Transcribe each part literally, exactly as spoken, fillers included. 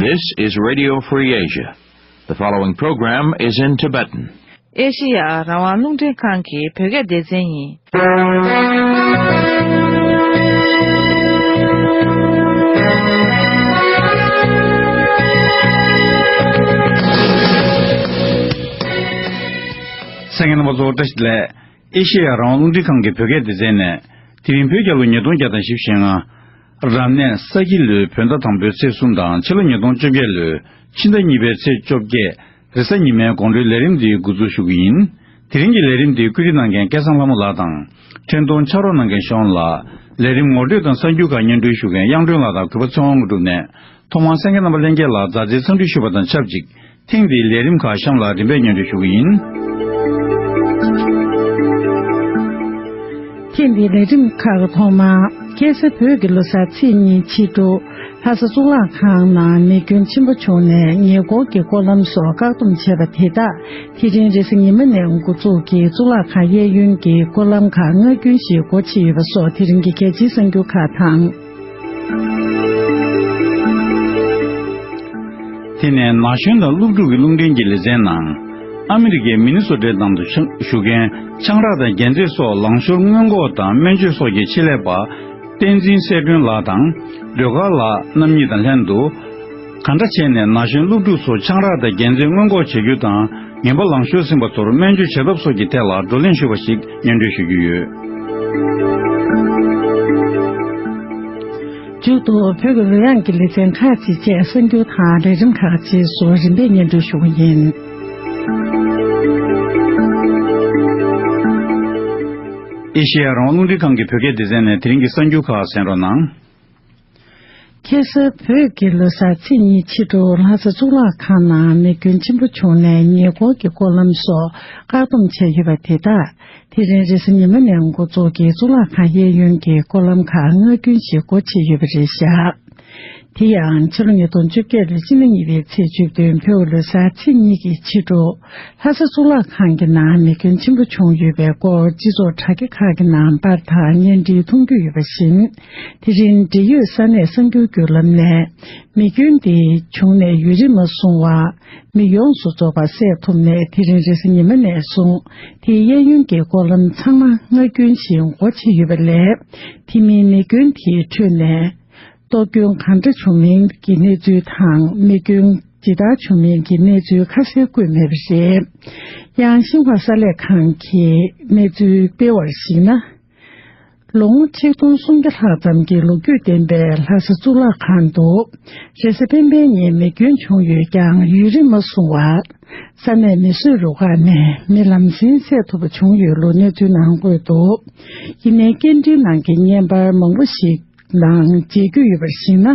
This is Radio Free Asia. The following program is in Tibetan. ཨེ་ཤེ་ཡ་རང་དབང་རླུང་འཕྲིན་ཁང་གི་བོད་སྐད་སྡེ་ཚན་ཡིན། གསན་མཁན་རྣམ་པ་ཚོ་བཀྲ་ཤིས་བདེ་ལེགས། ཨེ་ཤེ་ཡ་རང་དབང་རླུང་འཕྲིན་ཁང་གི་བོད་སྐད་སྡེ་ཚན་ནས། དེ་རིང་བོད་རྒྱལ་ལོ་ཉིས་སྟོང་བརྒྱ་དང་བཞི་བཅུ་ཞེ་ལྔ། རབ་གནས་ས་ཁྱི་ལོའི་བོད་ཟླ་དང་པོའི་ཚེས་གསུམ་དང་ཕྱི་ལོ་ཉིས་སྟོང་བཅོ་བརྒྱད་ལོའི་ཕྱི་ཟླ་གཉིས་པའི་ཚེས་བཅོ་བརྒྱད། རེས་གཟའ་ཉི་མའི་དགོང་དྲོའི་ལས་རིམ་འདི་འགོ་འཛུགས་ཞུ་གི་ཡིན། དེ་རིང་གི་ལས་རིམ་འདི་བཀོད་སྒྲིག་གནང་མཁན་སྐལ་བཟང་ལྷ་མོ་ལགས་དང་། འཕྲིན་གཏོང་ཕྱག་རོགས་གནང་མཁན་ཤོང་ལགས། ལས་རིམ་ངོ་སྤྲོད་དང་གསར་འགྱུར་ཁག་སྙན་སྒྲོན་ཞུ་མཁན་དབྱངས་སྒྲོན་ལགས་དང་གུས་པ་ཚེ་དབང་དངོས་གྲུབ་ནས། ཐོག་མར་གསན་མཁན་རྣམ་པ་ལྷན་རྒྱས་ལ་མཛའ་བརྩེའི་འཚམས་འདྲི་ཞུ་བ་དང་ཆབས་ཅིག་ཐེངས་འདིའི་ལས་རིམ་ཁག་གཤམ་ལ་རིམ་པས་སྙན་སྒྲོན་ཞུ་གི་ཡིན། ཐེངས་འདིའི་ལས་རིམ་ཁག་གི་ཐོག་མར། ཁ་སང་བོད་ཀྱི་ལོ་གསར་ཚེས་གཉིས་ཕྱི་དྲོ། ལྷ་ས་གཙུག་ལག་ཁང་ནང་མེ་སྐྱོན་ཆེན་པོ་བྱུང་ནས་ཉེ་འཁོར་གྱི་སྐོར་ལམ་སོགས་བཀག་སྡོམ་བྱས་པ་དེ་དག་དེ་རིང་རེས་གཟའ་ཉི་མ་ནས་འགོ་འཛུགས་ཀྱིས་གཙུག་ལག་ཁང་གཡས་གཡོན་གྱི་སྐོར་ལམ་ཁག་སྔ་རྒྱུན་བཞིན་སྒོ་ཕྱེ་ཡོད་པ་སོགས་དེ་རིང་གི་གལ་ཆེའི་གསར་འགྱུར་ཁག་དང་། དེ་ནས་ན་གཞོན་དང་སློབ་ཕྲུག་གི་རླུང་འཕྲིན་གྱི་ལེ་ཚན་ནང་། ཨ་མི་རི་ཀའི་མི་ནི་སོ་ཊའི་ནང་དུ་ཆ་བཞུགས་མཁན་ཆང་རག་དང་རྒྱལ་རྩེད་སོགས་ལང་ཤོར་སྔོན་འགོག་དང་སྨན་བཅོས་སོགས་ཀྱི་ཆེད་ལས་པ། བསྟན་འཛིན་གསལ་སྒྲོན་ལགས་དང་། སྒྲོལ་དཀར་ལགས་རྣམ་གཉིས་དང་ལྷན་དུ། གང་འདྲ་བྱས་ནས་ན་གཞོན་སློབ་ཕྲུག་ཚོ་ཆང་རག་དང་རྒྱལ་རྩེད་སྔོན་འགོག་བྱེད་རྒྱུ་དང་། ངན་པ་ལང་ཤོར་ཟིན་པ་ཚོར་སྨན་བཅོས་བྱེད་ཐབས་སོགས་ཀྱི་ཐད་ལ་བགྲོ་གླེང་ཞུས་པ་ཞིག་སྙན་སྒྲོན་ཞུ་རྒྱུ་ཡོད། མཇུག་ཏུ་བོད་ཀྱི་རོལ་དབྱངས་ཀྱི་ལེ་ཚན་ཁག་ཅིག་བཅས་གསར་འགྱུར་དང་ལས་རིམ་ཁག་ཅིག་སོགས་རིམ་པས་སྙན་སྒྲོན་ཞུ་གི་ཡིན། ཨེ་ཤེ་ཡ་རང་དབང་རླུང་འཕྲིན་ཁང་གི་བོད་སྐད་སྡེ་ཚན་ནས་དེ་རིང་གི་གསར་འགྱུར་ཁག་གསན་རོགས་གནང་། ཁ་སང་བོད་ཀྱི་ལོ་གསར་ཚེས་གཉིས་ཕྱི་དྲོ་ལྷ་ས་གཙུག་ལག་ཁང་ནང་མེ་སྐྱོན་ཆེན་པོ་བྱུང་ནས་ཉེ་འཁོར་གྱི་སྐོར་ལམ་སོགས་བཀག་སྡོམ་བྱས་ཡོད་པ་དེ་དག་དེ་རིང་རེས་གཟའ་ཉི་མ་ནས་འགོ་འཛུགས་ཀྱིས་གཙུག་ལག་ཁང་གཡས་གཡོན་གྱི་སྐོར་ལམ་ཁག་སྔ་རྒྱུན་བཞིན་སྒོ་ཕྱེ་ཡོད་པ་རེད་བཞག་དེ་ཡང་ཕྱི་ལོ་ཉིས་སྟོང་བཅོ་བརྒྱད་ལོའི་ཕྱི་ཟླ་གཉིས་པའི་ཚེས་བཅུ་བདུན་བོད་ཀྱི་ལོ་གསར་ཚེས་གཉིས་ཀྱི་ཕྱི་དྲོ། ལྷ་ས་གཙུག་ལག་ཁང་གི་ནང་མེ་སྐྱོན་ཆེན་པོ་བྱུང་ཡོད་པའི་སྐོར་སྤྱི་ཚོགས་དྲ་རྒྱ་ཁག་གི་ནང་པར་དང་བརྙན་འཕྲིན་མཐོང་རྒྱུ་ཡོད་པ་བཞིན། དེ་རིང་འབྲེལ་ཡོད་ས་གནས་གསར་འགྱུར་བརྒྱུད་ལམ་ནས། མེ་སྐྱོན་དེ་བྱུང་ནས་ཡུན་རིང་མ་སོང་བར། མི་ཡོངས་སུ་རྫོགས་པ་བསལ་ཐུབ་ནས་དེ་རིང་རེས་གཟའ་ཉི་མ་ནས་བཟུང་། དེའི་གཡས་གཡོན་གྱི་སྐོར་ལམ་ཚང་མ་སྔ་རྒྱུན་བཞིན་སྒོ་ཕྱེ་ཡོད་པ་ལས། དེ་མིན་མེ་སྐྱོན་དེའི་ཁྲོད་ནས། གཏོར་སྐྱོན་གང་འདྲ་བྱུང་མིན་གྱི་གནས་ཚུལ་དང་མེ་སྐྱོན་ཇི་ལྟར་བྱུང་མིན་གྱི་གནས་ཚུལ་ཁ་གསལ་བཀོད་མེད་པ་རེད། ཡང་ཤིན་ཧྭ་གསར་ལས་ཁང་གིས་གནས་ཚུལ་སྤེལ་བར་གཞིགས་ན། ལོ་ངོ་ཆིག་སྟོང་སུམ་བརྒྱ་ལྷག་ཙམ་གྱི་ལོ་རྒྱུས་ལྡན་པའི་ལྷ་ས་གཙུག་ལག་ཁང་དུ། རེས་གཟའ་སྤེན་པའི་ཉིན་མེ་སྐྱོན་བྱུང་ཡོད་ཀྱང་ཡུན་རིང་མ་སོང་བར། ས་གནས་མེ་གསོད་རུ་ཁག་ནས་མེ་ལམ་སེང་བསད་ཐུབ་པ་བྱུང་ཡོད་ལུགས་གནས་ཚུལ་ནང་འཁོད་འདུག་ཡིན་ནའི་སྐད་འཕྲིན་ནང་གི་བརྙན་པར་མང་པོ་ཞིག་ནང་མཇལ་རྒྱུ་ཡོད་པར་གཞིགས་ན།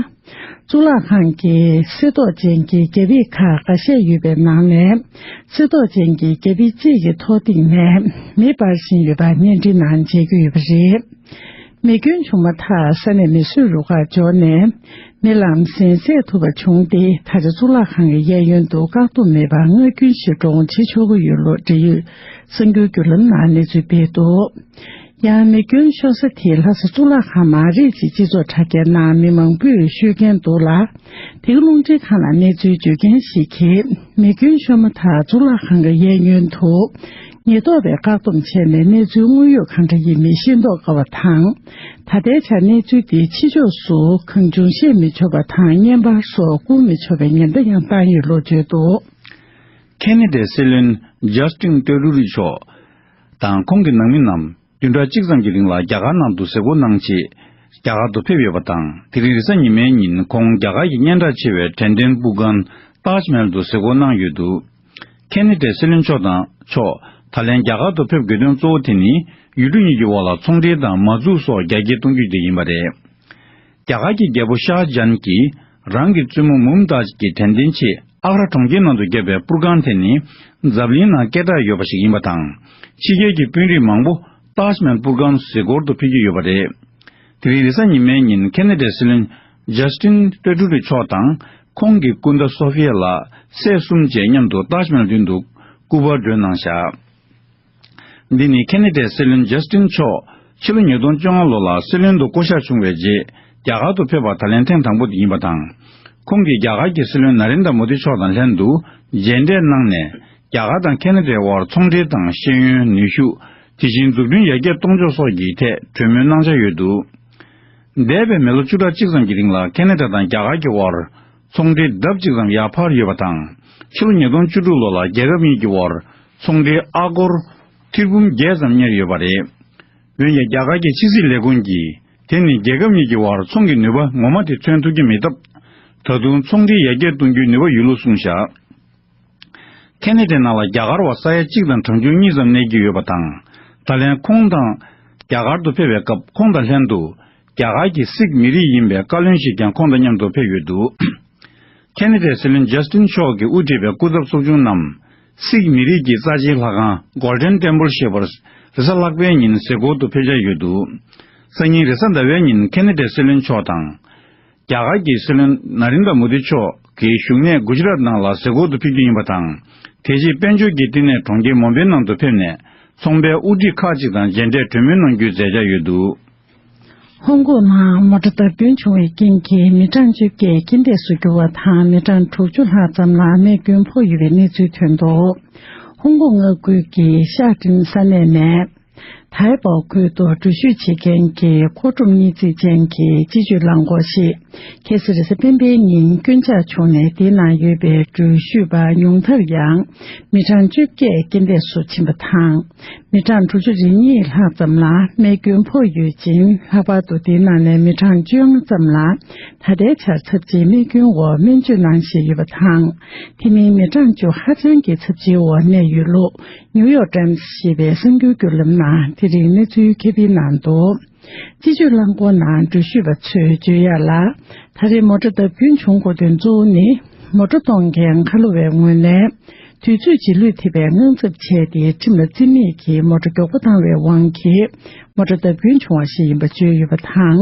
གཙུག་ལག་ཁང་གི་གསེར་ཏོག་ཅན་གྱི་རྒྱ་ཕིབས་ཁག་འགའ་ཤས་ཡོད་པའི་ནང་ནས། གསེར་ཏོག་ཅན་གྱི་རྒྱ་ཕིབས་གཅིག་གི་ཐོག་སྟེང་ནས་མེ་འབར་བཞིན་ཡོད་པ་བརྙན་འཕྲིན་ནང་མཇལ་རྒྱུ་ཡོད་པ་རེད། མེ་སྐྱོན་བྱུང་མ་ཐག་ས་གནས་མེ་གསོད་རུ་ཁག་འབྱོར་ནས། མེ་ལམ་སེང་བསད་ཐུབ་པ་བྱུང་སྟེ། ད་ཆ་གཙུག་ལག་ཁང་གི་གཡས་གཡོན་དུ་བཀག་སྡོམ་མེད་པར་སྔ་རྒྱུན་བཞིན་འགྲོ་འོང་བྱེད་ཆོག་གི་ཡོད་ལུགས་འབྲེལ་ཡོད་གསར་འགྱུར་བརྒྱུད་ལམ་ནང་གནས་ཚུལ་སྤེལ་འདུག་ཡང་མེ་སྐྱོན་ཤོར་ས་དེ་ལྷ་ས་གཙུག་ལག་ཁང་མ་རེད་ཅེས་སྤྱི་ཚོགས་དྲ་རྒྱའི་ནང་མི་མང་པོས་ཤོད་མཁན་འདུག་ལ། དེ་ག་རླུང་འཕྲིན་ཁང་ལ་གནས་ཚུལ་བརྗོད་མཁན་ཞིག་གིས། མེ་སྐྱོན་ཤོར་མ་ཐག་གཙུག་ལག་ཁང་གི་གཡས་གཡོན་དུ། ཉེན་རྟོག་པས་བཀག་སྡོམ་བྱས་ནས་གནས་ཚུལ་དངོས་ཡོད་གང་འདྲ་ཡིན་མིན་ཤེས་རྟོགས་དཀའ་བ་དང་། ད་ལྟའི་ཆར་གནས་ཚུལ་འདི་ཕྱི་ཕྱོགས་སུ་གང་བྱུང་བཤད་མི་ཆོག་པ་དང་བརྙན་པར་སོགས་བསྐུར་མི་ཆོག་པའི་ཉེན་བརྡ་ཡང་བཏང་ཡོད་ལུགས་བརྗོད་འདུག་ཁེ་ན་ཌའི་སྲིད་བློན་ཇཱ་སི་ཏིན་ཏྲུ་ཌོ་ཞོ་དང་ཁོང་གི་ནང་མི་རྣམས་བདུན་ཕྲག་གཅིག་ཙམ་གྱི་རིང་ལ་རྒྱ་གར་ནང་དུ་གཟིགས་སྐོར་གནང་ཆེད་རྒྱ་གར་དུ་ཕེབས་ཡོད་པ་དང་། དེ་རིང་རེས་གཟའ་ཉི་མའི་ཉིན་ཁོང་རྒྱ་གར་གྱི་སྙན་གྲགས་ཆེ་བའི་དྲན་རྟེན་པུར་སྒམ་ཏཱཇ་མ་ཧལ་དུ་གཟིགས་སྐོར་གནང་ཡོད་འདུག་ཁེ་ན་ཌའི་སྲིད་བློན་མཆོག་དང་མཆོག་ད་ལན་རྒྱ་གར་དུ་ཕེབས་དགོས་དོན་གཙོ་བོ་དེ་ནི་ཡུལ་གྲུ་གཉིས་ཀྱི་དབར་ལ་ཚོང་འབྲེལ་དང་མ་འཛུགས་སོགས་རྒྱ་སྐྱེད་གཏོང་རྒྱུ་དེ་ཡིན་པ་རེད། རྒྱ་གར་གྱི་རྒྱལ་པོ་ཤཱ་ཇཱན་གྱིས་རང་གི་བཙུན་མོ་མུམ་ཏཱཇ་གྱི་དྲན་རྟེན་ཆེད་ཨག་ར་གྲོང་ཁྱེར་ནང་དུ་བརྒྱབ་པའི་པུར་སྒམ་དེ་ནི་འཛམ་གླིང་ནང་སྐད་གྲགས་ཡོད་པ་ཞིག་ཡིན་པ་དང་། ཕྱི་རྒྱལ་གྱི་དཔོན་རིགས་མང་པོ་ཏཱཇ་མ་ཧལ་པུར་སྒམ་གཟིགས་སྐོར་དུ་ཕེབས་ཀྱི་ཡོད་པ་རེད། དེ་རིང་རེས་གཟའ་ཉི་མའི་ཉིན་ཁེ་ན་ཌའི་སྲིད་བློན་ཇཱ་སི་ཏིན་ཏྲུ་ཌོ་མཆོག་དང་ཁོང་གི་སྐུ་ཟླ་སོ་ཧྥི་ཡ་ལགས་སྲས་གསུམ་བཅས་མཉམ་དུ་ཏཱཇ་མ་ཧལ་མདུན་དུ་སྐུ་པར་སྒྲོན་གནང་བཞག་འདི་ནི་ཁེ་ན་ཌའི་སྲིད་བློན་ཇཱ་སི་ཏིན་མཆོག་ཕྱི་ལོ་ཉིས་སྟོང་བཅོ་ལྔ་ལོ་ལ་སྲིད་བློན་དུ་བསྐོ་གཞག་བྱུང་བའི་རྗེས་རྒྱ་གར་དུ་ཕེབས་པ་ད་ལན་ཐེངས་དང་པོ་དེ་ཡིན་པ་དང་། ཁོང་གིས་རྒྱ་གར་གྱི་སྲིད་བློན་ན་རེན་དྲ་མོ་དི་མཆོག་དང་ལྷན་དུ་མཇལ་འཕྲད་གནང་ནས། རྒྱ་གར་དང་ཁེ་ན་ཌའི་དབར་ཚོང་འབྲེལ་དང་ཤེས་ཡོན། ནུས་ཤུགས། དེ་བཞིན་འཛུགས་སྐྲུན་ཡར་རྒྱས་གཏོང་ཕྱོགས་སོགས་ཀྱི་ཐད་གྲོས་མོལ་གནང་འཆར་ཡོད་འདུག་འདས་པའི་མི་ལོ་བཅུ་ཕྲག་གཅིག་ཙམ་གྱི་རིང་ལ་ཁེ་ན་ཌ་དང་རྒྱ་གར་གྱི་དབར་ཚོང་འབྲེལ་ལྡབ་གཅིག་ཙམ་ཡར་འཕར་ཡོད་པ་དང་། ཕྱི་ལོ་ཉིས་སྟོང་བཅུ་དྲུག་ལོ་ལ་རྒྱལ་ཁབ་གཉིས་ཀྱི་དབར་ཚོང་འབྲེལ་ཨ་སྒོར་ཐེར་འབུམ་བརྒྱད་ཙམ་གཉེར་ཡོད་པ་རེད། འོན་ཀྱང་། རྒྱ་གར་གྱི་ཕྱི་སྲིད་ལས་ཁུངས་ཀྱིས། དེ་ནི་རྒྱལ་ཁབ་གཉིས་ཀྱི་དབར་ཚོང་གི་ནུས་པ་ངོ་མ་དེ་མཚོན་ཐུབ་ཀྱི་མེད་སྟབས། ད་དུང་ཚོང་འབྲེལ་ཡར་རྒྱས་གཏོང་རྒྱུའི་ནུས་པ་ཡོད་ལུགས་གསུངས་བཞག་ཁེ་ན་ཌའི་ནང་ལ་རྒྱ་གར་བ་ས་ཡ་གཅིག་དང་གྲངས་ཆུང་གཉིས་ཙམ་གནས་ཀྱི་ཡོད་པ་དང་། ད་ལན་ཁོང་དང་རྒྱ་གར་དུ་ཕེབས་པའི་སྐབས། ཁོང་དང་ལྷན་དུ་རྒྱ་གར་གྱི་སིག་མི་རིགས་ཡིན་པའི་བཀའ་བློན་ཞིག་ཀྱང་ཁོང་དང་མཉམ་དུ་ཕེབས་ཡོད་འདུག་ཁེ་ན་ཌའི་སྲིད་བློན་ཇ་སི་ཊིན་མཆོག་གིས་དབུ་ཁྲིད་པའི་སྐུ་ཚབ་ཚོགས་ཆུང་རྣམས། སིག་མི་རིགས་ཀྱི་རྩ་ཆེའི་ལྷ་ཁང་། Golden Temple ཞེས་པར། རེས་གཟའ་ལྷག་པའི་ཉིན་གཟིགས་སྐོར་དུ་ཕེབས་འཆར་ཡོད་འདུག་སང་ཉིན་རེས་གཟའ་ཟླ་བའི་ཉིན་ཁེ་ན་ཌའི་སྲིད་བློན་མཆོག་དང་། རྒྱ་གར་གྱི་སྲིད་བློན་ན་རེན་དྲ་མོ་དི་མཆོག་གི་བཞུགས་གནས་གུ་ཇི་རཱཏ་ནང་ལ་གཟིགས་སྐོར་དུ་ཕེབས་རྒྱུ་ཡིན་པ་དང་། དེ་རྗེས་དཔལ་འབྱོར་གྱི་བསྟི་གནས་གྲོང་ཁྱེར་མོམ་བྷེ་ནང་དུ་ཕེབས་ནས། ཚོང་པའི་དབུ་ཁྲིད་ཁག་ཅིག་དང་མཇལ་འཕྲད་གྲོས་མོལ་གནང་རྒྱུའི་མཛད་འཆར་ཡོད་འདུག་ཧོང་ཀོང་ནང་མོ་ཊ་བརྡབ་སྐྱོན་བྱུང་བའི་རྐྱེན་གྱིས་མི་གྲངས་བཅོ་བརྒྱད་རྐྱེན་འདས་སུ་གྱུར་བ་དང་། མི་གྲངས་དྲུག་ཅུ་ལྷག་ཙམ་ལ་རྨས་སྐྱོན་ཕོག་ཡོད་པའི་གནས་ཚུལ་ཐོན་འདུག་ཧོང་ཀོང་མངའ་ཁུལ་གྱི་ཤ་ཀྲིན་ས་གནས་ནས་ཐའེ་པའོ་ཁུལ་དུ་འགྲུལ་བཞུད་བྱེད་མཁན་གྱི་མཁོ་སྒྲུབ་གཉིས་རྩིག་ཅན་གྱི་སྤྱི་སྤྱོད་རླངས་འཁོར་ཞིག་ཁ་སང་རེས་གཟའ་སྤེན་པའི་ཉིན་སྐྱོན་ཆག་བྱུང་ནས། དེའི་ནང་ཡོད་པའི་འགྲུལ་བཞུད་པ་ཉུང་མཐར་ཡང་མི་གྲངས་བཅོ་བརྒྱད་རྐྱེན་འདས་སུ་ཕྱིན་པ་དང་། མི་གྲངས་དྲུག་ཅུ་རེ་གཉིས་ལྷག་ཙམ་ལ་རྨས་སྐྱོན་ཕོག་ཡོད་ཅིང་། ལྷག་པར་དུ་དེའི་ནང་ནས་མི་གྲངས་བཅོ་ལྔ་ཙམ་ལ་ད་ལྟའི་ཆར་ཚབས་ཆེའི་རྨས་སྐྱོན་འོག་སྨན་བཅོས་གནང་བཞིན་ཡོད་པ་དང་། དེ་མིན་མི་གྲངས་བཅུ་ཧ་ཅང་གི་ཚབས་ཆེའི་འོག་གནས་ཡོད་ལུགས་ནིའུ་ཡོག་ཊའིམ་སི་ཞེས་པའི་གསར་འགྱུར་བརྒྱུད་ལམ་ནང་དེ་རིང་གནས་ཚུལ་ཁྱབ་སྤེལ་གནང་འདུག་སྤྱི་སྤྱོད་རླངས་འཁོར་ནང་འགྲུལ་བཞུད་པ་ཚོས་བརྗོད་ཡག་ལ། ད་རེས་མོ་ཊ་བརྡབ་སྐྱོན་བྱུང་དགོས་དོན་གཙོ་བོ་ནི། མོ་ཊ་གཏོང་མཁན་ཁ་ལོ་བའི་ངོས་ནས། དུས་ཚོད་རྗེས་ལུས་ཐེབས་པའི་དངངས་འཚབ་བྱས་ཏེ། ཁྲིམས་ལ་བརྩི་མེད་ཀྱིས་མོ་ཊ་མགྱོགས་པོ་བཏང་བའི་དབང་གིས། མོ་ཊ་བརྡབ་སྐྱོན་བྱུང་བ་ཞིག་ཡིན་པ་བརྗོད་ཡོད་པ་དང་།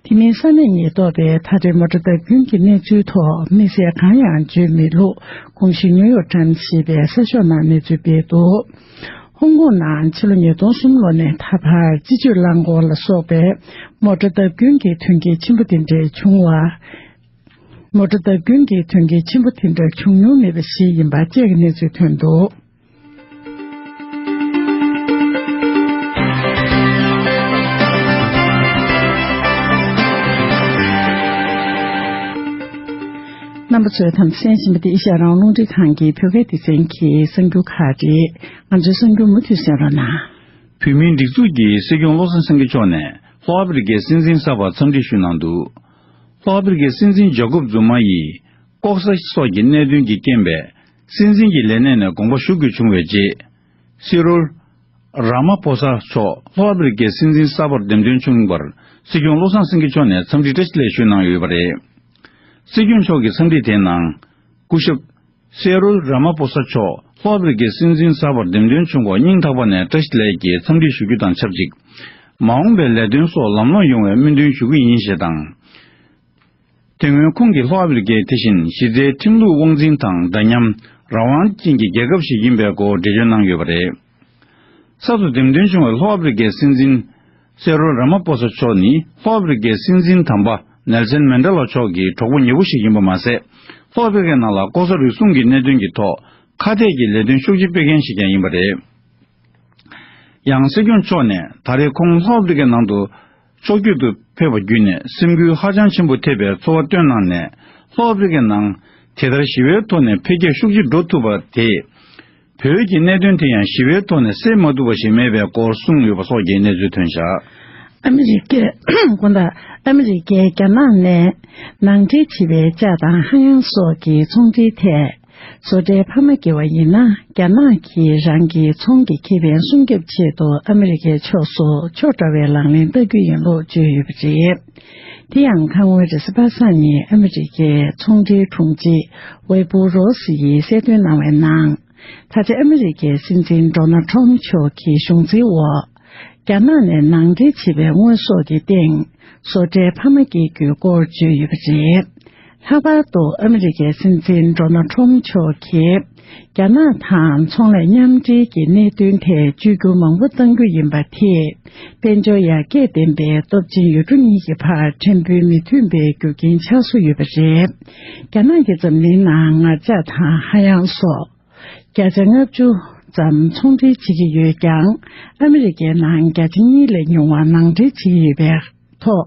དེ་མིན་ས་གནས་ཉེན་རྟོག་པས་ད་རེས་མོ་ཊ་བརྡབ་སྐྱོན་གྱི་གནས་ཚུལ་ཐོག་དམིགས་བསལ་གང་ཡང་བརྗོད་མེད་ལུགས། གོང་ཞུས་ནིའུ་ཡོག་ཊའིམ་སི་ཞེས་པའི་གསར་ཤོག་ནང་གནས་ཚུལ་སྤེལ་འདུག་ཧོང་ཀོང་ནང་ཕྱི་ལོ་ཉིས་སྟོང་གསུམ་ལོ་ནས་ད་བར་སྤྱི་སྤྱོད་རླངས་འཁོར་ལ་སོགས་པའི་མོ་ཊ་བརྡབ་སྐྱོན་གྱི་དོན་རྐྱེན་ཆེན་པོ་དེ་འདྲ་བྱུང་བ། མོ་ཊ་བརྡབ་སྐྱོན་གྱི་དོན་རྐྱེན་ཆེན་པོ་དེ་འདྲ་བྱུང་མྱོང་མེད་པ་ཞིག་ཡིན་པ་བཅས་ཀྱི་གནས་ཚུལ་ཐོན་འདུག་རྣམ་པ་ཚོས་དམ་གསན་བཞིན་པ་འདི་ཨེ་ཤ་ཡ་རང་དབང་རླུང་འཕྲིན་ཁང་གི་བོད་སྐད་སྡེ་ཚན་གྱི་གསར་འགྱུར་ཁག་རེད། ང་ཚོའི་གསར་འགྱུར་མུ་མཐུད་གསན་རོགས་གནང་། བོད་མིའི་སྒྲིག་འཛུགས་ཀྱི་སྲིད་སྐྱོང་བློ་བཟང་སེང་གེ་མཆོག་ནས་ལྷོ་ཨ་ཕི་རི་ཀའི་སྲིད་འཛིན་གསར་པར་འཚམས་འདྲི་ཞུས་གནང་འདུག་ལྷོ་ཨ་ཕི་རི་ཀའི་སྲིད་འཛིན་ཇ་ཀོབ་ཛུ་མ་ཡིས་ལྐོག་ཟ་སོགས་ཀྱི་གནད་དོན་གྱི་རྐྱེན་པས། སྲིད་འཛིན་གྱི་ལས་གནས་ནས་དགོངས་པ་ཞུ་དགོས་བྱུང་བའི་རྗེས། སི་རུལ་ར་མ་ཕོ་ས་མཆོག་ལྷོ་ཨ་ཕི་རི་ཀའི་སྲིད་འཛིན་གསར་པར་འདེམས་ཐོན་བྱུང་བར། སྲིད་སྐྱོང་བློ་བཟང་སེང་གེ་མཆོག་ནས་འཚམས་འདྲི་བཀྲ་ཤིས་བདེ་ལེགས་ཞུས་གནང་ཡོད་པ་རེད། སྲིད་སྐྱོང་མཆོག་གི་འཚམས་འདྲི་དེའི་ནང་། སྐུ་ཞབས། སེ་རུལ་ར་མ་པོ་ས་མཆོག་ལྷོ་ཨ་ཕི་རི་ཀའི་སྲིད་འཛིན་གསར་པར་འདེམས་ཐོན་བྱུང་བར་སྙིང་ཐག་པ་ནས་བཀྲ་ཤིས་བདེ་ལེགས་ཀྱི་འཚམས་འདྲི་ཞུ་རྒྱུ་དང་ཆབས་ཅིག་མ་འོངས་པའི་ལས་དོན་སོགས་ལམ་ལྷོང་ཡོང་བའི་སྨོན་འདུན་ཞུ་གི་ཡིན་ཞེས་དང་། དེ་སྔོན་ཁོང་གིས་ལྷོ་ཨ་ཕི་རི་ཀའི་དེ་བཞིན་གཞི་རྩའི་ཁྲིམས་ལུགས་དབང་འཛིན་དང་འདྲ་མཉམ་རང་དབང་ཅན་གྱི་རྒྱལ་ཁབ་ཞིག་ཡིན་པའི་སྐོར་འགྲེལ་བརྗོད་གནང་ཡོད་པ་རེད། གསར་དུ་འདེམས་ཐོན་བྱུང་བའི་ལྷོ་ཨ་ཕི་རི་ཀའི་སྲིད་འཛིན་སེ་རུལ་ར་མ་པོ་ས་མཆོག་ནི་ལྷོ་ཨ་ཕི་རི་ཀའི་སྲིད་འཛིན་དམ་པ་ནེལ་སན་མན་ཌེ་ལ་མཆོག་གི་གྲོགས་པོ་ཉེ་བོ་ཞིག་ཡིན་པ་མ་ཟད། ལྷོ་ཨ་ཕི་རི་ཀའི་ནང་ལ་ལྐོག་ཟ་རུལ་སུངས་ཀྱི་གནད་དོན་གྱི་ཐོག་ཁ་གཏད་ཀྱི་ལས་དོན་ཤུགས་ཆེ་སྤེལ་མཁན་ཞིག་ཀྱང་ཡིན་པ་རེད། ཡང་སྲིད་སྐྱོང་མཆོག་ནས་ད་རེས་ཁོང་ལྷོ་ཨ་ཕི་རི་ཀའི་ནང་དུ་ཕྱོགས་བསྐྱོད་དུ་ཕེབས་པ་བརྒྱུད་ནས་སེམས་འགུལ་ཧ་ཅང་ཆེན་པོ་ཐེབས་པའི་ཚོར་བ་བཏོན་གནང་ནས། ལྷོ་ཨ་ཕི་རི་ཀའི་ནང་དེ་ལྟར་ཞི་བའི་ཐོག་ནས་འཕེལ་རྒྱས་ཤུགས་ཆེ་འགྲོ་ཐུབ་པ་དེས། བོད་ཀྱི་གནད་དོན་དེ་ཡང་ཞི་བའི་ཐོག་ནས་སེལ་མ་ཐུབ་པ་ཞིག་མེད་པའི་སྐོར་གསུངས་ཡོད་པ་སོགས་ཀྱི་གནས་ཚུལ་ཐོན་བཞག་ཨ་མི་རི་ཀས། དགོངས་དག་ཨ་མི་རི་ཀས་རྒྱ་ནག་ནས་ནང་འདྲེན་བྱེད་པའི་ལྕགས་དང་ཧ་ཡང་སོགས་ཀྱི་ཚོང་འབྲེལ་ཐད། བཟོ་གྲྭའི་འཕར་མ་བསྐྱལ་བ་ཡིན་ན། རྒྱ་ནག་གིས་རང་གི་ཚོང་གི་ཁེ་ཕན་སྲུང་སྐྱོབ་ཆེད་དུ་ཨ་མི་རི་ཀའི་ཕྱོགས་སུ་ཕྱོགས་འདྲ་བའི་ལག་ལེན་བསྟར་རྒྱུ་ཡིན་ལུགས་བརྗོད་ཡོད་པ་རེད། དེ་ཡང་ཁ་སྔོན་རེས་གཟའ་པ་སངས་ཉིན་ཨ་མི་རི་ཀའི་ཚོང་འབྲེལ་དྲུང་ཆེ་ཝེ་པུ་རོ་སི་ཡིས་གསལ་སྟོན་གནང་བའི་ནང་། ད་ཆ་ཨ་མི་རི་ཀའི་སྲིད་འཛིན་ཌོ་ནལ་ཁྲོམ་མཆོག་གི་གཞུང་འཛིན་འོག་རྒྱ་ནག་ནས་ནང་འདྲེན་བྱས་པའི་དངོས་ཟོག་གི་སྟེང་བཟོ་གྲྭའི་འཕར་མ་སྐྱེལ་རྒྱུའི་སྐོར་བརྗོད་ཡོད་པ་རེད། ལྷག་པར་དུ་ཨ་མི་རི་ཀའི་སྲིད་འཛིན་ཌོ་ནལ་ཁྲོམ་མཆོག་གིས་རྒྱ་ནག་དང་ཚོང་ལས་མཉམ་འབྲེལ་གྱི་གནད་དོན་ཐད་བཅོས་བསྒྱུར་མང་པོ་གཏང་རྒྱུ་ཡིན་པ་དེས་དཔལ་འབྱོར་ཡར་རྒྱས་ལྡན་པའི་སྟོབས་ཆེན་ཡུལ་གྲུ་གཉིས་ཀྱི་བར་ཕྲན་བུའི་མི་མཐུན་པའི་རྒྱུ་རྐྱེན་ཆགས་བཟོ་ཡོད་པ་རེད། རྒྱ་ནག་གིས་འཛམ་གླིང་ནང་ངར་ལྕགས་དང་ཧ་ཡང་སོགས་བརྒྱ་ཆ་ལྔ་བཅུ་ཙམ་ཚོང་འབྲེལ་བྱེད་ཀྱི་ཡོད་ཀྱང་། ཨ་མི་རི་ཀའི་ནང་བརྒྱ་ཆ་གཉིས་ལས་ཉུང་བ་ནང་འདྲེན་བྱེད་ཀྱི་ཡོད་པའི་ཐོག་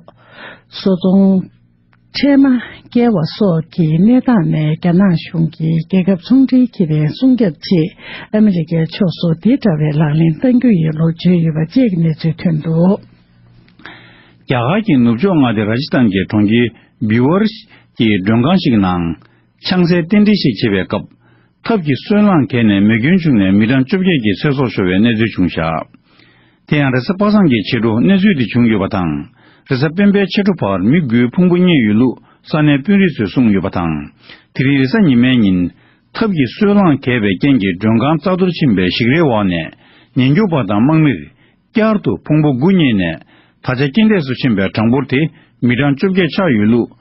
བཟོ་ཚོང་འཕྲལ་མ་བསྐྱལ་བ་སོགས་ཀྱི་གནས་སྟངས་ནས། རྒྱ་ནག་གཞུང་གིས་རྒྱལ་ཁབ་ཚོང་འབྲེལ་ཁེ་ཕན་སྲུང་སྐྱོབ་ཆེད་ཨ་མི་རི་ཀའི་ཕྱོགས་སུ་དེ་འདྲ་བའི་ལག་ལེན་གཏང་རྒྱུ་ཡིན་ལུགས་བརྗོད་ཡོད་པ་བཅས་ཀྱི་གནས་ཚུལ་ཐོན་འདུག། རྒྱ་གར་གྱི་ནུབ་ཕྱོགས་མངའ་སྡེ་ར་ཇི་སྟན་གྱི་གྲོང་ཁྱེར་བི་ཝར་གྱི་མགྲོན་ཁང་ཞིག་ནང་། ཆང་སའི་རྟེན་འབྲེལ་ཞིག་བྱེད་པའི་སྐབས། ཐབ་ཀྱི་སོལ་རླངས་གས་ནས་མེ་སྐྱོན་བྱུང་ནས་མི་གྲངས་བཅོ་བརྒྱད་ཀྱིས་ཚེ་སྲོག་ཤོར་བའི་གནས་ཚུལ་བྱུང་བཞག། དེ་ཡང་རེས་གཟའ་པ་སངས་ཀྱི་ཕྱི་དྲོ་གནས་ཚུལ་དེ་བྱུང་ཡོད་པ་དང་། རེས་གཟའ་སྤེན་པའི་ཕྱི་དྲོ་བར་མི་དགུའི་ཕུང་པོ་རྙེད་ཡོད་ལུགས་ས་གནས་དཔོན་རིགས་ཚོས་གསུངས་ཡོད་པ་དང་། དེ་རིང་རེས་གཟའ་ཉི་མའི་ཉིན། ཐབ་ཀྱི་སོལ་རླངས་གས་པའི་རྐྱེན་གྱིས་མགྲོན་ཁང་རྩ་གཏོར་ཕྱིན་པའི་ཞིག་རལ་འོག་ནས། ཉེན་སྐྱོབ་པ་དང་དམག་མིར། བསྐྱར་དུ་ཕུང་པོ་དགུ་རྙེད་ནས། ད་ཆ་རྐྱེན་འདས་སུ་ཕྱིན་པའི་གྲངས་འབོར་དེ་མི་གྲངས་བཅོ་བརྒྱད་ཆགས་ཡོད་ལུགས།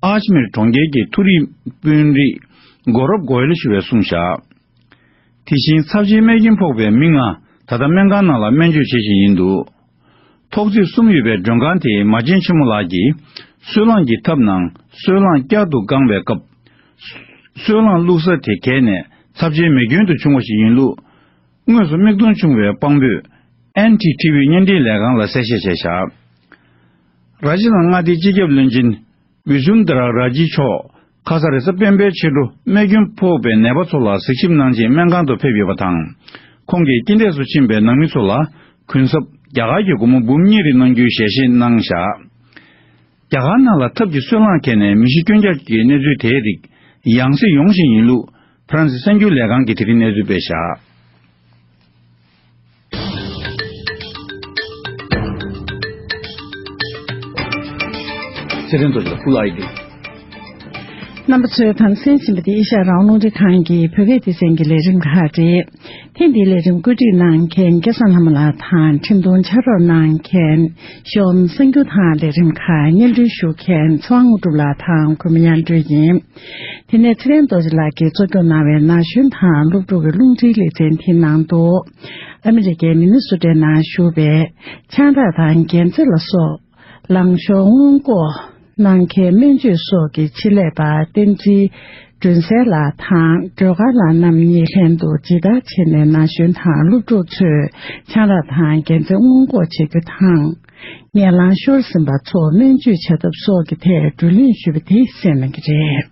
ཨཱཇ་མིར་གྲོང་ཁྱེར་གྱི་མཐོ་རིམ་དཔོན་རིགས་གོ་རོབ་གོ་ཡལ་ཞུ་བས་གསུངས་བཞག། དེ་བཞིན་ཚབས་ཆེའི་རྨས་སྐྱོན་ཕོག་པའི་མི་ལྔ་ད་ལྟ་སྨན་ཁང་ནང་ལ་སྨན་བཅོས་བྱེད་བཞིན་ཡིན་འདུག། ཐོག་བརྩེགས་གསུམ་ཡོད་པའི་མགྲོན་ཁང་དེའི་མ་བྱན་ཆེན་མོ་ལགས་ཀྱིས། སོལ་རླངས་ཀྱི་ཐབ་ནང་སོལ་རླངས་བསྐྱར་དུ་བཀང་བའི་སྐབས། སོལ་རླངས་བླུགས་ས་དེ་གས་ནས་ཚབས་ཆེའི་མེ་སྐྱོན་དུ་བྱུང་བ་ཞིག་ཡིན་ལུགས། དངོས་སུ་མིག་མཐོང་བྱུང་བའི་དཔང་པོས་ཨེན་ཌི་ཊི་ཝི་བརྙན་འཕྲིན་ལས་ཁང་ལ་གསལ་བཤད་བྱས་བཞག། ར་ཇི་སྟན་མངའ་སྡེའི་སྤྱི་ཁྱབ་བློན་ཆེན་བི་ཇུན་དར་ར་ཇི་མཆོག་ཁ་ས་རེས་གཟའ་སྤེན་པའི་ཕྱི་དྲོ་རྨས་སྐྱོན་ཕོག་པའི་ནད་པ་ཚོ་ལ་གཟིགས་ཞིབ་གནང་ཆེད་སྨན་ཁང་དུ་ཕེབས་ཡོད་པ་དང་། ཁོང་གིས་རྐྱེན་འདས་སུ་ཕྱིན་པའི་ནང་མི་ཚོ་ལ་གུན་གསབ་རྒྱ་གར་གྱི་སྒོར་མོ་འབུམ་གཉིས་རེ་གནང་རྒྱུའི་ཞལ་བཞེས་གནང་བཞག། རྒྱ་གར་ནང་ལ་ཐབ་ཀྱི་སོལ་རླངས་ཁེལ་ནས་མི་ཤི་སྐྱོན་ཆ་གི་གནས་ཚུལ་དེའི་རིགས་ཡང་སེ་ཡོང་བཞིན་ཡིན་ལུགས་ཧྥ་རན་སི་གསར་འགྱུར་ལས་ཁང་གིས་དེ་རིང་གནས་ཚུལ་སྤེལ་བཞག། ཚེ་རིང་རྡོ་རྗེ་ལ་ཕུལ་ཨའི་ཌི། རྣམ་པ་ཚོས་དང་གསན་བཞིན་པ་འདི་ཨེ་ཤ་ཡ་རང་དབང་རླུང་འཕྲིན་ཁང་གི་བོད་སྐད་སྡེ་ཚན་གྱི་ལས་རིམ་ཁག་རེད། ཐེངས་འདིའི་ལས་རིམ་བཀོད་སྒྲིག་གནང་མཁན་སྐལ་བཟང་ལྷ་མོ་ལགས་དང་། འཕྲིན་གཏོང་ཕྱག་རོགས་གནང་མཁན་ཤོམ་གསར་འགྱུར་དང་ལས་རིམ་ཁག་སྙན་སྒྲོན་ཞུ་མཁན་ཚེ་དབང་དངོས་གྲུབ་ལགས་དང་། གུས་མོ་དབྱངས་སྒྲོན་ཡིན། དེ་ནས་ཚེ་རིང་རྡོ་རྗེ་ལགས་ཀྱིས་གཙོ་སྐྱོང་གནང་བའི་ན་གཞོན་དང་སློབ་ཕྲུག་གི་རླུང་འཕྲིན་ལེ་ཚན་དེའི་ནང་དུ། ཨ་མི་རི་ཀའི་མི་ནི་སོ་ཊའི་ནང་བཞུགས་པའི་ཆང་རག་དང་རྒྱལ་རྩེ་ལ་སོགས། ལང་ཤོར་སྔོན་འགོག་གནང་མཁན་སྨན་བཅོས་སོགས་ཀྱི་ཆེད་ལས་པ་བསྟན་འཛིན་སྒྲོན་གསལ་ལགས་དང་སྒྲོལ་དཀར་ལགས་རྣམ་གཉིས་ལྷན་དུ་ཇི་ལྟར་བྱས་ནས་ན་གཞོན་དང་སློབ་ཕྲུག་ཚོས་ཆང་རག་དང་རྒྱལ་རྩེ་སྔོན་འགོག་བྱེད་རྒྱུ་དང་། ངན་ལང་ཤོར་ཟིན་པ་ཚོ་སྨན་བཅོས་བྱ་ཐབས་སོགས་ཀྱི་ཐད་བགྲོ་གླེང་ཞུས་པ་དེ་གསན་གནང་གི་རེད།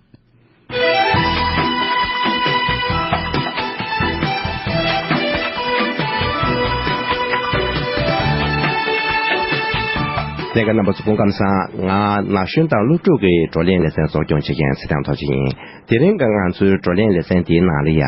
གསན་མཁན་རྣམ་པ་ཚོ་སྐུ་ཁམས་བཟང་། ང་ན་གཞོན་དང་སློབ་ཕྲུག་གི་བགྲོ་གླེང་ལེ་ཚན་གཙོ་སྐྱོང་བྱེད་མཁན་ཚེ་བརྟན་རྡོ་རྗེ་ཡིན། དེ་རིང་གི་ང་ཚོའི་བགྲོ་གླེང་ལེ་ཚན་དེའི་ནང་ལ་ཡ།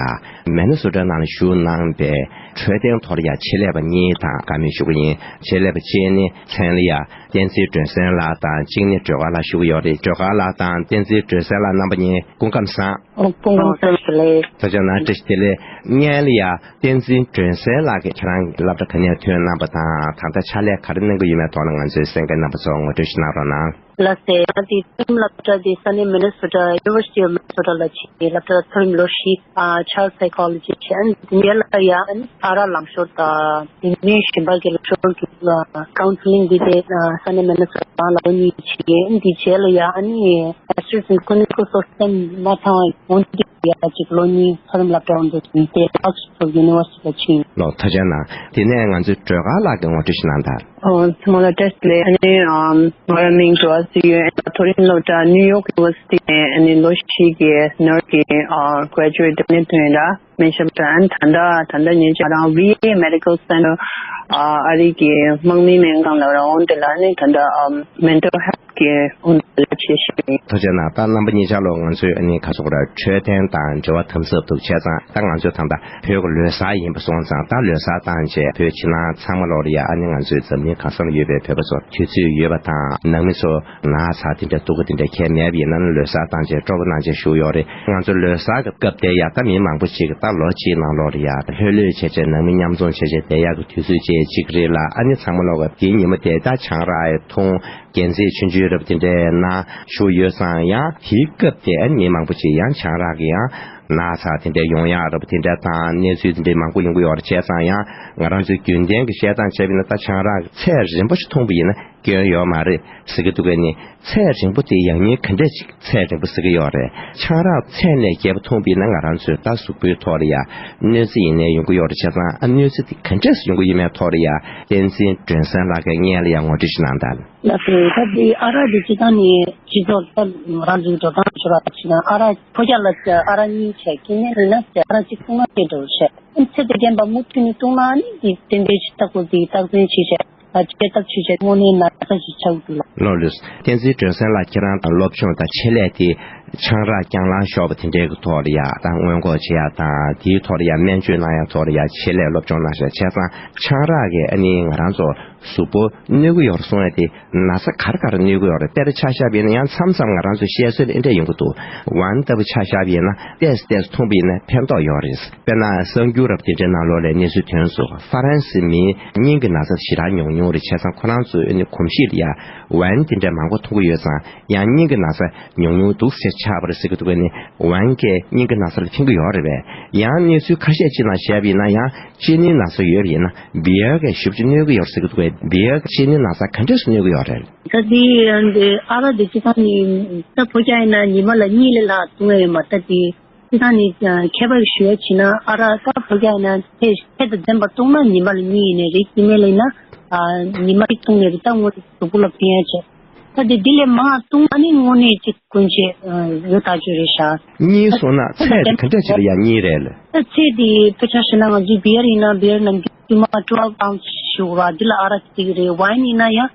མེ་ནི་སོ་ཊ་ནང་ལ་བཞུགས་གནང་པའི་འཕྲོད་བསྟེན་ཐོག་ལ་ཡ་ཆེད་ལས་པ་གཉིས་དང་བཀའ་མོལ་ཞུ་གི་ཡིན། ཆེད་ལས་པ་གཅིག་ནི་མཚན་ལ་ཡ། བསྟན་འཛིན་སྒྲོན་གསལ་ལགས་དང་གཅིག་ནི་སྒྲོལ་དཀར་ལགས་བཞུགས་ཡོད་རེད། སྒྲོལ་དཀར་ལགས་དང་བསྟན་འཛིན་སྒྲོན་གསལ་ལགས་རྣམ་པ་གཉིས་སྐུ་ཁམས་བཟང་། ཨོ། སྐུ་ཁམས་བཟང་། བཀྲ་ཤིས་བདེ་ལེགས། ཐུགས་རྗེ་གནང་། བཀྲ་ཤིས་བདེ་ལེགས། སྔོན་ལ་ཡ་བསྟན་འཛིན་སྒྲོན་གསལ་ལགས་ཀྱིས་ཁྱེད་རང་གི་སློབ་གྲྭ་ག་ནས་ཐོན་གནང་པ་དང་། ད་ལྟ་ཕྱག་ལས་ག་རེ་གནང་གི་ཡོད་མེད་ཐོག་ལ་ང་ཚོའི་གསན་མཁན་རྣམ་པ་ཚོ་ངོ་སྤྲོད་ཞིག་གནང་རོགས་གནང་། ལགས་སེ། ང་དེ་མཐོ་རིམ་སློབ་གྲྭ་དེ་ས་གནས་མི་ནི་སོ་ཊ། University of Minnesota ལ་ཕྱིན་ཏེ་སློབ་གྲྭ་མཐོ་རིམ་ལོ་བཞི། ཨ། Child Psychology བྱས། དེ་ནས་ལ་ཡ་ཨ་ནི་ཆང་རག་ལང་ཤོར་དང་དེ་ནས་གཞན་པ་གི་ལང་ཤོར་གྱི་ཀའུན་སེ་ལིང་འདི་དེ་ས་གནས་མི་ནི་སོ་ཊ་ལ་ལོ་གཉིས་བྱས། དེ་རྗེས་ལ་ཡ་ཨ་ནི་Masters in Clinical Social Science མ་ཚང་བ་འོན་ཏེ་ཡ་གཅིག་ལོ་གཉིས་མཐོ་རིམ་སློབ་གྲྭ་འོན་ཏེ་ཕྱིན་ཏེ་Oxford University ལ་ཕྱིན། ལགས་ཐུགས་རྗེ་གནང་། དེ་ནས་ང་ཚོའི་སྒྲོལ་དཀར་ལགས་ཀྱི་ངོ་སྤྲོད་ཞིག་གནང་དང་། ཨོ། ཚང་མ་ལ་བཀྲ་ཤིས་བདེ་ལེགས། ཨ་ནི་ཨམ་ང་རང་མིང་ཇོ་ཨ་སི་ཡོད། ཨ་ནི་མཐོ་རིམ་སློབ་གྲྭ་New York University ནས་ཨ་ནི་ལོ་བཞི་གི་ནར་སི་གི་ཨ་Graduate ནས་ཐོན་ཡོད། ད་སྨན་ཞབས་ཁྲ་ཨ་ནི་ད་ལྟ་ད་ལྟ་ཉེ་ཆར་རང་V A Medical Center ཨ་ཨ་རི་གི་དམག་མིའི་སྨན་ཁང་ལ་རང་དབང་དེ་ལ་ཨ་ནི་ད་ལྟ་ཨམ་Mental Health གི་དབང་དུ་ལ་བྱེད་བཞིན་ཡིན། ཐུགས་རྗེ་གནང་། ད་རྣམ་པ་གཉིས་ཆ་ལོ་ང་ཚོས་ཨ་ནི་ག་ཚོད་ར་འཕྲོད་བསྟེན་དང་འབྲེལ་བ་དམ་ཟབ་ཏུ་བྱས་ཙང་། ད་ང་ཚོས་ད་ལྟ་བོད་ཀྱི་ལོ་གསར་ཡིན་པ་སོང་ཙང་། ད་ལོ་གསར་བཏང་རྗེས་བོད་ཕྱི་ནང་ཚང་མ་ལོག་ལ་ཡ་ཨ་ནི་ང་ཚོའི་འཛམ་གླིང་གང་ས་ལ་ཡོད་པའི་བོད་པ་ཚོ་དུས་ཚོད་ཡོད་པ་དང་། ནང་མི་ཚོ་ན་ཚ་དེ་འདྲ་སྡུག་གི་དེ་འདྲ་གང་ཡང་མེད་པ་ཡིན་ན་ནི་ལོ་གསར་བཏང་རྗེས་སྤྲོ་པོ་གནང་རྗེས་བཞུགས་ཡོད་རེད། ང་ཚོ་ལོ་གསར་གྱི་སྐབས་དེ་ཡ་ད་མི་མང་པོ་ཞིག་གིས་ད་ལོ་གཅིག་ནང་ལོག་ལ་ཡ་ལྷོད་ལྷོད་བྱས་བྱས་ནང་མི་མཉམ་འཛོམས་བྱས་བྱས་བསྡད་ཡག་གི་དུས་ཚོད་ཅིག་ཅིག་རེད་ལ། ཨ་ནི་ཚང་མ་ལོག་གི་དེའི་ཉིན་མོ་དེ་ད་ཆང་རག་ཡང་འཐུང་། རྒྱལ་མཚན་ཆུང་ཆུང་རབ་དེ་འདྲའི་ནང་བཞུགས་ཡོད་ཙང་ཡང་དེའི་སྐབས་དེ་ཨ་ནི་མི་མང་པོ་ཅིག་ཡང་ཆང་རག་གི་ཡང་ན་ཚ་དེ་འདྲའི་ཡོང་ཡག་རབ་དེ་འདྲ་དང་གནས་ཚུལ་དེ་འདྲའི་མང་པོ་ཡོང་གི་ཡོད་རེད། བྱས་ཙང་ཡང་ང་རང་ཚོའི་རྒྱུན་ལྡན་གྱི་བཤད་སྟངས་བྱས་པ་ཡིན་ན་ད་ཆང་རག་ཚད་རིང་པོ་ཞིག་འཐུང་པ་ཡིན་ན་སྐྱོན་ཡོད་མ་རེད་ཟེར་གྱི་འདུག་གས་ནི། ཚད་རིང་པོ་དེ་ཡང་སྙིང་ག་འདྲས་ཅིག་ཚད་རིང་པོ་ཟེར་གྱི་ཡོད་རེད། ཆང་རག་ཚད་ལས་བརྒལ་བ་འཐུང་པ་ཡིན་ན་ང་རང་ཚོའི་ད་གཟུགས་པོའི་ཐོག་ལ་ཡ་གནོད་འཚེ་ཡིན་ནའི་ཡོང་གི་ཡོད་རེད། བྱས་ཙང་ཨ་གནོད་འཚེ་དེ་ག་འདྲས་སེ་ཡོང་གི་ཡོད་མེད་ཐོག་ལ་ཡ་བསྟན་འཛིན་སྒྲོན་གསལ་ལགས་ཀྱིས་སྔོན་ལ་ཡ་ངོ་སྤྲོད་ཞིག་གནང་དང་། ལགས་སོ། ད་དེ་ཨ་རག་དེ་སྤྱིར་བཏང་ནས་སྤྱི་ཚོགས་ད་ང་རང་ཚོའི་འགྲོ་སྟངས་ཤོར་བ་ཞིག་ན་ཨ་རག་ཕོ་རྒྱག་ལ་ཨ་རག་གཉིས་བྱས་ཁྱེད་ནས་ལོན་ན་ཨ་རག་གཅིག་བཏུང་ན་སྐྱེ་འགྲོ་བྱས་ཚེ་དེ་རྒན་པ་མུ་མཐུད་ནས་བཏུང་ན་ནི་དེ་བསྟན་པའི་ཆེ་ཐག་པོ་དེ་རྟག་འཛིན་བྱེད་བྱས་ལ་སྐྱེ་ཐབས་བྱེད་བྱས་དངོས་གནས་ན་ཚ་ཞིག་ཆགས་འདུག་ལ། ལགས་ལགས། བསྟན་འཛིན་སྒྲོན་གསལ་ལགས་ཁྱེད་རང་དང་སློབ་སྦྱོང་དང་ཆེད་ལས་དེ་ཆང་རག་རྐྱང་ལང་ཤོར་བ་དེ་འདྲའི་གི་ཐོག་ལ་ཡ་ད་སྔོན་འགོག་བྱེད་ཡ་དང་དེའི་ཐོག་ལ་ཡ་སྨན་བཅོས་གནང་ཡ་ཐོག་ལ་ཡ་ཆེད་ལས་སློབ་སྦྱོང་གནང་ཤག་བྱས་ཙང་ཆང་རག་གིས་ཨ་ནི་ང་རང་ཚོ་གཟུགས་པོ་གནོད་ཀྱི་ཡོད་རེད་གསུང་ཡ་དེ་ན་ཚ་ག་རེ་ག་རེ་གནོད་ཀྱི་ཡོད་རེད། དཔེར་ཆ་བཞག་པ་ཡིན་ན་ཡང་མཚམས་མཚམས་ང་རང་ཚོའི་བཤད་སྲོལ་ལ་འདི་འདྲ་ཡོང་གི་འདུག་ཝན་ལྟ་བུ་ཆ་བཞག་པ་ཡིན་ན་ཏོག་ཙམ་ཏོག་ཙམ་འཐུང་པ་ཡིན་ན་ཕན་ཐོགས་ཡོད་རེད། དཔེར་ན་གསར་འགྱུར་རབ་དེ་འདྲའི་ནང་ལོགས་ལ་གནས་ཚུལ་ཐོན་སོང་། ཧྥ་རན་སི་མིའི་སྙིང་གི་ན་ཚ་ཞེ་དྲག་ཉུང་ཉུང་རེད། བྱས་ཙང་ཁོ་རང་ཚོའི་ཨ་ནི་གོམས་གཤིས་ལ་ཡ་ཝན་དེ་འདྲ་མང་པོ་འཐུང་གི་ཡོད་ཙང་ཡང་སྙིང་གི་ན་ཚ་ཉུང་ཉུང་འདུག་ཟེར་ཆགས་པ་རེད་ཟེར་གྱི་འདུག་ཨ་ནི་ཝན་གྱིས་སྙིང་གི་ན་ཚ་ལ་ཕན་གྱི་ཡོད་རེད་པས། ཡང་གནས་ཚུལ་ཁ་ཤས་ཅིག་ནང་བཤད་པ་ཡིན་ན་ཡང་གཅིན་སྙི་ན་ཚ་ཡོད་པ་ཡིན་ན་བི་ཡར་གྱིས་ཞེ་པོ་ཅིག་གནོད་ཀྱི་ཡོད་རེད་ཟེར་གྱི་འདུག་པས། བི་ཡར་གྱིས་གཅིན་སྙི་ན་ཚ་ག་འདྲས་སེ་གནོད་ཀྱི་ཡོད་རེད། ད་དེ་ཨ་རག་དེ་སྤྱིར་བཏང་ནི་ད་ཕོ་རྒྱག་ཡིན་ན་ཉི་མ་ལ་གཉིས་ལས་ལྷག་བཏུང་ཡ་ཡོད་མ་རེད། ད་དེ་སྤྱིར་བཏང་ནི་ཁྱད་པར་ཞུ་ཡ་བྱས་ན་ཨ་རག་ད་ཕོ་རྒྱག་ཡིན་ན་ཚད་ཚད་དང་ལྡན་པ་བཏུང་ན་ཉི་མ་ལ་གཉིས་ཡིན་ནའི་རེད། དེ་མིན་ལ་ཡིན་ན་ཉི་མ་གཅིག་བཏུང་ནའི་རེད། ད་དངོས་གནས་གཟུགས་པོ་ལ་ཕན་ཡ་བྱས། ད་དེ་འདི་ལས་མང་བ་བཏུང་ན་ནི་དངོས་གནས་ཅིག་ཀུན་བྱེད་ཡོད་ད་ཅོ་རེད་ཤག་གཉིས་སོང་ན་ཚད་དེ་ག་འདྲ་ཅིག་ལ་ཡང་གཉིས་རེད་ལ། ད་ཚད་དེ་དཔེ་ཆ་བཞག་ན་ང་ཚོའི་བི་ཡར་ཡིན་ན་བི་ཡར་ནང་ཏུ་མ་ཊུ་ཝེལ་ཨའུན་སི་ཞུ་བ་འདི་ལ་ཨ་རག་གཅིག་རེད། ཝའིན་ཡིན་ན་ཡང་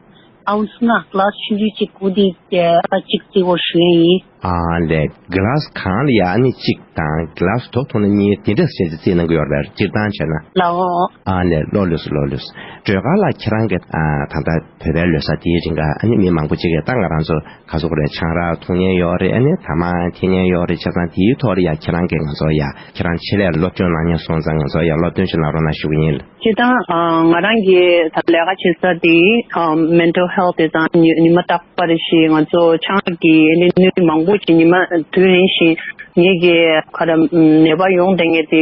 ཨའུན་སི་ལྔ་གི་ལཱ་སི་ཆུང་ཆུང་གཅིག་གུ་དེ་ཨ་རག་གཅིག་བརྩི་བར་ཞུ་ཡ་ཡིན། ཨ་ལས། གི་ལཱ་སི་གང་ལ་ཡང་ཨ་ནི་གཅིག་དང་གི་ལཱ་སི་དོ་ཐོག་ན་གཉིས་དེ་འདྲ་བྱས་ཏེ་བརྩིས་གནང་གི་ཡོད་རེད། སྤྱིར་བཏང་བྱས་ན། ལའོ། ཨ་ལས། ལོ་ལོས་སུ་ལོ་ལོས། སྒྲོལ་དཀར་ལགས་ཁྱེད་རང་གི་ཨ་ད་ལྟ་བོད་པའི་ལོ་གསར་དེའི་རིང་ག་ཨ་ནི་མི་མང་པོ་ཅིག་གིས་ད་ང་རང་ཚོ་ག་ཚོད་རེད་ཆང་རག་འཐུང་མཁན་ཡོད་རེད། ཨ་ནི་ཐ་མག་འཐེན་མཁན་ཡོད་རེད། བྱས་ཙང་དེའི་ཐོག་ལ་ཡ་ཁྱེད་རང་གིས་ང་ཚོ་ཡ་ཁྱེད་རང་ཆེད་ལས་སློབ་སྦྱོང་གནང་མཁན་སོང་ཙང་ང་ཚོ་ཡ་སློབ་སྟོན་ཞིག་གནང་རོགས་གནང་ཞུ་གི་ཡིན། སྤྱིར་བཏང་ཨ་ང་རང་གི་ད་ལས་ཀ་བྱེད་ས་དེ་ཨ་mental health དེ་དང་ཉི་ཉི་མ་རྟག་པར་ཞིག་ང་ཚོ་ཆང་གི་ཨ་ནི་སྣོད་མང་པོ་ཞིག་ཉི་མ་དུས་རིང་ཞིག་ངེད་ཀྱི་ཁ་ར་ནད་པ་ཡོང་བསྡད་མཁན་དེ་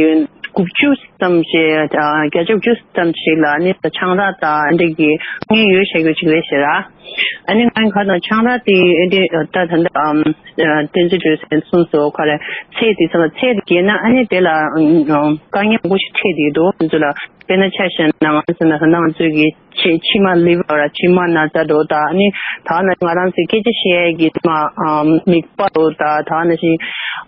དགུ་བཅུ་ཙམ་ཞིག་ཨ་བརྒྱ་ཆ་དགུ་བཅུ་ཙམ་ཞིག་ལ་ཨ་ནི་ཆང་རག་དང་ཨ་འདྲ་གི་ཏོག་དབྱིབས་ཡོད་བཤད་རྒྱུ་ཅིག་རེད་ཟེར་ར། ཨ་ནི་ང་ཁ་དང་ཆང་རག་དེ་ཨེ་འདྲ་ད་ད་ལྟ་ཨམ་བསྟན་འཛིན་སྒྲོལ་མས་གསུངས་སོང་། ཁ་རེ་ཚད་དེ་ཚོ་ལ་ཚད་དེ་བརྒལ་ན་ཨ་ནི་དེ་ལ་ཨམ་དཀའ་ངལ་མང་པོ་ཞིག་འཕྲད་བསྡད་འདུག་ཁོང་ཚོ་ལ་དཔེར་ན་ཆ་བཞག་ན་ང་ཚོ་ན་ད་ང་ཚོའི་གི་མཆི་མ་ལི་ཝར་མཆི་མ་ན་ཚ་འདྲ་བོ་དང་ཨ་ནི་ད་ན་ང་རང་ཚོའི་སྐད་ཆ་བཤད་ཡས་ཀྱི་མ་ཨམ་མིད་པ་འདྲ་བོ་དང་ད་ན་ཞིག་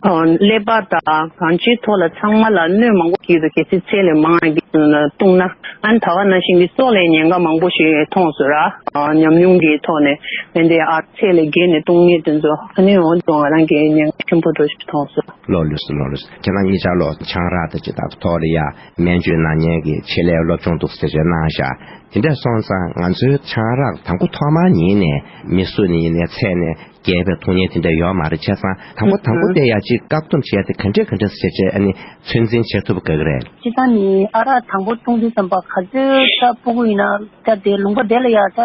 ཀླད་པ་དང་གང་ཅིའི་ཐོག་ལ་ཚང་མ་ལ་གནོད་མང་པོ་སྐྱེལ་འདུག་གལ་སྲིད་ཚད་ལས་མང་བ་གི་བཏུང་ན། ཨ་ནི་ད་ག་ནང་བཞིན་གྱི་སྲོག་ལ་ཉེན་ཁ་མང་པོ་ཞིག་མཐོང་སོང་ར། ཨ་ཉམས་མྱོང་གི་ཐོག་ནས་ཨ་འདི་ཨ་ཚད་ལས་བརྒལ་ནས་བཏུང་མཁན་དེ་ཚོ་ཨ་ནི་འོ་ཚོ་ང་རང་གི་ཉེན་ཁ་ཆེན་པོ་འདྲ་ཞིག་མཐོང་སོང་། ལོ་ལོས་ལོ་ལོས་ཁྱེད་རང་གཉིས་ཆར་ལོ་ཆང་རག་དང་ཅི་ལྟར་ཐོག་ལ་ཡ་སྨན་བཅོས་གནང་མཁན་གྱི་ཆེད་ལས་སློབ་སྦྱོང་འདུག་ཟེར་བྱས་གནང་ཤག་དེ་འདྲ་སོང་ཙང་ང་ཚོའི་ཆང་རག་དང་པོ་ཐོག་མར་ཉིད་ནས་མི་སུ་ནས་ཡིན་ནའི་ཚད་ནས་རྒྱས་པའི་འཐུང་མཁན་དེ་འདྲ་ཡོད་མ་རེད། བྱས་ཙང་དང་པོ་དང་པོ་དེ་ཡ་གཅིག་བཀག་སྡོམ་བྱས་ཏེ་ག་འདྲས་ག་འདྲས་བྱས་བྱས་ཨ་ནི་ཚོད་འཛིན་བྱེད་ཐུབ་དགོས་ཀྱི་རེད། སྤྱིར་བཏང་ནི་ཨ་རག་དང་པོ་བཏུང་དུས་ཙམ་པ་ག་ཚོད་ད་སྤུ་གུ་ཡིན་ན་ད་དེ་ལུང་པ་དེ་ལ་ཡ་ད་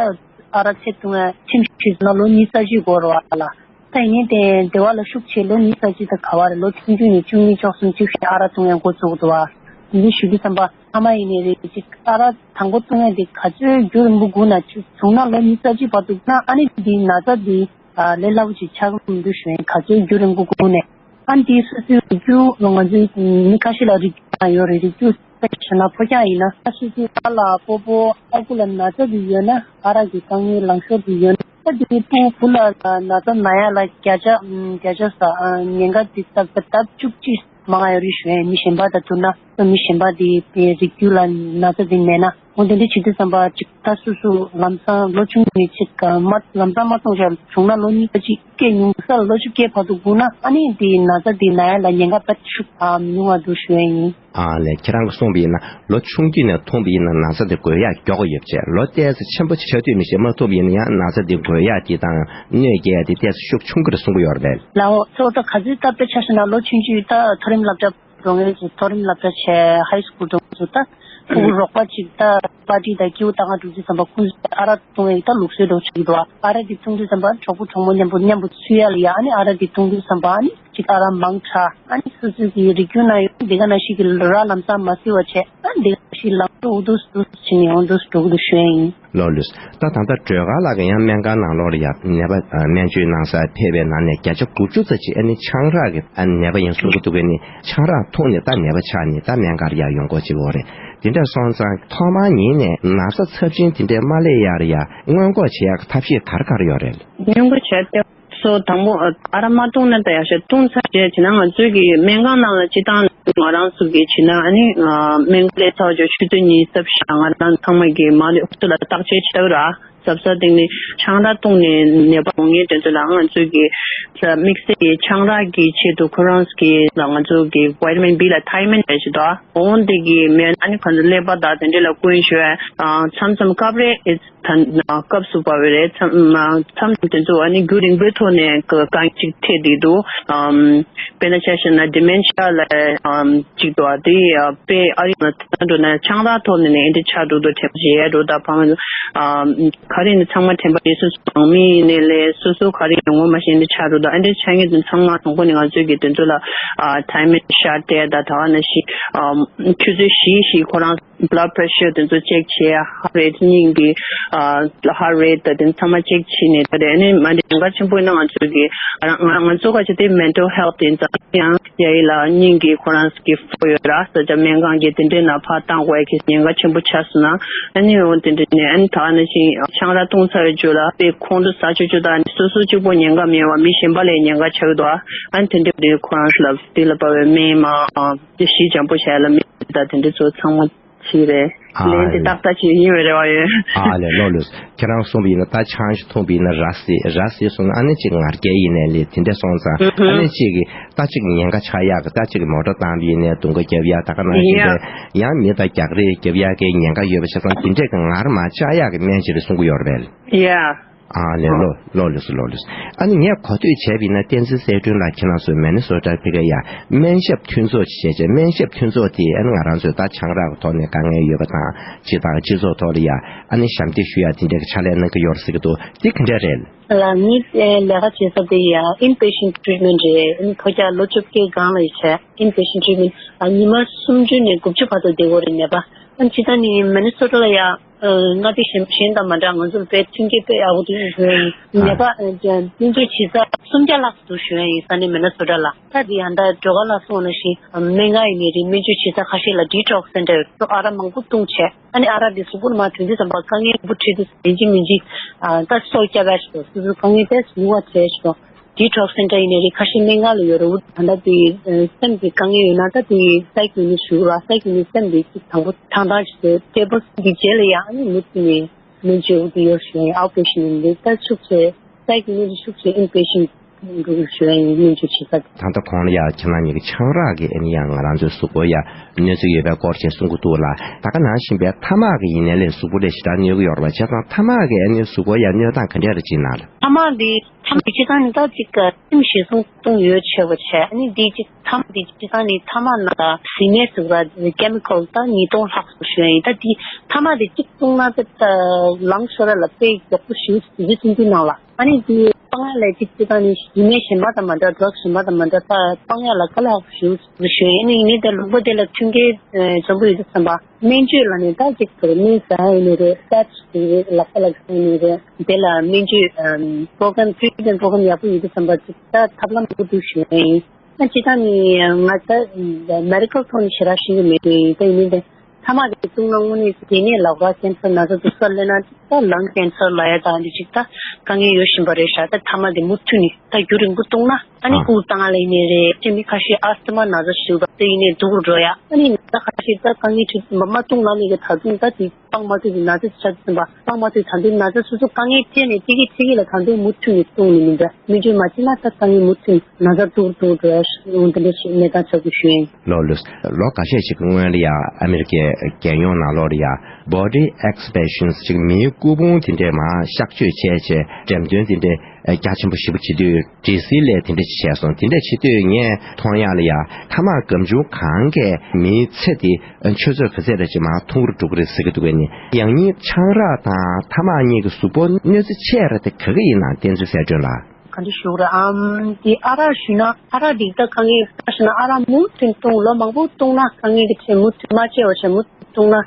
ཨ་རག་ཚད་བཏུང་ཡ་ཁྲིམས་ཞིག་ན་ལོ་ཉི་ཤུ་རྩ་གཅིག་འགོར་བ་ལ་ད་ཡིན་ནའི་དེ་སྡེ་བ་ལ་ཤུགས་ཆེ་ལོ་ཉི་ཤུ་རྩ་གཅིག་ད་ག་བ་རེད། ལོ་ཆུང་ཆུང་ནས་བཅུ་གཉིས་བཅུ་གསུམ་བཅུ་བཞི་ཨ་རག་བཏུང་ཡ་འགོ་བཙུགས་འདུག་བ། དེ་འདྲ་ཞུ་དུས་ཙམ་པ་ཕ་མ་ཡིན་ནའི་རེད་ཅིག་ཨ་རག་དང་པོ་བཏུང་ཡ་དེ་ག་ཚོད་རྒྱུན་རིང་པོ་སྒུག་ན་ཅིག་བྱུང་ན་ལོ་ཉི་ཤུ་རྩ་གཅིག་བར་དུ་སྒུག་ན་ཨ་ནི་འདི་ན་ཚ་འདི་ལས་སླ་པོ་ཅིག་ཆགས་ཀྱི་མི་འདུག་ཞུ་ཡིན། ག་ཚོད་རྒྱུན་རིང་པོ་སྒུག་ནས་ཨ་ནི་འདི་སོ་སོའི་རིགས་རྒྱུད་ང་ཚོའི་མི་ཁ་ཤས་ལ་རིགས་རྒྱུད་ཡོད་རེད། རིགས་རྒྱུད་དཔེ་བཞག་ན་ཕོ་རྒྱག་ཡིན་ན་སོ་སོའི་ཨ་ལ་སྤོ་བོ་ཨ་ཁུ་ལ་ན་ཚ་འདི་ཡོད་ན་ཨ་རག་གི་དཀའ་ངལ་ལངས་ཤོར་འདི་ཡོད་ན་ཨ་འདི་སྤུ་གུ་ལ་ན་ཚ་ན་ཡ་ལ་བརྒྱ་ཆ་བརྒྱ་ཆ་ས་ཉེན་ཁ་འདི་ད་ལྟ་བཅུ་གཅིག་མང་ང་ཡོད་རེད་ཞུ་ཡ་ཡིན། མི་གཞན་པ་དང་བསྡུར་ན་མི་གཞན་པ་དེ་དེ་རིགས་རྒྱུད་ལ་ན་ཚ་དེ་མེད་ན་འོ་དེ་འདྲ་བྱེད་དུས་ཙམ་པ་ཅིག་ད་སོ་སོ་ལམ་སང་ལོ་ཆུང་ངུ་ཅིག་མ་ལམ་སང་མ་བཏུང་བྱ་བྱུང་ན་ལོ་གཉིས་ཀ་ཅིག་སྐད་ཉུང་ས་ལ་ལོ་བཅུ་བརྒྱད་བར་དུ་སྒུག་ན་ཨ་ནི་དེ་ན་ཚ་དེ་ན་ཡ་ལ་ཉེན་ཁ་དཔེ་ཤུགས་ཨ་ཉུང་བ་འདུག་ཞུ་ཡ་ཡིན། ཨ་ལས་ཁྱེད་རང་གིས་གསུངས་པ་ཡིན་ན་ལོ་ཆུང་དུས་ནས་འཐུང་པ་ཡིན་ན་ན་ཚ་དེ་འགོས་ཡ་མགྱོགས་ཡོད་ཅེས། ལོ་ཏོག་ཙམ་ཆེན་པོ་ཆགས་དུས་ནས་ཞེ་མ་འཐུང་པ་ཡིན་ན་ཡང་ན་ཚ་དེ་འགོས་ཡ་དེ་དང་གནོད་སྐྱེལ་ཡ་དེ་ཏོག་ཙམ་ཤུགས་ཆུང་གི་རེད་གསུང་གི་ཡོད་རེད་པས། ལའོ་ཚོ་ད་ག་ཚོད་ད་དཔེ་ཆ་བཞག་ན་ལོ་ཆུང་ཆུང་ད་མཐོ་རིམ་སློབ་གྲྭ་འགྲོ་མཁན་ཚོ་མཐོ་རིམ་སློབ་གྲྭ་བྱས་ཧའི་སི་ཀུལ་འགྲོ་མཁན་ཚོ་ད་ ཕྲུ་གུ་རོགས་པ་ཅིག་ད་པར་ཊི་དང་སྐྱིད་པོ་བཏང་ག་འགྲོ་དུས་ཙམ་པ་ཁོང་ཚོས་ཨ་རག་བཏུང་ཡས་ད་ལུགས་སྲོལ་འདྲ་བོ་ཆགས་ཀྱི་འདུག་ཨ་རག་དེ་བཏུང་དུས་ཙམ་པ་གྲོགས་པོ་གྲོགས་མོ་མཉམ་པོ་མཉམ་པོ་ཚུད་ཡ་ལ་ཡ། ཨ་ནི་ཨ་རག་དེ་བཏུང་དུས་ཙམ་པ་ཨ་ནི་ཅིག་ཨ་རག་མང་དྲགས། ཨ་ནི་སོ་སོའི་གི་རིགས་རྒྱུད་ན་ཡོད་དེ་ག་ནང་བཞིན་གྱི་རག་ལམ་སང་མ་བཟི་བ་བྱས། ཨ་ནི་དེ་ག་ནང་བཞིན་ལམ་འགྲོ་འུ་དུ་སུ་དུ་བྱས་ནས་འུ་དུ་འགྲོ་གི་འདུག་ཞུ་ཡ་ཡིན། ལགས་ལགས། ད་ད་ལྟ་སྒྲོལ་དཀར་ལགས་ཀྱིས་ཡང་སྨན་ཁང་ནང་ལོགས་ལ་ཡ་ནད་པ་ཨ་སྨན་བཅོས་གནང་སར་ཕེབས་པའི་ནང་ནས་བརྒྱ་ཆ་དགུ་བཅུ་ཙམ་ཅིག་ཨ་ནི་ཆང་རག་གི་ཨ་ནད་པ་ཡིན་གསུང་གི་འདུག་གས། ནི་ཆང་རག་འཐུང་ནས་ད་ནད་པ་ཆགས་ནས་ད་སྨན་ཁང་ལ་ཡ་ཡོང་དགོས་ཅིག་ཡོད་རེད། དེ་འདྲ་སོང་ཙང་ཐོག་མར་ཉིད་ནས་ན་ཚ་ཚབས་ཆེན་དེ་འདྲའི་མ་སླེབས་ཡར་ཡ་སྔོན་འགོག་བྱེད་ཡག་གི་ཐབས་ཤེས་ག་རེ་ག་རེ་ཡོད་རེད། སྔོན་འགོག་བྱས་ཏེ་སོ་དང་པོ་ཨ་རག་མ་བཏུང་ན་ད་ཡག་ཤོས། བཏུང་ཚར་རྗེས་བྱས་ན་ང་ཚོའི་གི་སྨན་ཁང་ནང་ལ་སྤྱིར་བཏང་ང་རང་ཚོ་གི་བྱས་ན་ཨ་ནི་ཨ་སྨན་ཁང་སླེབས་ཚར་རྗེས་ཆུ་ཚོད་ཉི་ཤུ་རྩ་བཞི་ང་རང་ཚང་མ་གི་མ་ལས་ཨུ་ཚུགས་ལ་བརྟག་དཔྱད་བྱེད་ཐུབ་ར། གཟབ་གཟབ་བསྟེན་ནས་ཆང་རག་བཏུང་ནས་ནད་པ་ཡོང་མཁན་དེ་ཚོ་ལ་ང་ཚོས་ཀྱི་དམིགས་བསལ་གྱི་ཆང་རག་གི་ཆེད་དུ་ཁོ་རང་གི་ང་ཚོ་གི་བི་ཊ་མིན་བི་ལ་ཐའི་མིན་རེད་ཅེས་དང་འོན་ཏེ་གི་སྨན་ཨ་ནི་ཁོ་ཚོ་ཀླད་པ་དང་དེ་འདྲ་ལ་སྐུན་ཞུ་བ། མཚམས་མཚམས་སྐབས་རེ་ཨེ་ད་སྐབས་སུ་བབས་པ་རེད། མཚམས་མཚམས་དེ་ཚོ་ཨ་ནི་རྒྱུན་རིང་པོའི་ཐོག་ནས་དཀའ་ངལ་ཅིག་འཕྲད་བསྡད་འདུག་དཔེར་ན་ཆ་བཞག་ན་ཌི་མེན་ཤི་ཡ་ལ་ཅིག་འདུག་དེ་དཔེ་ཨ་རི་ནང་འགྲོ་ན་ཆང་རག་ཐོག་ནས་ནས་འདི་ཆགས་འགྲོ་འདུག་དྲན་པ་བརྗེད་འགྲོ་ད་ཕངས། ག་རེ་ནི་ཚང་མ་དྲན་པ་བརྗེད་སོང་། ཚང་མ་ཡིན་ནའི་ལས་སོ་སོ་ག་རེ་ཡོང་ངོ་མ་ཤེས་འདི་ཆགས་འགྲོ་འདུག་ཨ་འདྲའི་ཆ་ངེས་དུ་ཚང་མ་དང་པོ་ནས་ང་ཚོའི་གི་དེ་ཚོ་ལ་ཐའི་མིན་ཤ་སྤྲད་ད་ད་ག་ནང་བཞིན་ཆུ་ཚོད་བཞི་བཞི་ཁོ་རང་blood pressure དེ་ཚོ་ཅེག་བྱས། ཧར་རེ་ཊི་སྙིང་གི་ཧར་རེ་ཊི་དང་དེ་ཚང་མ་ཅེག་བྱས་ནས་ད་དེ་ནི་མ་འདི་ཉེན་ཁ་ཆེན་པོ་ཡིན་ན་ང་ཚོ་གི་ང་ང་ཚོ་ག་ཅི་དེ་མེན་ཊལ་ཧེལ་ཐི་ཡིན་ཙང་ཡང་ཡ་ཡི་ལ་སྙིང་གི་ཁོ་རང་གི་ཕོ་ཡོད་ར་ས་ཆ་སྨན་ཁང་གི་དེ་འདྲའི་ནང་ཕར་བཏང་དགོས་ཡ་གི་ཉེན་ཁ་ཆེན་པོ་ཆགས་སོང་ན་ཨ་ནི་འོ་དེ་འདྲ་ནས་ཨ་ནི་ད་ནི་ཞིང་ཆང་རག་བཏུང་ཚར་བའི་རྗེས་ལ་དཔེ་ཁོང་ཁྲོ་ཟ་ཆོག་ཆོག་དང་སོ་སོ་གཅིག་པོ་ཉེན་ཁ་མེད་པ་མི་གཞན་པ་ལ་ཉེན་ཁ་ཆགས་འདུག་ཨ་ནི་དེ་འདྲ་དེ་ཁོ་རང་ལ་དེ་ལ་དཔའ་བའི་སྨན་མ་དེ་ཞི་འཇམ་པོ་བྱས་ལ་མི་དང་དེ་འདྲ་ཚོ་ཚང་མ། ཞིག་རེད། ཨ་ལན་དེ་ལེ། ཏག་ཏག་ཅིག་ཡིན་པའི་རེ་བ་ཡོད། ཨ་ལེ་ལོ་ལོས། ཁྱེད་རང་གསུངས་པ་ཡིན་ན་ད་ཆང་ཞིག་འཐུང་པ་ཡིན་ན་ར་བཟི་ར་བཟི་སོང་ན་ཨ་ནི་ཅིག་ང་རྒྱལ་ཡིན་ནའི་ལས་དེ་འདྲ་སོང་ཙང་ཨ་ནི་ཅིག་གི་ད་ཅིག་ཉེན་ཁ་ཆགས་ཡག་གི་ད་ཅིག་མོ་ཊ་བཏང་པ་ཡིན་ནའི་རྡུང་ག་རྒྱབ་ཡག་ད་ག་ནང་བཞིན་པའི་ཡང་མི་དང་རྒྱག་རེས་རྒྱབ་ཡག་གི་ཉེན་ཁ་ཡོད་པ་བྱས་ཙང་དེ་འདྲས་ཀྱི་ངར་མ་བཅག་ཡག་གི་སྨན་ཞིག་རེད་གསུང་གི་ཡོད་རེད། ཡ། ཨ་ལེ་ལོ་ལོ་ལོས་ལོ་ལོས། ཨ་ནི་ངས་གོ་ཐོས་བྱས་པ་ཡིན་ན་བསྟན་འཛིན་གསལ་སྒྲོན་ལགས་ཁྱེད་རང་ཚོའི་མི་ནི་སོ་ཊ་ཕི་ཀ་ཡ་སྨན་ཞབས་མཐུན་ཚོགས་ཅིག་བྱས་བྱས་སྨན་ཞབས་མཐུན་ཚོགས་དེ་ཨ་ནི་ང་རང་ཚོའི་ད་ཆང་རག་གི་ཐོག་ནས་དཀའ་ངལ་ཡོད་པ་དང་སྤྱི་དང་སྤྱི་ཚོགས་ཐོག་ལ་ཡ་ཨ་ནི་ཞབས་འདེགས་ཞུ་ཡ་དེ་འདྲའི་ཕྱག་ལས་གནང་གི་ཡོད་རེད་ཟེར་གི་འདུག་དེ་ག་འདྲ་རེད། ལགས་ངའི་ལས་ཀ་བྱེད་ས་དེ་ཡ་ཨིན་པེ་ཤན་ཊི་ཊི་རིཊ་མེན་ཊི་རེད། ཨ་ནི་ཕོ་རྒྱག་ལོ་བཅོ་བརྒྱད་སྒང་ལ་ཡ་བྱས་ཨིན་པེ་ཤན་ཊི་ཊི་རིཊ་མེན་ཊི་ཨ་ཉི་མ་སུམ་ཅུ་ནས་དགུ་བཅུ་བར་དུ་བསྡད་དགོས་རེད་ནད་པ། ཨ་ནི་སྤྱིར་བཏང་ནི་མི་ནི་སོ་ཊ་ལ་ཡ། མངའ་སྡེ་གཞན་གཞན་དང་མ་འདྲ་ང་ཚོར་དཔེ་མཐུན་རྐྱེན་དཔེ་ཡག་པོ་འདུག་ཞུ་ཡ་ཡིན། ནད་པ་སྨན་བཅོས་བྱེད་ས་སུམ་བརྒྱ་ལྷག་འདུག་ཞུ་ཡ་ཡིན་ས་གནས་མི་ནི་སོ་ཊ་ལ། ད་འདི་ཡང་ད་སྒྲོལ་དཀར་ལགས་གསུངས་ནང་བཞིན་སྨན་ཁང་ཡིན་ནའི་རེད། སྨན་བཅོས་བྱེད་ས་ཁ་ཤས་ལ་ཌི་ཊོག་སི་སེན་ཊར་ཡོད། ཨ་རག་མང་པོ་བཏུང་བྱས་ཨ་ནི་ཨ་རག་འདི་གཟུགས་པོ་ལ་མར་ཐོན་དུས་ཙམ་པ་དཀའ་ངལ་མང་པོ་འཕྲད་དུས་ཡིན་གཅིག་མིན་གཅིག་ད་སྲོག་སྐྱབས་ཡ་ཞིག་འདུག་སོ་སོའི་དཀའ་ངལ་དཔེ་ཟུར་བ་བྱས་ཞིག་འདུག་ཌི་ཊོག་སི་སེན་ཊར་ཡིན་ནའི་རེད། ཁ་ཤས་སྨན་ཁང་ལ་ཡོད་རེད། འུ་ད་ལྟ་དེ་སེམས་ཀྱི་དཀའ་ངལ་ཡོད་ན་ད་དེ་སའི་ཀུ་ནི་ཞུ་ར་སའི་ཀུ་ནི་སེམས་དེ་ཅིག་དང་པོ་ཐང་ཐང་ཞིག་བྱས་ཊེ་བལ་གི་རྗེས་ལ་ཡང་ཨ་ནི་མུ་མཐུད་ནས་སྨན་བཅོས་འུ་དེ་ཡོད་ཞུ་ཡ་ཡིན། ཨའུཊ་པེ་ཤན་ཡིན་ནའི་ད་ཤུགས་ཆེ་སའི་ཀུ་ནི་ཤུགས་ཆེ་ཨིན་པེ་ཤན་འགྲོ་ཞུ་ཡ་ཡིན། སྨན་བཅོས་བྱེད་ས་དེ། ད་ལྟ་གོང་ལ་ཡང་ཁྱེད་རང་གཉིས་ཀྱི་ཆང་རག་གི་ཨ་ནི་ཡང་ང་རང་ཚོའི་གཟུགས་པོ་ཡ་གནོད་འཚེ་ཡོད་པའི་སྐོར་བཅས་གསུང་གི་འདུག་ལ། ད་ག་ནང་བཞིན་པའི་ཐ་མག་གི་ཡིན་ནའི་ལས་གཟུགས་པོ་ལ་ཞེ་དྲག་གནོད་ཀྱི་ཡོད་རེད་པ། བྱས་ཙང་ཐ་མག་གི་ཨ་ནི་གཟུགས་པོ་ཡ་གནོད་སྟངས་ག་འདྲས་རེད་ཅེ་ན་ལ། ཐ་མག་འདི་ཐ་མག་སྤྱིར་བཏང་ནི་ད་ཅིག་སེམས་ཞེད་སོང་གཏོང་ཡོ་ཆེ་བ་བྱས། ཨ་ནི་འདི་ཅིག་ཐ་མག་འདི་སྤྱིར་བཏང་ནི་ཐ་མག་ནང་ད་བཟི་སྨན་ཟེར་བ་ཀེ་མི་ཀལ་ད་ཉིས་སྟོང་ལྷག་ཙམ་ཞུ་ཡ་ཡིན། ད་འདི་ཐ་མག་འདི་གཅིག་བཏུང་ན་ད་ལངས་ཤོར་ལ་དཔེ་མགྱོགས་པོ་ཞེ་པོ་ཅིག་ཅིག་ནང་ལ། ཨ་ནི་འདི་སྤང་ཡ་ལ་ཅིག་སྤྱིར་བཏང་ནི་བཟི་སྨན་གཞན་པ་དང་མ་འདྲ་ཌྲག་གཞན་པ་དང་མ་འདྲ་ད་སྤང་ཡ་ལ་དཀའ་ལས་ཞེ་པོ་ཞུ་ཡ་ཡིན། ཨ་ནི་ཡིན་ནའི་ད་ལུང་པ་དེ་ལ་མཐུན་རྐྱེན་འཇམ་པོ་ཡོད་དུས་ཙམ་པ། སྨན་བཅོས་ལ་ནི་ད་ཅིག་ཟེར་སྨན་ཟ་ཡ་ཡིན་ནི་རེད། སེ་པ་ཡིན་ནི་རེད། ལག་པ་ལ་ཟ་ཡ་ཡིན་ནི་རེད། དེ་ལ་སྨན་བཅོས་པོ་རོ་གྷ་རམ་ཊི་རིཊ་མེན་ཊི་པོ་རོ་གྷ་རམ་ཡག་པོ་ཡོད་དུས་ཙམ་པ་ཅིག་ད་ཐབས་ལམ་མང་པོ་འདུག་ཞུ་ཡ་ཡིན། ད་སྤྱིར་བཏང་ནི་ང་ད་མེ་ཌི་ཀལ་ཐོག་ནས་ཞེ་དྲག་ཤེས་ཀྱི་མེད་དུས་ཡིན། ད་ཡིན་ནའི་ད་ཐ་མག་དེ་བཏུང་ན་དངོས་གནས་དེ་ནས་ལག་པ་ཀེན་སར་ན་ཚ་དུག་ས་སླེབས་ན་ད་ལང་ཀེན་སར་ལབ་ཡ་ད་འདི་ཅིག་ད་དཀའ་ངལ་ཡོད་བཞིན་པ་རེད་ཤག་ད་ཐ་མག་དེ་མུ་མཐུད་ནས་ད་རྒྱུན་རིང་པོ་བཏུང་ན། ཨ་ནི་ཨ་སྤུ་བཏང་ལ་ཡིན་ནའི་རེད། ཅེས་མི་ཁ་ཤས་ཨ་སི་ཐ་མ་ན་ཚ་ཞིག་འདུག་དེ་ཡིན་ནའི་སྡུག་རུ་འགྲོ་ཡ། ཨ་ནི་ན་ཚ་ཁ་ཤས་ད་དཀའ་ངལ་འཕྲད་མ་མ་བཏུང་ལ་ནི་གི་ད་དུང་ད་དེ་སྤང་མ་ཐུབ་པའི་ན་ཚ་ཆགས་ཟིན་པ། སྤང་མ་ཐུབ་ད་དུང་ན་ཚ་སོ་སོ་དཀའ་ངལ་འཕྲད་ནས་ཐེ་གི་ཐེ་གི་ལ་ད་དུང་མུ་མཐུད་ནས་བཏུང་ནི་མིན་འདྲ། སྨན་བཅོས་མ་བྱས་ན་ད་དཀའ་ངལ་མུ་མཐུད་ན་ཚ་སྡུག་སྡུག་འགྲོ་ཡ་འོང་དེ་འདྲ་ཞིག་གནས་སྟངས་ཆགས་འདུག་ཞུ་ཡིན། ལོ་ལོ་ལོ་འགའ་ཤས་ཤིག་གི་སྔོན་ལ་ཡ་ཨ་མི་རི་ཀའི་རྒྱལ་ཡོངས་ནང་ལོགས་ལ་ཡ་body exhibitions ཅིག་མིའི་སྐུ་ཕུང་དེ་འདྲས་མ་གཤག་བཅོས་བྱས་བྱས་འགྲེམས་སྟོན་དེ་འདྲས། རྒྱ་ཆེན་པོ་ཞེ་པོ་བྱེད་དུས་འདྲེ་སིལ་ལས་དེ་འདྲ་ཅིག་བྱས་སོང་། དེ་འདྲ་བྱེད་དུས་ངས་མཐོང་ཡག་ལ་ཡ་ཐ་མག་སྒམ་ཆུང་གང་གས་མིའི་ཚེ་དེ་ཆུ་ཚོད་ག་ཚད་རེ་ཅིག་མར་ཐུང་རུ་འགྲོ་གི་རེད་ཟེར་གི་འདུག་གས་ནི། ཡང་སྙིང་ཆང་རག་དང་ཐ་མག་གཉིས་ཀྱི་གཟུགས་པོ་གནོད་འཚེ་ཆེ་ར་དེ་ག་གི་ཡིན་ན། བསྟན་འཛིན་གསལ་སྒྲོན་ལགས། ག་འདྲ་ཞུ་ར་ཨམ་དེ་ཨ་རག་ཞུས་ན་ཨ་རག་འདི་ད་དཀའ་ངལ་ད་ཞུ་ན་ཨ་རག་མུ་མཐུད་བཏུང་ལོ་མང་པོ་བཏུང་ན་དཀའ་ངལ་གྱི་ཆེད་མུ་མཐུད་མ་བྱས་པ་བྱས་མུ་མཐུད་བཏུང་ན།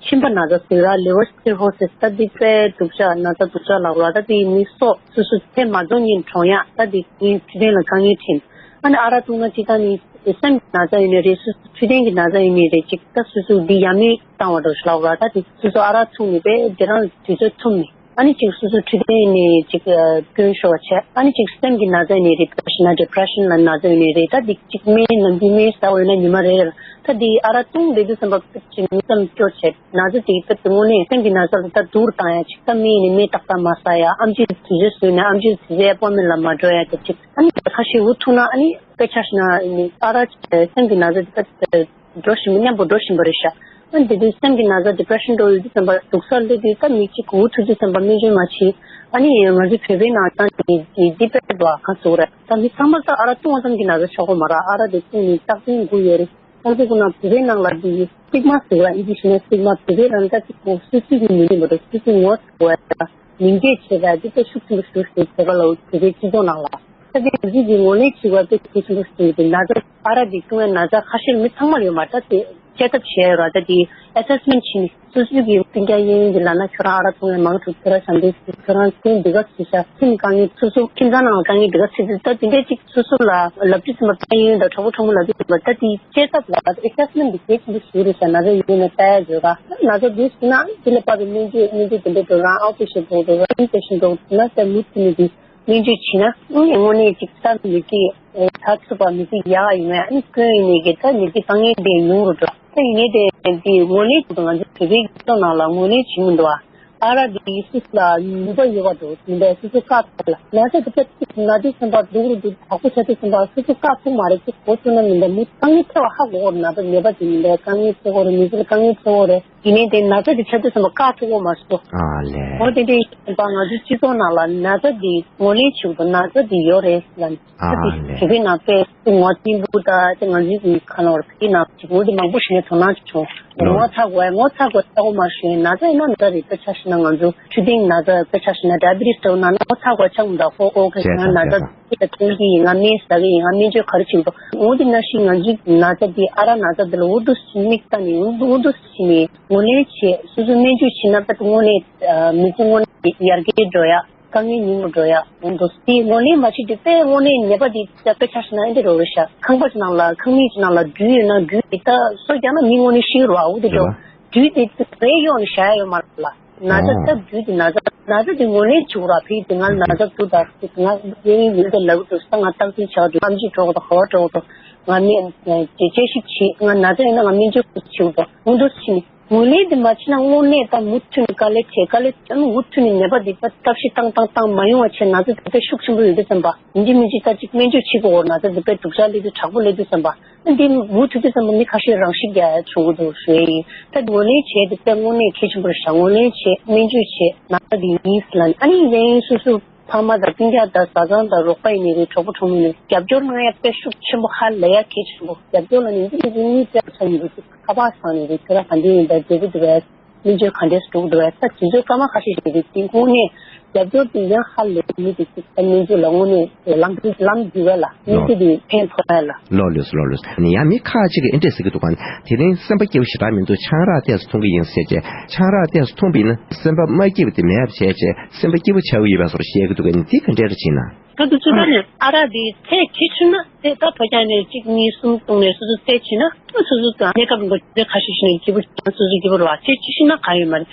མཆིན་པ་ན་ཚ་ཟེར་ར་ལི་ཝར་སི་རོ་སིས་ད་འདི་དཔེ་སྡུག་ཅག་ན་ཚ་སྡུག་ཅག་ལབ་ར། ད་འདི་མི་སྲོག་སོ་སོ་ཚེ་མ་རྫོགས་ཉིན་གྲོངས་ཡག་ད་འདི་ངའི་འཕྲོད་བསྟེན་ལ་དཀའ་ངལ་འཕྲད། ཨ་ནི་ཨ་རག་བཏུང་ན་ཅི་ད་ནི་སེམས་ཀྱི་ན་ཚ་ཡིན་ནི་རེད། སོ་སོ་འཕྲོད་བསྟེན་གྱི་ན་ཚ་ཡིན་ནི་རེད། ཅིག་ད་སོ་སོ་འདི་ཡ་མེད་བཏང་བ་འདྲ་ཞིག་ལབ་ར། ད་འདི་སོ་སོ་ཨ་རག་འཐུང་ནི་དཔེ་འདི་རང་དུས་ཚོད་ཐུབ་ནི། ཨ་ནི་ཅིག་སོ་སོ་འཕྲོད་བསྟེན་ནས་ཅིག་སྐྱོན་ཤོར་བ་བྱས། ཨ་ནི་ཅིག་སེམས་ཀྱི་ན་ཚ་ནས་རེད་པ་ཞེ་ན་ཌི་པི་རེ་ཤན་ལ་ན་ཚ་ཡོད་ནས་རེད། ད་འདི་ཅིག་སྨན་ནམ་རྒྱུན་སྨན་ཟ་བ་ཡོད་ན་ཉི་མ་རེ་རེ་ལ་ད་འདི་ཨ་རག་བཏུང་བསྡད་དུས་ཙམ་པ་ཅིག་མི་བསམ་སྐྱོ་བྱས། ན་ཚ་དེ་ད་དངོས་གནས་སེམས་ཀྱི་ན་ཚ་ལ་ད་སྡུག་རུ་བཏང་ཡ་ཅིག་ད་སྨན་ནས་སྨན་ཏག་ཏག་མ་ཟ་ཡ། ཨམ་ཆི་དུས་ཚོད་བཟོས་ནས་ཨམ་ཆི་དུས་ཚོད་ཨེ་པོ་མེན་ལ་མ་འགྲོ་ཡ་དེ་ཅིག་ཨ་ནི་ཁ་ཤས་འུ་ཐུག་ན་ཨ་ནི་དཔེ་ཆ་བཞག་ན་ཨ་རག་སེམས་ཀྱི་ན་ཚ་དེ་ད། འགྲོ་བཞིན་པ་མཉམ་པོ་འགྲོ་བཞིན་པ་རེད་ཤག་ཨ་ནི་དེ་དུས་སེམས་ཀྱི་ན་ཚ་ཌི་པི་རེ་ཤན་འགྲོ་ཡོད་དུས་ཙམ་པ་སྡུག་ས་སླེབས་དུས་ད་མི་གཅིག་འུ་ཐུག་དུས་ཙམ་པ་སྨན་བཅོས་མ་བྱེད། ཨ་ནི་ང་ཚོའི་བོད་པའི་ནང་ཚང་གི་གི་འདི་དཔེ་འགྲོ་ག་ཚོད་རེད། ད་མི་ཚང་མ་ད་ཨ་རག་བཏུང་བ་ཙམ་གྱིས་ན་ཚ་ཆགས་ཀྱི་མ་རེད། ཨ་རག་དེ་བཏུང་ནས་རྟག་པར་འགུལ་ཡོད་རེད། ཁོང་ཚོ་ཀུན་ན་བོད་པའི་ནང་ལ་འདི་སི་ཏིག་མ་ཟེར་བ་ཨིན་ཇི་ཤི་ནས་སི་ཏིག་མ་བོད་པའི་ནང་ད་ཅིག་གོ་སུ་སུ་གི་མི་འདི་མ་རེད། སུ་སུ་ངོ་ཚ་བ་ཡ་མི་འདྲེས་བྱེད་པ་འདི་ད་ཤུགས་ཆེན་པོ་ཞུ་ཞུ་བྱེད་པ་ལ་བོད་པའི་སྤྱི་ཚོགས་ནང་ལ། ད་དེ་ང་ཚོས་ཀྱི་ངོས་ལེན་བྱེད་དགོས་དཔེ་གལ་ཆེན་པོ་ཞིག་ཡིན། ན་ཚ་ཨ་རག་འདི་བཏུང་བའི་ན་ཚ་ཁ་ཤས་མི་ཚང་མར་ཡོད་མ་རེད། ད་དེ་དཔྱད་ཐབས་བྱས་ཡོད་ར། ད་དེ་ཨེ་སེ་སི་མེན་ཊི་བྱས་ནས་སོ་སོའི་གི་སྤུན་ཀྱག་གཡས་གཡོན་གྱི་ལབ་ན་ཁྱོད་རང་ཨ་རག་བཏུང་བའི་མང་ཐུག་ཁྱོད་རང་ཞབས་འདྲེན་བྱེད། ཁྱོད་རང་སེམས་འདི་ག་བྱེད་ཤག་སེམས་དཀའ་ངལ་སོ་སོ་ཁྱིམ་ཚང་ནང་ལ་དཀའ་ངལ་འདི་ག་ཚེ་ཚེ་ད་དེ་འདྲ་ཅིག་སོ་སོ་ལ་ལབ་དུས་ཙམ་པ་ཕ་ཡུལ་དང་གྲོགས་པོ་གྲོགས་མོ་ལབ་དུས་ཙམ་པ་ད་དེ་དཔྱད་ཐབས་ལ་ཨེ་སེ་སི་མེན་ཊི་འདི་གལ་ཆེན་པོ་ཞིག་རེད་ཤག་ན་ཚ་ཡོད་ན་ལྟ་ཡ་ཡོད་ར། ན་ཚ་འདི་ཟིན་ན་དེ་ལ་དཔག་པའི་སྨན་བཅོས་སྨན་བཅོས་དེ་འདྲ་འགྲོ་རང་ཨའུ་པེ་ཤན་འགྲོ་འགྲོ་རང་ཨིན་པེ་ཤན་འགྲོ་ན་ད་མུ་མཐུད་ནས་དེ། སྨན་བཅོས་བྱས་ན་དངོས་གནས་ཅིག་ད་མི་ཚེ་ད་ཚུགས་པ་མི་ཚེ་ཡག་ཡོང་ཡ་ཨ་ནི་སྐྱོན་ཡིན་ནས་ཀྱི་ད་མི་ཚེ་དཀའ་ངལ་དེ་ཉུང་རུ་འགྲོ། ད་ཡིན་ནའི་དེ་འདི་ངོས་ལེན་ཅིག་ང་ཚོ་བོད་པའི་སྤྱི་ཚོགས་ནང་ལ་ངོས་ལེན་བྱེད་མི་འདུག་ཨ། ཨ་རག་འདི་སུ་ལ་ནུས་པ་ཡོད་པ་འདུག་མི་འདུག་སུ་སུ་བཀག་ཐུབ་ལ་ན་ཚ་དེ་ད་ན་དུས་ཙམ་པ་སྡུག་རུ་འདུག་དྲག་པོ་ཆགས་དུས་ཙམ་པ་སུ་སུ་བཀག་ཐུབ་མ་རེད། ཅིག་གོ་ཐུབ་ན་མི་འདུག་མི་དཀའ་ངལ་འཕྲད་པ་ཧ་གོ་གི་རེད། ན་ཚ་ནད་པ་དེ་མི་འདུག་དཀའ་ངལ་འཕྲད་གི་རེད། མི་ཚེ་ལ་དཀའ་ངལ་འཕྲད་གི་རེད། ཡིན་ནའི་དེ་ན་ཚ་དེ་ཆགས་དུས་ཙམ་པ་བཀག་ཐུབ་ཀྱི་མ་སོང་། ཨ་ལས། འོ་དེ་འདྲ་ཡིན་པ་ང་ཚོའི་སྤྱི་ཚོགས་ནང་ལ་ན་ཚ་དེ་ངོས་ལེན་བྱེད་དགོས། ན་ཚ་དེ་ཡོད་རེད་ལབ་ནས་ཨ་ད་དེ་ལས། བོད་པའི་ནང་དཔེ་ངོ་ཚ་ཡིན་པོ་ད་དེ་ང་ཚོའི་གི་ཁ་ལོ་བོད་པའི་ནང་གི་ངོ་དེ་མང་པོ་ཞིག་ནས་དོ་སྣང་བྱུང་། ལོ། ངོ་ཚ་དགོས་ངོ་ཚ་དགོས་ལྟ་བུ་མ་ཞུ་ཡིན། ན་ཚ་ཡིན་ན་ན་ཚ་རེད། དཔེ་ཆ་བཞག་ན་ང་ཚོ་འཕྲོད་བསྟེན་ན་ཚ་དཔེ་ཆ་བཞག་ན་ཌའི་བི་ཊི་སི་འདྲ་བོ་ན་ན་ངོ་ཚ་དགོས་ཆགས་མི་འདུག་ཧོ་ཨོ་ཁེ་བྱས་ང་ཙང་ན་ཚ་བྱས་ཙང་དེ་ལ་བསྟེན་གྱི་ཡིན། ང་སྨན་ཟ་གི་ཡིན། ང་སྨན་བཅོས་ག་རེ་བྱེད་དགོས། འོ་དེ་ནང་བཞིན་ང་ཚོའི་ན་ཚ་དེ་ཨ་རག་ན་ཚ་དེ་ལ་འུ་ཐུག་མིག་ལྟ་ནས་འུ་ཐུག་བྱས་ནས། ངོས་ལེན་བྱེད། སོ་སོས་སྨན་བཅོས་བྱེད་ན་ད་དངོས་གནས་ཨ་མི་ཚེ་དངོས་གནས་ཡར་རྒྱས་འགྲོ་ཡ། དཀའ་ངལ་ཉུང་རུ་འགྲོ་ཡ་འོང་འདུག་དེ་ངོས་ལེན་མ་བྱེད་དུས་དཔེ་དངོས་གནས་ནད་པ་དེ་དཔེ་ཆ་བཞག་ན་ཨེ་འདྲ་རོ་རེད་ཤག་ཁང་པ་ཅིག་ནང་ལ་ཁང་མིག་ཅིག་ནང་ལ་སྦྲུལ་ཡོད་ན་སྦྲུལ་དེ་ད་སོ་རྒྱག་ན་མི་དངོས་གནས་ཤི་རོ་ཨ། འོ་དེ་འདྲ་རེད་བ། སྦྲུལ་དེ་རེད་གཡོག་ནས་བཞག་ཡ་ཡོད་མ་རེད་ལ། ན་ཚ་ཨོ། ད་སྦྲུལ་དེ་ན་ཚ་ན་ཚ་དེ་ངོས་ལེན་བྱེད་དགོས་ར། ཕ་གི་དེ་ང་ལ་ན་ཚ་འདུག་ད་ང་གཡས་གཡོན་ཡིན་དེ་ལབ་འདུག་ད་ང་བརྟག་དཔྱད་བྱ་འདུག་ཨམ་ཆི་འགྲོ་དགོས་འདུག་ག་པར་འགྲོ་དགོས་འདུག་ང་སྨན་དཔྱད་ཞིབ་བྱེད། ང་ན་ཚ་ཡིན་ན་ང་སྨན་བཅོས་བྱེད་དགོས་འདུག་འོ་འདུག་ཕྱིན། ངོས་ལེན་དེ་མ་བྱས་ན་དངོས་གནས་ད་མུ་མཐུད་ནས་དཀའ་ལས་འཕྲད། དཀའ་ལས་ཨ་ནི་མུ་མཐུད་ནས་ནད་པ་འདི་ད་ཐབས་ཤེས་བཏང་བཏང་བཏང་མ་ཡོང་བ་བྱས་ན་ཚ་དེ་དཔེ་ཤུགས་ཆེན་པོ་ཡོད་དུས་ཙམ་པ་ཡིན་གཅིག་མིན་གཅིག་ད་ཅིག་སྨན་བཅོས་བྱེད་དགོས་འོ། ན་ཚ་འདི་དཔེ་སྡུག་ཅག་སླེབས་དུས་དྲག་པོ་སླེབས་དུས་ཙམ་པ་ཨ་འདི་མུ་མཐུད་དུས་ཙམ་པ་མི་ཁ་ཤས་རང་ཤི་རྒྱག་ཡ་བྱུང་གི་འདུག་ཞུ་ཡ་ཡིན། ད་ངོས་ལེན་བྱས་དེ་དཔེ་དངོས་གནས་གལ་ཆེན་པོ་རེད་ཤག་ངོས་ལེན་བྱས་སྨན་བཅོས་བྱས་ན་ཚ་འདི་ཡིན་ལབ་ནས་ཨ་ནི་གཞན་སོ་སོ། ཕ་མ་དང་སྤུན་ཀྱག་དང་བཟའ་ཚང་དང་རོགས་པ་ཡིན་ནའི་རེད། གྲོགས་པོ་གྲོགས་མོ་ཡིན་ནའི་རྒྱབ་སྐྱོར་གནང་ཡ་དཔེ་ཤུགས་ཆེན་པོ་ཧ་ལས་ཡ་གལ་ཆེན་པོ། རྒྱབ་སྐྱོར་ལ་ནི་འདི་ནི་གཉིས་བརྩེ་བ་ཆགས་ཡིན་པ་ཅིག་ཁ་པར་བཟང་ནས་རེད། ཁྱོད་རང་ག་འདྲས་ཡིན་པ་བདེ་པོ་འདུག་བས། སྨན་བཅོས་ག་འདྲས་སུ་འགྲོ་གི་འདུག་བས། ད་དུས་ཚོད་སྐར་མ་ཁ་ཤས་ཤིག་རེད། དེ་དངོས་གནས་རྒྱབ་སྐྱོར་དེ་ཡང་ཧ་ལས་མི་དེ་ཅིག་ད་སྨན་བཅོས་ལ་དངོས་གནས་ལམ་ལམ་འགྱུར་བ་ལ་སྨན་བཅོས་དེ་ཕན་ཐོགས་ཡ་ལ། ལོ་ལོས་ལོ་ལོས་ནི་ཡང་མི་ཁ་ཅིག་གིས་ཨེ་འདྲས་ཟེར་གི་འདུག་ག་དེ་རིང་སེམས་པ་སྐྱིད་པོ་ཞེ་དྲག་མི་འདུག་ཆང་རག་ཏོག་ཙམ་འཐུང་གི་ཡིན་ཟེར་བྱས། ཆང་རག་ཏོག་ཙམ་འཐུང་བ་ཡིན་ན་སེམས་པ་མ་སྐྱིད་པ་དེ་མེད་པ་བྱས་བྱས་སེམས་པ་སྐྱིད་པོ་ཆགས་ཀྱི་ཡོད་པ་སོགས་བཤད་ཀྱི་འདུག་ག་ནི་འདི་ག་འདྲས་རེད་བྱས་ན། ད་དུ་ཚོད་ལྟ་ནས་ཨ་རག་འདི་ཚད་ཁེ་ཆུ་ན་དེ་ད་ཕོ་རྒྱག་ནས་གཅིག་གཉིས་གསུམ་བཏུང་ནས་སོ་སོ་ཚད་ཆེ་ན་ད་སོ་སོ་དང་གནས་སྐབས་འགོ་ཚད་ཁ་ཤས་ཤིག་ནས་སྐྱིད་པོ་ཆགས་སོ་སོ་སྐྱིད་པོ་རེད་བ། ཚད་ཆེ་ཤི་ན་གང་ཡོད་མ་རེད།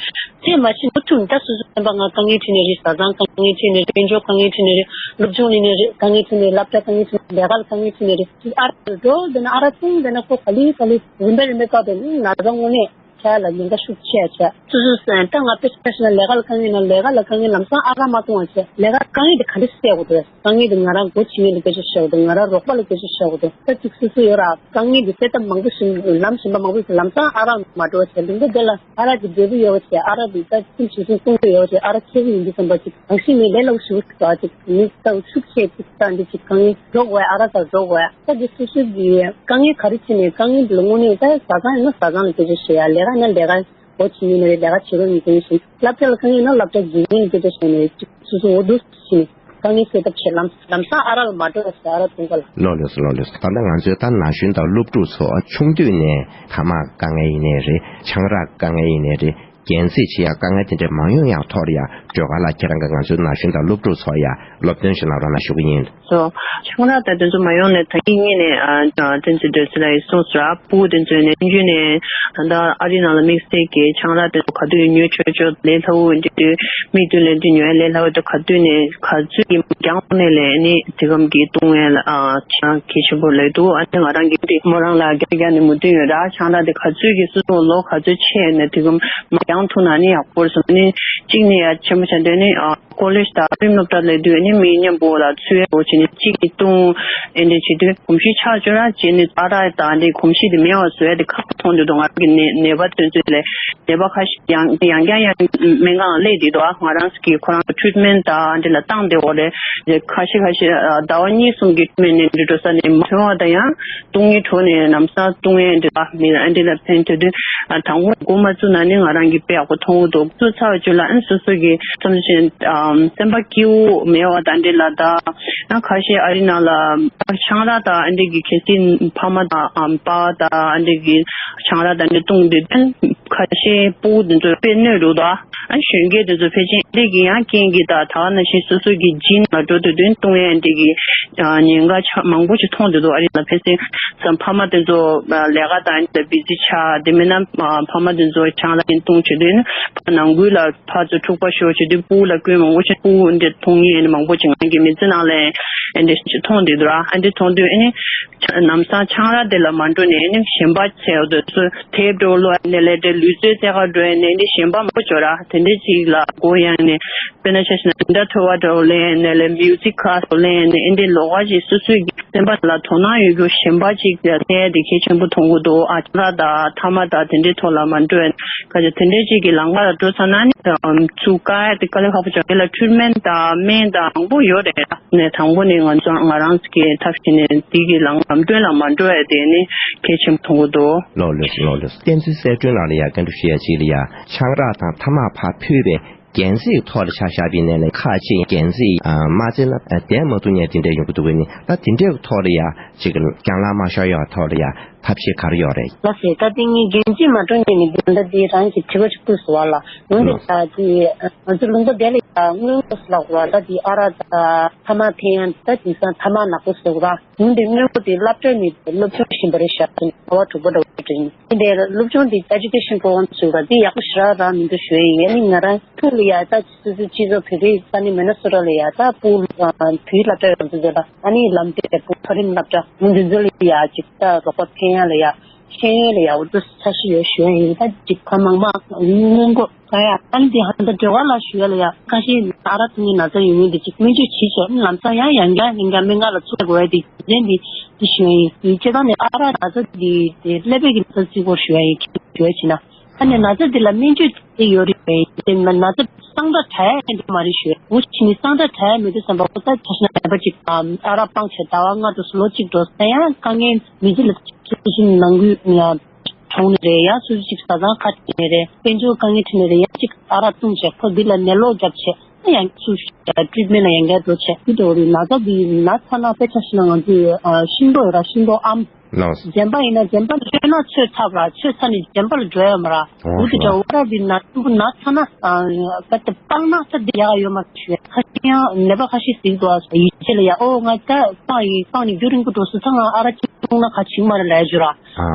ཚད་མ་ཆེ་ན་ཐུབ་ད་སོ་སོ་སེམས་པ་ང་དཀའ་ངལ་འཕྲད་ནས་རེད། བཟའ་ཚང་དཀའ་ངལ་འཕྲད་ནས་རེད། དཔལ་འབྱོར་དཀའ་ངལ་འཕྲད་ནས་རེད། སློབ་སྦྱོང་ལས་ནས་རེད། དཀའ་ངལ་འཕྲད་ནས་རེད། སློབ་གྲྭ་དཀའ་ངལ་འཕྲད་ནས་ལས་ཀ་ལ་དཀའ་ངལ་འཕྲད་ནས་རེད། ཨ་རག་འགྲོ་བསྡད་ན་ཨ་རག་འཐུང་བསྡད་ན་ཁོ་ག་ལེ་ག་ལེ་རིམ་པས་རིམ་པས་བཀག་བསྡད་ན་ན་ཚ་དངོས་གནས། ལ་ཉེན་ཁ་ཤུགས་ཆེ་བྱས། སོ་སོ་ད་ང་དཔེ་ཆ་བཞག་ན་ལས་ཀ་ལ་དཀའ་ངལ་ན་ལས་ཀ་ལ་དཀའ་ངལ་ལམ་སང་ཨ་རག་མ་བཏུང་བ་བྱས། ལས་ཀ་དཀའ་ངལ་དེ་ག་འདྲ་སེལ་དགོས་འདུག་དཀའ་ངལ་དེ་ང་རང་སྒོ་ཕྱེ་མཁན་ལ་སྐད་ཆ་བཤད་དགོས་འདུག་ང་རང་རོགས་པ་ལ་སྐད་ཆ་བཤད་དགོས་འདུག་ད་ཅིག་སོ་སོ་ཡོད་ར་དཀའ་ངལ་དེ་སེལ་ཐབས་མང་པོ་ཞིག་ལམ་གཞན་པ་མང་པོ་ཞིག་ལམ་སང་ཨ་རག་མ་འགྲོ་བ་བྱས། ལུང་པ་དེ་ལ་ཨ་རག་གི་འབྲས་བུ་ཡོད་པ་བྱས། ཨ་རག་དེ་ད་ཁྱིམ་ཞིག་སོང་སྟོང་པ་ཡོད་པ་བྱས། ཨ་རག་ཁེ་བུ་ཡིན་དུས་ཙམ་པ་ཅིག་གང་ཞིག་ནས་ལས་སླ་པོ་ཞིག་བྱས་ཅིག་མི་ད་ཤུགས་ཆེ་ཅིག་ད་འདི་ཅིག་དཀའ་ངལ་འགྲོ་དགོས། ཨ་རག་ད་འགྲོ་དགོས། ད་འདི་སོ་སོ་གི་དཀའ་ངལ་ག་རེ་ཕྱིན་ནས་དཀའ་ངལ་འདི་ལ་དངོས་གནས་ད་བཟའ་ཚང་ཡིན་ན་བཟའ་ཚང་ལ་སྐད་ཆ་བཤད་ཡ། ལས་ཀ་ཡིན་ན་ལས་ཀ་སྒོ་ཕྱེ་མཁན་ནས་རེད། ལས་ཀ་བྱེད་རོགས་མི་འདུག་ཞིང་། སློབ་གྲྭ་ལ་དཀའ་ངལ་ཡིན་ན་སློབ་གྲྭ་དགེ་རྒན་ལ་སྐད་ཆ་བཤད་ནས་སོ་སོ་འོ་འདུག་ཕྱིན་ནས་དཀའ་ངལ་སེལ་ཐབས་བྱེད། ལམ་ལམ་སང་ཨ་རག་ལ་མ་འགྲོ་བ་བྱས། ཨ་རག་འཐུང་ག་ལ། ལགས་ལགས་སོ་ལགས་ལགས་སོ། ད་ལྟ་ང་ཚོའི་ད་ན་གཞོན་དང་སློབ་ཕྲུག་ཚོ་ཆུང་དུས་ནས་ཐ་མག་དཀའ་ངལ་ཡིན་ནའི་རེད། ཆང་རག་དཀའ་ངལ་ཡིན་ནའི་རེད། རྒྱན་རྩེད་བྱེད་ཡ་དཀའ་ངལ་དེ་འདྲ་མ་ཡོང་ཡག་ཐོག་ལ་ཡ་སྒྲོལ་དཀར་ལགས་ཁྱེད་རང་གིས་ང་ཚོའི་ན་གཞོན་དང་སློབ་ཕྲུག་ཚོ་ཡ་སློབ་སྟོན་ཞིག་གནང་རོགས་གནང་ཞུ་གི་ཡིན། སོ། ཆང་རག་དང་དེ་ཚོ་མ་ཡོང་ནས་ད་གིན་ངེད་ནས་ཨ་བསྟན་འཛིན་བགྲེས་གླེང་ལགས་ཀྱིས་གསུངས་སོང་ར། ཕྲུ་གུ་དེ་ཚོ་ནས་ཆུང་ཆུང་ནས་ད་ལྟ་ཨ་རིའི་ནང་ལ་དམིགས་བསལ་གྱི་ཆང་རག་དེ་ཚོ་ག་དུས་ཉོ་ཆོག་ཆོག་ལས་སླ་པོ་འདི་དུས་མིག་མདུན་ལ་འདི་ཉོ་ཡ་ལས་སླ་པོ་དེ་ག་དུས་ནས་ག་ཚོད་ཀྱི་རྒྱང་ནས་ལས་ནི་དེ་གམ་གྱི་བཏུང་ཡ་ལ་ཨ་ཆང་གི་ཆེན་པོ་ལས་འདུག་ཨ་ནི་ང་རང་གི་དེ་མོ་རང་ལ་རྒྱ་རྒྱ་ནས་མུ་མཐུད་ཡོད་ར། ཆང་རག་དེ་ག་ཚོད་ཀྱི་སོ་སོ་ལོ་ག་ཚོད་ཆེ་ནས་དེ་གམ་མ་རྒྱང་ཐུག་ན་ནི་ཡག་པོ་རེད་བསམ་ནི་གཅིག་ནས་ཡ་ཆེན་པོ་བྱ་འདོད་ནི་ཨ། ཀོ་ལེཇ་དང་རིམ་སློབ་གྲྭ་སླེབས་དུས་ནི་མི་མཉམ་པོ་ལ་ཚུད་ཡ་འོ་བྱས་ནས་གཅིག་གིས་བཏུང་། ཨེ་འདྲ་བྱེད་དུས་གོམས་གཤིས་ཆགས་བཅུག་ར་བྱས་ནས་ཨ་རག་དང་འདི་གོམས་གཤིས་དེ་མེད་པ་བཟོ་ཡ་དེ་ཁག་པོ་མཐོང་དུས་དུ་ང་རང་གི་ནད་ནད་པ་དེ་ཚོ་ལས་ནད་པ་ཁ་ཤས་ཡང་ཡང་བསྐྱར་ཡང་སྨན་ཁང་སླེབས་དུས་དུ་ཨ་ང་རང་གི་ཁོ་རང་གི་ཊི་རིཊ་མེན་ཊི་དང་འདི་ལ་བཏང་བསྡད་འོ་ལས་ཁ་ཤས་ཁ་ཤས་ཟླ་བ་གཉིས་གསུམ་གྱི་ཊི་རིཊ་མེན་ཊི་ནས་འདི་འགྲོ་ས་ནས་མ་ཐོན་པ་དང་ཡང་། བཏུང་ཡས་འགྲོ་ནས་ལམ་སང་བཏུང་ཡས་འདི་ལ་མི་ཨ་འདི་ལ་ཕན་ཐོགས་དུས་ཨ་དང་པོ་འགོ་མ་བཙུགས་ན་ནི་ང་རང་གི་དཔེ་ཡག་པོ་མཐོང་གི་འདུག་བཙུགས་ཚར་བ་བཅུ་ལ་ཨ་སོ་སོ་གི་བསམ་བློ་ཞིག་ཨམ་སེམས་པ་སྐྱིད་པོ་མེད་པ་དང་འདི་ལ་ད་ཨ་ཁ་ཤས་ཨ་རི་ནང་ལ་ཆང་རག་དང་ཨ་འདི་གི་གལ་སྲིད་ཕ་མ་དང་ཨམ་པ་དང་ཨ་འདི་གི་ཆང་རག་དང་འདི་བཏུང་དུས་ཨ་ཁ་ཤས་ཕྲུ་གུ་འདི་ཚོ་དཔེ་གནོད་འདུག་ད། ཨ་གཞོན་སྐྱེས་དེ་ཚོ་ཕལ་ཆེར་འདི་གི་ཡང་རྐྱེན་གྱིས་ད་ད་ག་ནང་བཞིན་སོ་སོ་གི་ཇིན་ལ་འགྲོ་དུས་དོན་གཏོང་ཡས་འདི་གི་ཉེན་ཁ་ཆ་མང་པོ་ཞིག་མཐོང་བསྡད་འདུག་ཨ་རི་ལ་ཕལ་ཆེར་ཙམ་ཕ་མ་དེ་ཚོ་ལས་ཀ་དང་འདི་ལ་བི་ཟི་ཆགས་དེ་མིན་ན་ཕ་མ་དེ་ཚོ་ཆང་ལ་ཡིན་བཏུང་བྱེད་དུས་ནི་ཕ་ནང་ཁུལ་ལ་ཕར་ཚུར་འཁྲུག་པ་ཤོར་བྱེད་དུས་ཕྲུ་གུ་ལ་སྐྱོན་མང་པོ་ཞིག་ཕྲུ་གུ་འདི་མཐོང་ངེས་ནི་མང་པོ་ཞིག་ང་གི་མི་ཚེ་ནང་ལ་འདི་ཞིག་མཐོང་བསྡད་འདུག་ཨ་འདི་མཐོང་དུས་ཨ་ནི། ལམ་སང་ཆང་རག་དེ་ལ་མ་འགྲོ་ནས་ནི་གཞན་པ་བྱས་འོ་དེ་ཚོ་དེབ་འགྲོ་ལོ་ནས་ལས་དེ་ལུས་རྩལ་རྩེད་གར་འགྲོ་ནས་འདི་གཞན་པ་མང་པོ་འབྱོར་ར་དེ་འདྲས་ཅིག་ལ་སྒོ་ཡང་ནས་དཔེར་ན་ཆ་བཞག་ན་དེ་འདྲ་ཐོས་པ་འདྲ་བོ་ལེན་ནས་ལས་མིའུ་ཛིག་ཁ་ལེན་ནས་འདི་ལོགས་ཀ་ཞིག་སོ་སོའི་གི་སེམས་པ་ལ་དོ་སྣང་ཡོད་རྒྱུ་གཞན་པ་ཅིག་ལ་བལྟས་དེ་གལ་ཆེན་པོ་མཐོང་གི་འདུག་ཨ་ཆང་རག་དང་ཐ་མག་དང་དེ་འདྲས་ཐོག་ལ་མ་འགྲོ་ཁ་ཆེ་དེ་འདྲས་ཅིག་གི་ལམ་ཁ་ལ་འགྲོ་ཚར་ན་ནི་ཚུགས་དཀའ་དེ་དཀའ་ལས་ཁག་པོ་བྱུང་། དེ་ལ་ཊི་རིཊ་མེན་ཊི་དང་སྨན་དང་མང་པོ་ཡོད་རེད། ནས་དང་པོ་ནས་ང་ཚོ་ང་རང་གི་ཐབས་ཤེས་ནས་འདི་གི་ལམ་ལམ་གྲོན་ལ་མ་འགྲོ་ཡ་དེ་ནི་གལ་ཆེན་པོ་མཐོང་གི་འདུག་ལགས་ལགས་ལགས་ལགས། བསྟན་འཛིན་གསལ་སྒྲོན་ལགས་ལ་ཡ་བཀའ་འདྲི་ཞུ་ཡ་ཅིག་ལ་ཡ་ཆང་རག་དང་ཐ་མག་ཕར་ཕུད་པའི་རྒྱན་རྩེད་ཐོག་ལ་ཆ་བཞག་པའི་ནས་ལས་ཁག་ཅིག་རྒྱན་རྩེད་མ་རྩེད་ན་བསྡད་མ་ཐུབ་ཉེན་དེ་འདྲ་ཡོང་གི་འདུག་གི་ནི་ད་དེ་འདྲའི་ཐོག་ལ་ཡ་ཅིག་རྒྱང་ལངས་མ་ཤོར་ཡ་ཐོག་ལ་ཡ་ཐབས་ཤེས་ག་རེ་ཡོད་རེད། ལགས་སེ་ད་དེ་ངས་རྒྱན་རྩེད་མ་འགྲོ་ཉེན་ནི་དེ་འདྲ་དེ་རང་གི་དྲི་བ་ཅིག་བཀོད་སོང་བ་ལ་ཡོང་དེ་ད་དེ་ང་ཚོ་ལུང་པ་དེ་ལ་ཡ་སྔོན་འགོག་ལགས་བ་ད་དེ་ཨ་རག་ད་ཐ་མག་འཐེན་ཡང་ད་དེང་སང་ཐ་མག་ནག་པོ་བཟོ་གི་ར། ཡིན་དེ་སྔོན་འགོག་དེ་སློབ་གྲྭ་ནས་སློབ་སྦྱོང་བྱིན་པ་རེད་ཤག་ཟླ་བ་དྲུག་པ་འདྲ་བོ་དྲན། དེ་འདྲའི་སློབ་སྦྱོང་དེ་ཨེ་ཇུ་ཀེ་ཤན་པོ་རོ་གྷ་རམ་ཟེར་བ་དེ་ཡག་པོ་ཞེ་དྲག་རག་མི་འདུག་ཞུ་ཡ་ཡིན། ཨ་ནི་ང་རང་ཐུག་ལ་ཡ་ད་སོ་སོའི་སྤྱི་ཚོགས་བོད་པའི་ས་གནས་མི་ནི་སོ་ཊ་ལ་ཡ་ད་ཕྲུ་གུ་བོད་སློབ་གྲྭ་ཡོད་ཚོ་ཟེར་ལ་ཨ་ནི་ལམ་སྟོན་ཕྲུ་གུ་མཐོ་རིམ་སློབ་གྲྭ་འདི་ཚོ་ལ་ཡ་ཅིག་ད་རོགས་པ་འཕེན་ཡ་ལ་ཡ་ཤེས་ཡོན་ལ་ཡ་འུ་ཚོ་འཆར་གཞི་ཡོད་ཞུ་ཡ་ཡིན། ད་ཅིག་ག་མང་མང་སྔོན་འགོག་ད་ཡ་ཨ་ནི་དེ་ཧ་ད་འབྲེལ་བ་ལ་ཞུ་ཡ་ལ་ཡ་ཁ་ཤས་ཨ་རག་འཐུང་གི་ན་ཚ་ཡོད་མཁན་དེ་ཅིག་སྨན་བཅོས་བྱེད་ཆོག་ཨ་ནི་ལམ་སང་ཡང་ཡང་བསྐྱར་ཡང་བསྐྱར་སྨན་ཁང་ལ་ཚུར་དགོས་ཡ་དེ་རྒྱུ་མཚན་དེ་དེ་ཞུ་ཡ་ཡིན། དེ་སྤྱིར་བཏང་ནས་ཨ་རག་ན་ཚ་དེ་དེ་ཀླད་པའི་གི་ན་ཚ་རྩིས་སྐོར་ཞུ་ཡ་ཡིན། ཞུ་ཡ་བྱས་ན་ཨ་ནི་ན་ཚ་དེ་ལ་སྨན་བཅོས་དེ་ཡོད་རེད་པས། དེ་ན་ཚ་སངས་དྲག་དྲག་ཡ་ཡིན་དེ་མ་རེད་ཞུ་ཡ། འུ་ཆི་ནི་སངས་དྲག་དྲག་ཡ་མེད་དུས་ཙམ་པ་འུ་ད་ཆ་ཤ་ན་ཡ་པ་ཅིག་ཨ་རག་སྤང་བྱས་ཟླ་བ་ལྔ་དྲུག་ལོ་གཅིག་འགྲོ་ས་ཡང་དཀའ་ངལ་མི་ཚེ་ལ་ཚུལ་བཞིན་ནང་ཁུལ་ཡང་གྲོངས་ནི་རེད། ཡང་སོ་སོ་ཅིག་བཟའ་ཚང་ཁ་བྲལ་ནི་རེད། དཔལ་འབྱོར་དཀའ་ངལ་འཕྲད་ནི་རེད། ཡང་ཅིག་ཨ་རག་བཏུང་བྱས་ཁོ་འདི་ལ་ནད་ལོག་བརྒྱབ་བྱས་ཡང་སུ་ཊི་རིཊ་མེན་ཊི་ལ་ཡང་བསྐྱར་འགྲོ་བྱས་འདི་འདྲ་བོ་རེད། ན་ཚ་འདི་ན་ཚ་ན་དཔེ་ཆ་བཞག་ན་ང་ཚོའི་ཤིང་ཏོག་ཡོད་ར་ཤིང་ཏོག་ཨམ། ལགས། རྗེན་པ་ཡིན་ན་རྗེན་པ་ལ་ལྟོས་ན་ཚོས་ཚ་བ་ར་ཚོས་ཚ་ནི་རྗེན་པ་ལ་འགྲོ་ཡོད་མ་ར། འོ་འུ་དེ་འདྲ་འོ་ར་འདི་ན་ཆེན་པོ་ན་ཚ་ན་ད་དེ་སྤང་ན་ཚ་འདི་ཡག་ཡོད་མ་རེད་ཞུ་ཡ། ཁ་ཤས་ཡང་ནད་པ་ཁ་ཤས་གཟིགས་འདུག་ཨ་ཡིད་ཆེས་ལ་ཡ་ཨོ་ང་ད་སྤང་ཡིན་སྤང་ནི་རྒྱུན་རིང་པོ་འགྲོ་སོང་ཚ་ང་ཨ་རག་གཅིག་བཏུང་ན་ཁ་བྱིང་མ་རེད་ལབ་ཡ་ཞུ་ར།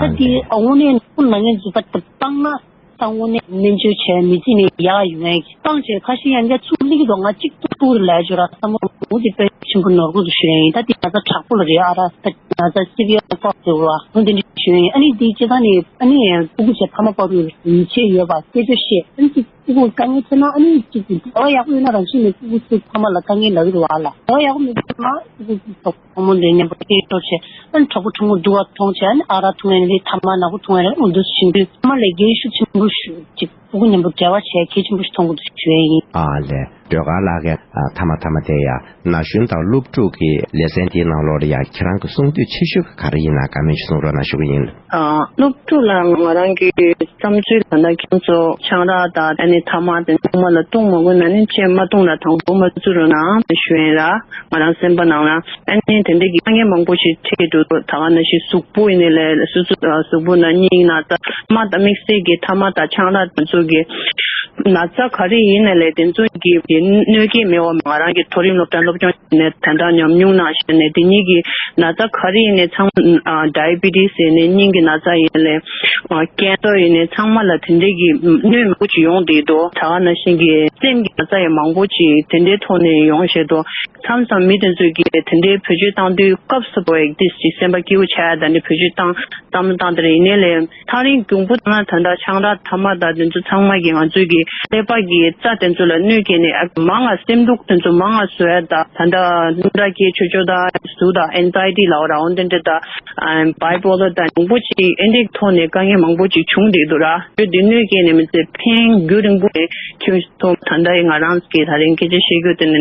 ཨ་ད་དེ་ཨ་འོ་ནས་ཁོ་ན་ངན་འཛུགས་པ་དེ་སྤང་ན། ས་དངོས་གནས་སྨན་བཅོས་བྱས་མི་ཚེ་ནི་ཡག་ཡོང་ཡ་གི་སྤང་བྱས་ཁ་ཤས་ཡང་བསྐྱར་ཚུར་སླེབས་ཀྱི་འདུག་ང་གཅིག་ཏུ་ལྟུང་རེད་ལབ་ཡ་ཅིག་ཡོད་ར། བསམ་བློ་འདི་དཔེ་ ཆེན་པོ་ནོར་གོ་དུ་ཞུ་ཡ་ཡིན། ད་དེ་ང་ཚོ་དྲག་པོ་ལ་རེད། ཨ་ར་ད་ང་ཚོ་སི་བི་ཨར་ཀོག་ཟེར་བ་འོ་དེ་འདྲ་ཞུ་ཡ་ཡིན། ཨ་ནི་དེ་སྤྱི་བཏང་ནས་ཨ་ནི་སྤུ་གུ་བྱས་ཕ་མ་བར་དུ་ཡིད་ཆེས་ཡོད་པ་སྐད་ཆ་བཤད། ཨ་ནི་སྤུ་གུ་དཀའ་ངལ་འཕྲད་ན་ཨ་ནི་གཅིག་གི་འབྲེལ་བ་ཡག་པོ་ཡོད་ན་རང་བཞིན་ནས་སྤུ་གུ་ཚོའི་ཕ་མ་ལ་དཀའ་ངལ་ལབ་ཀྱི་འདུག་བ་ལ། འབྲེལ་བ་ཡག་པོ་མེད་པ་ན་སྤུ་གུ་ཚོ་ཚོགས་ཕོ་མོ་འདྲ་མཉམ་པོ་སྐད་ཆ་བཤད། ཨ་ནི་གྲོགས་པོ་ཆུང་ངུ་སྡུག་པ་མཐོང་བྱས་ཨ་ནི་ཨ་རག་འཐུང་ཡ་ནི་ཐ་མག་ནག་པོ་འཐུང་ཡ་ནི་འོ་འདུག་སེ་བྱེད་དུས་ཕ་མ་ལ་འགན་ཤུགས་ཆེན་པོ་ཞིག་སྤུ་གུ་མཉམ་པོ་འབྲེལ་བ་བྱས་གལ་ཆེན་པོ་ཞིག་མཐོང་གི་འདུག་ཞུ་ཡ་ཡིན། ཨ་ལས། སྒྲོལ་དཀར་ལགས་ཀྱིས་ཨ་མཐའ་མ་མཐའ་མ་དེ་ཡ་ན་གཞོན་དང་སློབ་ཕྲུག་གི་ལེ་ཚན་དེའི་ནང་ལོགས་ལ་ཡ་ཁྱེད་རང་གི་གསུང་འདོད་ཆེ་ཤོས་ག་རེ་ཡིན་ན་བཀའ་མོལ་ཞིག་གསུང་རོགས་གནང་ཞུ་གི་ཡིན། ཨ། སློབ་ཕྲུག་ལ་ང་རང་གི་བསམ་ཚུལ་ད་ལྟ་ཁྱེད་ཚོ་ཆང་རག་དང་ཨ་ནི་ཐ་མག་དེ་ཚང་མ་ལ་བཏུང་མ་དགོས་ན་ནི་ཅེས་མ་བཏུང་ན་དང་པོ་མ་བཙུགས་རོགས་གནང་ཞུ་ཡིན་ར། ང་རང་སེམས་པ་ནང་ལ་ཨ་ནི་དེ་འདྲ་གི་དཀའ་ངལ་མང་པོ་ཞིག་འཕྲད་འགྲོ་འདུག་ད་ག་ནང་བཞིན་གཟུགས་པོ་ཡིན་ནའི་ལས་སོ་སོ་གཟུགས་པོ་ན་སྙིང་ན་ད་རྨ་དང་དམིགས་བསལ་གྱི་ཐ་མག་དང་ཆང་རག་དེ་ཚོ་གི་ན་ཚ་ག་རེ་ཡིན་ནའི་ལས་དེ་ཚོ་གི་གནོད་སྐྱེལ་མེད་པ་ང་རང་གི་མཐོ་རིམ་སློབ་གྲྭ་སློབ་སྦྱོང་བྱས་ནས་ད་ལྟ་ཉམས་མྱོང་ནང་བཞིན་ནས་དེ་གཉིས་ཀྱི་ན་ཚ་ག་རེ་ཡིན་ནའི་ཚང་མ་ཌའི་བི་ཊི་སི་ཡིན་ནའི་སྙིང་གི་ན་ཚ་ཡིན་ནའི་ཀེན་སར་ཡིན་ནའི་ཚང་མ་ལ་དེ་འདྲའི་གི་གནོད་མང་པོ་ཅིག་ཡོང་བསྡད་འདུག་ད་ག་ནང་བཞིན་གྱི་སེམས་ཀྱི་ན་ཚ་ཡང་མང་པོ་ཅིག་དེ་འདྲའི་ཐོག་ནས་ཡོང་བཞིན་འདུག་མཚམས་མཚམས་མི་དེ་ཚོས་ཀྱིས་དེ་འདྲའི་བེད་སྤྱོད་བཏང་དུས་སྐབས་སུ་བབ་ཡག་དེ་ཞིག་སེམས་པ་སྐྱིད་པོ་ཆགས་ཡ་ད་འདྲའི་བེད་སྤྱོད་བཏང་བསམ་བློ་བཏང་དེ་རེད། ཡིན་ནའི་ལས་ཐག་རིང་གྱོང་པོ་ད་ང་ད་ལྟ་ཆང་རག་ཐ་མག་དང་དེ་ཚོ་ཚང་མ་གིས་ང་ཚོའི་གི་ཀླད་པ་གི་རྩ་དེ་ཚོ་ལ་གནོད་སྐྱེལ་ནས་ཨ་མང་ང་སེམས་སྡུག་དེ་ཚོ་མང་ང་བཟོ་ཡ་ད་ད་ལྟ་སྣུམ་དྲག་སྐྱེད་ཆོག་ཆོག་ད་ཟུག་དང་ཨེན་ཛའི་ཊི་ལབ་ར་འོ་དེ་འདྲ་ད་བའི་པོ་ལར་ད་མང་པོ་ཅིག་ཨེ་འདྲའི་ཐོག་ནས་དཀའ་ངལ་མང་པོ་ཅིག་བྱུང་བསྡད་འདུག་ར། དེ་གནོད་སྐྱེལ་ནས་མི་ཚེ་ཕན་རྒྱུ་རིང་པོ་ནས་ཁྱོད་ཐོག་ད་ལྟ་ཡི་ང་རང་གི་ད་རིང་སྐད་ཆ་བཤད་རྒྱུ་དེ་ནི་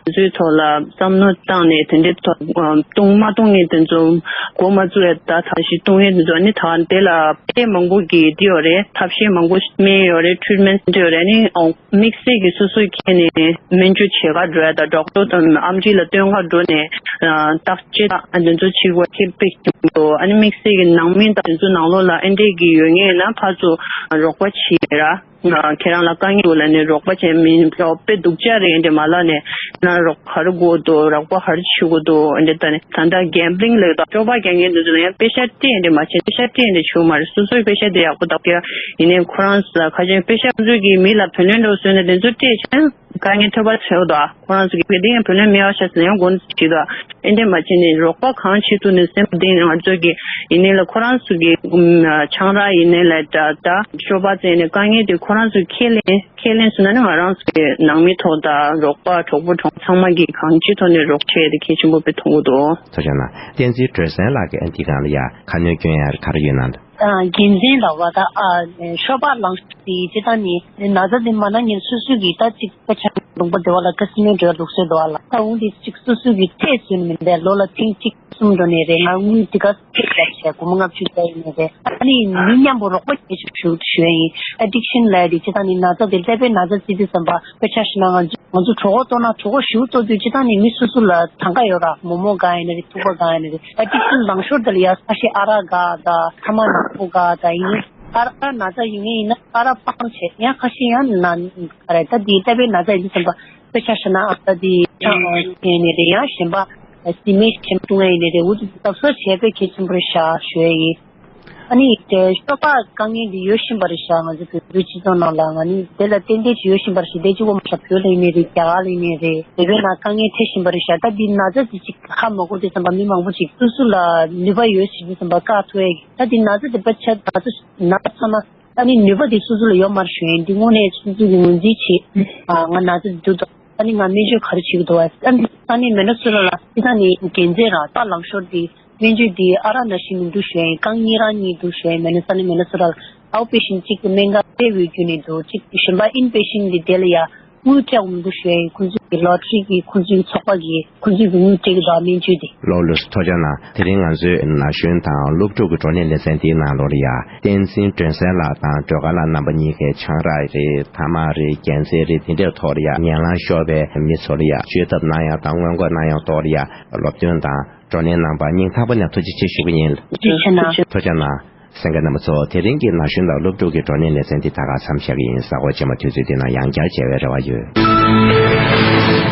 དེ་ཚོའི་ཐོག་ལ་བསམ་བློ་བཏང་ནས་དེ་འདྲའི་ཐོག་བཏུང་མ་བཏུང་ངེས་དེ་ཚོ་འགོ་མ་བཙུགས་ཡ་ད་ད་ཞིག་བཏུང་ཡས་དེ་ཚོ་ནི་ད་དེ་ལ་དཔེ་མང་པོ་གི་འདི་ཡོད་རེད། ཐབས་ཤེས་མང་པོ་སྨན་ཡོད་རེད། ཊི་རིཊ་མེན་ཊི་འདི་ཡོད་རེད། ནི་དམིགས་བསལ་གྱི་སོ་སོའི་ཁྱེར་ནས་སྨན་བཅོས་བྱེད་ག་འགྲོ་ཡ་ད་ཌོག་ཊར་དང་ཨམ་ཆི་ལ་སྟོན་ག་འགྲོ་ནས་བརྟག་དཔྱད་དང་དེ་ཚོ་བྱེད་དགོས་ཁེ་པེ་ཀྱི་འདུག་ཨ་ནི་དམིགས་བསལ་གྱི་ནང་མི་དང་དེ་ཚོ་ནང་ལོགས་ལ་ཨེ་འདྲས་ཀྱི་ཡོད་ངེས་ན་ཕར་ཚུར་རོགས་པ་བྱེད་ར། ཁྱེད་རང་ལ་དཀའ་ངལ་ཡོད་ལབ་ནས་རོགས་པ་བྱས་མིན་ལོ་དཔེ་སྡུག་ཅག་རེད་འདྲ་མ་ལབ་ནས་ན་རོགས་ག་རེ་དགོས་འདུག་རོགས་པ་ག་རེ་བྱེད་དགོས་འདུག་འདྲ་ད་ནི་ད་ལྟ་གེམ་བི་ལིང་ལབ་དང་སྤྱོད་པ་རྒྱག་མཁན་དེ་ཚོ་ལ་ཡང་པེ་ཤ་སྤྲད་འདྲ་མ་བྱས་པེ་ཤ་སྤྲད་འདྲ་བྱེད་མ་རེད། སོ་སོའི་པེ་ཤ་དེ་ཡག་པོ་བདག་གི་ཡིན་ནའི་ཁོ་རང་ཚོ་ཁ་ཆེན་པེ་ཤ་ཚོ་གི་མི་ལ་བུ་ལོན་འགྲོ་བཟོས་ནས་དེ་ཚོ་སྤྲད་བྱས་དཀའ་ངལ་ཐོབ་པ་བྱེད་འདུག་ཁོ་རང་ཚོ་གི་དེ་ཡང་བུ་ལོན་མེད་པ་ཤ་ཟེར་ཡང་དགོངས་བྱེད་འདུག་ཨེ་འདྲས་མ་བྱས་ནས་རོགས་པ་གང་བྱེད་ཐུབ་ནས་སེམས་གཏིང་ནས་ང་ཚོ་གི་ཡིན་ནའི་ལ་ཁོ་རང་ཚོ་གི་ཆང་རག་ཡིན་ནའི་ལ་འདྲ་ད་སྤྱོད་པ་བཙལ་ནས་དཀའ་ངལ་དེ་ཁོ་རང་ཚོ་ཁས་ལེན་ཁས་ལེན་སོང་ན་ནི་ང་རང་ཚོ་གི་ནང་མི་ཐོག་དང་རོགས་པ་གྲོགས་པོ་གྲོགས་ཚང་མ་གི་གང་ཅི་ཐོག་ནས་རོགས་བྱས་དེ་གལ་ཆེན་པོ་དཔེ་མཐོང་གི་འདུག་ཐུགས་རྗེ་གནང་། བསྟན་འཛིན་སྒྲོལ་གསལ་ལགས་ཀྱིས་ཨ་འདི་གང་ལ་ཡ་ཁ་སྣོན་སྐྱོན་ཡ་ག་རེ་ཡོད་ན། དགེ་མཚན་ལ་བ་ད་ཨ་ཤོ་སྦག་ལངས་ཤོར་དེ་ཅི་ད་ནི་ན་ཚ་དེ་མ་ན་ངན་སོ་སོ་གི་ད་ཅིག་ད་ཆ་ལུང་པ་དེ་བ་ལ་ཀ་སི་ནོ་འགྲོ་ལུགས་སྲོལ་དུ་བ་ལ་ད་འོང་དེ་ཅིག་སོ་སོ་གི་ཚེ་ཚུན་མི་འདས་ལོ་ལ་ཐེངས་གཅིག་གསུམ་འགྲོ་ནས་རེད། ང་དངུལ་དེ་ག་ཚོད་བརྒྱབ་བྱས་སྒོར་མོ་ལྔ་བཅུ་བརྒྱབ་ཡིན་ནས་རེད། ཨ་ནི་མི་མཉམ་པོ་རོགས་པ་བྱེད་ཆོག་ཞུ་ཞུ་ཡ་ཡིན། ཨེ་ཌིག་ཤན་ལབ་ཡ་དེ་ཅི་ད་ནི་ན་ཚ་དེ་ཀླད་པའི་ན་ཚ་རྩི་དུས་ཙམ་པ་དཔེ་ཆ་བཞག་ན་ང་ཚོ་ང་ཚོ་གྲོད་ཁོག་ལྟོགས་ན་གྲོད་ཁོག་ཞེ་པོ་ལྟོགས་དུས་ཅི་ད་ནི་མི་སོ་སོ་ལ་དང་ག་ཡོད་ར། མོག་མོག་གང་ཡིན་ན་རེད། ཐུག་པ་གང་ཡིན་ན་རེད། ཨེ་ཌིག་ཤན་ལངས་ཤོར་དེ་ལ་ཡ་ས་ཤི་ཨ་རག་ག་ད་ཐ་མག་ནག་པོ་ག་ད་ཡིན། ཨ་རག་ན་ཚ་ཡོད་ངེས་ཡིན་ན་ཨ་རག་སྤང་བྱས་ཡང་ཁ་ཤས་ཡང་ན་ག་རེ་ད་དེ་ཀླད་པའི་ན་ཚ་ཡིན་དུས་ཙམ་པ་དཔེ་ཆ་བཞག་ན་ཨ་ད་དེ་ཆང་ཡིན་ནས་རེད། ཡང་གཞན་པ་སི་མེད་གཞན་པ་བཏུང་ཡ་ཡིན་ནས་རེད། འུ་ཚོ་གཟབ་གཟབ་བྱས་པས་གལ་ཆེན་པོ་རེད་ཤག་ཞུ་ཡ་ཡིན། ཨ་ནི་དེ་ཤོ་སྦག་དཀའ་ངལ་འདི་ཡོད་བཞིན་པ་རེད་ཤག་ང་ཚོ་བོད་པའི་སྤྱི་ཚོགས་ནང་ལ་ང་ནི་དེ་ལ་ཏན་ཏན་ཅིག་ཡོད་བཞིན་པ་རེད་ཤག་དེ་གཅིག་པོ་མ་ཤག་བོད་ལ་ཡིན་ནའི་རེད། རྒྱ་གར་ལ་ཡིན་ནའི་རེད། བོད་པའི་ནང་དཀའ་ངལ་འཕྲད་བཞིན་པ་རེད་ཤག་ད་འདི་ན་ཚ་འདི་ཅིག་ཧ་མ་གོ་དུས་ཙམ་པ་མི་མང་པོ་ཅིག་སོ་སོ་ལ་ནུས་པ་ཡོད་ཟེར་དུས་ཙམ་པ་བཀག་ཐུབ་ཡ་གི་ད་འདི་ན་ཚ་འདི་པ་ཆ་ད་ཚོ་ན་ཚ་ཚ་ན་ད་ནི་ནུས་པ་འདི་སོ་སོ་ལ་ཡོད་མ་རེད་ཞུ་ཡ་ཡིན། འདི་དངོས་གནས་སོ་སོ་གི་ངོས་འཛིན་བྱེད། ང་ན་ཚ་འདི་འདུག་ད་ནི་ང་སྨན་བཅོས་ག་རེ་བྱེད་ཀྱི་འདུག་བ། ད་འདི་ས་གནས་མེ་ན་སོ་ཊ་ལ་འདི་ད་ནི་དགེ་མཚན་རང་ད་ལངས་ཤོར་འདི། སྨན་བཅོས་འདི་ཨ་རག་ནང་བཞིན་མི་འདུག་ཞུ་ཡ་ཡིན། རྐང་གཉིས་རང་གཉིས་འདུག་ཞུ་ཡ་ཡིན། མེ་ན་ས་ནི་མེ་ན་སོ་ཊ་ལ་ཨའུ་པེ་ཤན་གཅིག་གི་སྨན་ཁང་དཔེ་འོས་རྒྱུ་ནས་འདུག་གཅིག་གཞན་པ་ཨིན་པེ་ཤན་གྱི་དེ་ལ་ཡ་དངུལ་སྤྲད་དགོས་མི་འདུག་ཞུ་ཡ་ཡིན། ཁོང་ཚོས་ཀྱི་ལོ་ཊ་རི་གི་ཁོང་ཚོའི་ཚོགས་པ་གིས་ཁོང་ཚོས་ཀྱི་དངུལ་སྤྲད་ཀྱི་འདུག་སྨན་བཅོས་དེ། ལགས་ལགས་སོ། ཐུགས་རྗེ་གནང་། དེ་རིང་ང་ཚོས་ན་གཞོན་དང་སློབ་ཕྲུག་གི་བགྲོ་གླེང་ལེ་ཚན་དེའི་ནང་ལོགས་ལ་ཡ་བསྟན་འཛིན་སྒྲོལ་གསལ་ལགས་དང་སྒྲོལ་དཀར་ལགས་རྣམ་པ་གཉིས་ཀས་ཆང་རག་རེད། ཐ་མག་རེད། རྒྱལ་མཚན་རེད། དེ་འདྲའི་ཐོག་ལ་ཡ་ངན་ལང་ཤོར་བའི་མི་ཚོ་ལ་ཡ་བཅོས་ཐབས་གནང་ཡ་དང་སྔོན་འགོག་གནང་ཡ་ཐོག་ལ་ཡ་སློབ་སྟོན་དང་། བགྲོ་གླེང་གནང་བར་སྙིང་ཐག་པ་ནས་ཐུགས་རྗེ་ཆེ་ཞུ་གི་ཡིན། ཐུགས་རྗེ་ཆེ་གནང་། ཐུགས་རྗེ་གནང་། གསན་མཁན་རྣམ་པ་ཚོ། དེ་རིང་གི་ན་གཞོན་དང་སློབ་ཕྲུག་གི་བགྲོ་གླེང་ལེ་ཚན་འདི་ད་ག་མཚམས་བཞག་གི་ཡིན། གཟའ་འཁོར་རྗེས་མ་དུས་ཚོད་འདི་ན་ཡང་བསྐྱར་མཇལ་བའི་རེ་བ་ཡོད།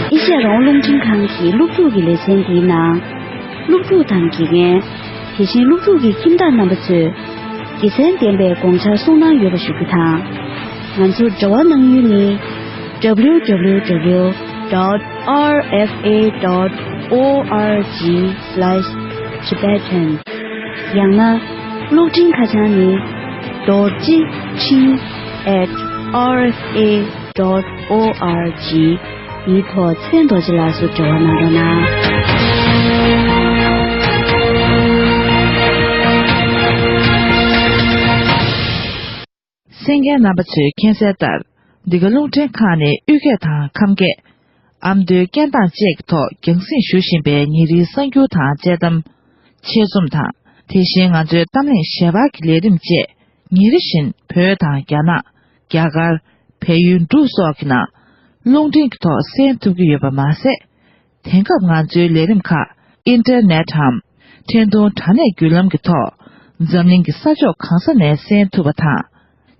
ཨེ་ཤ་ཡ་རང་དབང་རླུང་འཕྲིན་ཁང་གི་སློབ་ཕྲུག་གི་ལེ་ཚན་འདིའི་ནང་། སློབ་ཕྲུག་དང་དགེ་རྒན། དེ་བཞིན་སློབ་ཕྲུག་གི་ཁྱིམ་བདག་རྣམ་པ་ཚོས་དགེ་མཚན་ལྡན་པའི་དགོངས་འཆར་གསུང་གནང་ཡོད་པ་ཞུ་རྒྱུ་དང་། ང་ཚོར་འབྲེལ་བ་གནང་ཡུལ་ནི། W W W dot R F A dot org slash Tibetan. ཡང་ན་གློག་འཕྲིན་ཁ་བྱང་ནི། རྡོ་རྗེ་འཕྲིན་at R F A dot org འདིའི་ཐོག་ཚེ་རིང་རྡོ་རྗེ་ལགས་སུ་འབྲེལ་བ་གནང་རོགས་གནང་། གསན་མཁན་རྣམ་པ་ཚོས་མཁྱེན་གསལ་ལྟར། འདི་ག་རླུང་འཕྲིན་ཁང་ནི་དབུས་སྐད་དང་ཁམས་སྐད། ཨ་མདོའི་སྐད་གདངས་བཅས་ཀྱི་ཐོག་རྒྱང་སྲིང་ཞུ་བཞིན་པའི་ཉིན་རེའི་གསར་འགྱུར་དང་དཔྱད་གཏམ། ཆེད་རྩོམ་དང་། དེ་བཞིན་ང་ཚོའི་གཏམ་གླེང་ཞལ་པར་གྱི་ལས་རིམ་བཅས་ཉིན་རེ་བཞིན་བོད་དང་རྒྱ་ནག་རྒྱ་གར། བལ་ཡུལ་འབྲུག་སོགས་ཀྱི་ནང་རླུང་འཕྲིན་གྱི་ཐོག་གསན་ཐུབ་ཀྱི་ཡོད་པ་མ་ཟད། དེང་སྐབས་ང་ཚོའི་ལས་རིམ་ཁག་ཨིན་ཊར་ནེཊ་འམ་འཕྲིན་ཐུང་དྲ་གནས་བརྒྱུད་ལམ་གྱི་ཐོག་འཛམ་གླིང་གི་ས་ཕྱོགས་གང་ས་ནས་གསན་ཐུབ་པ་དང་།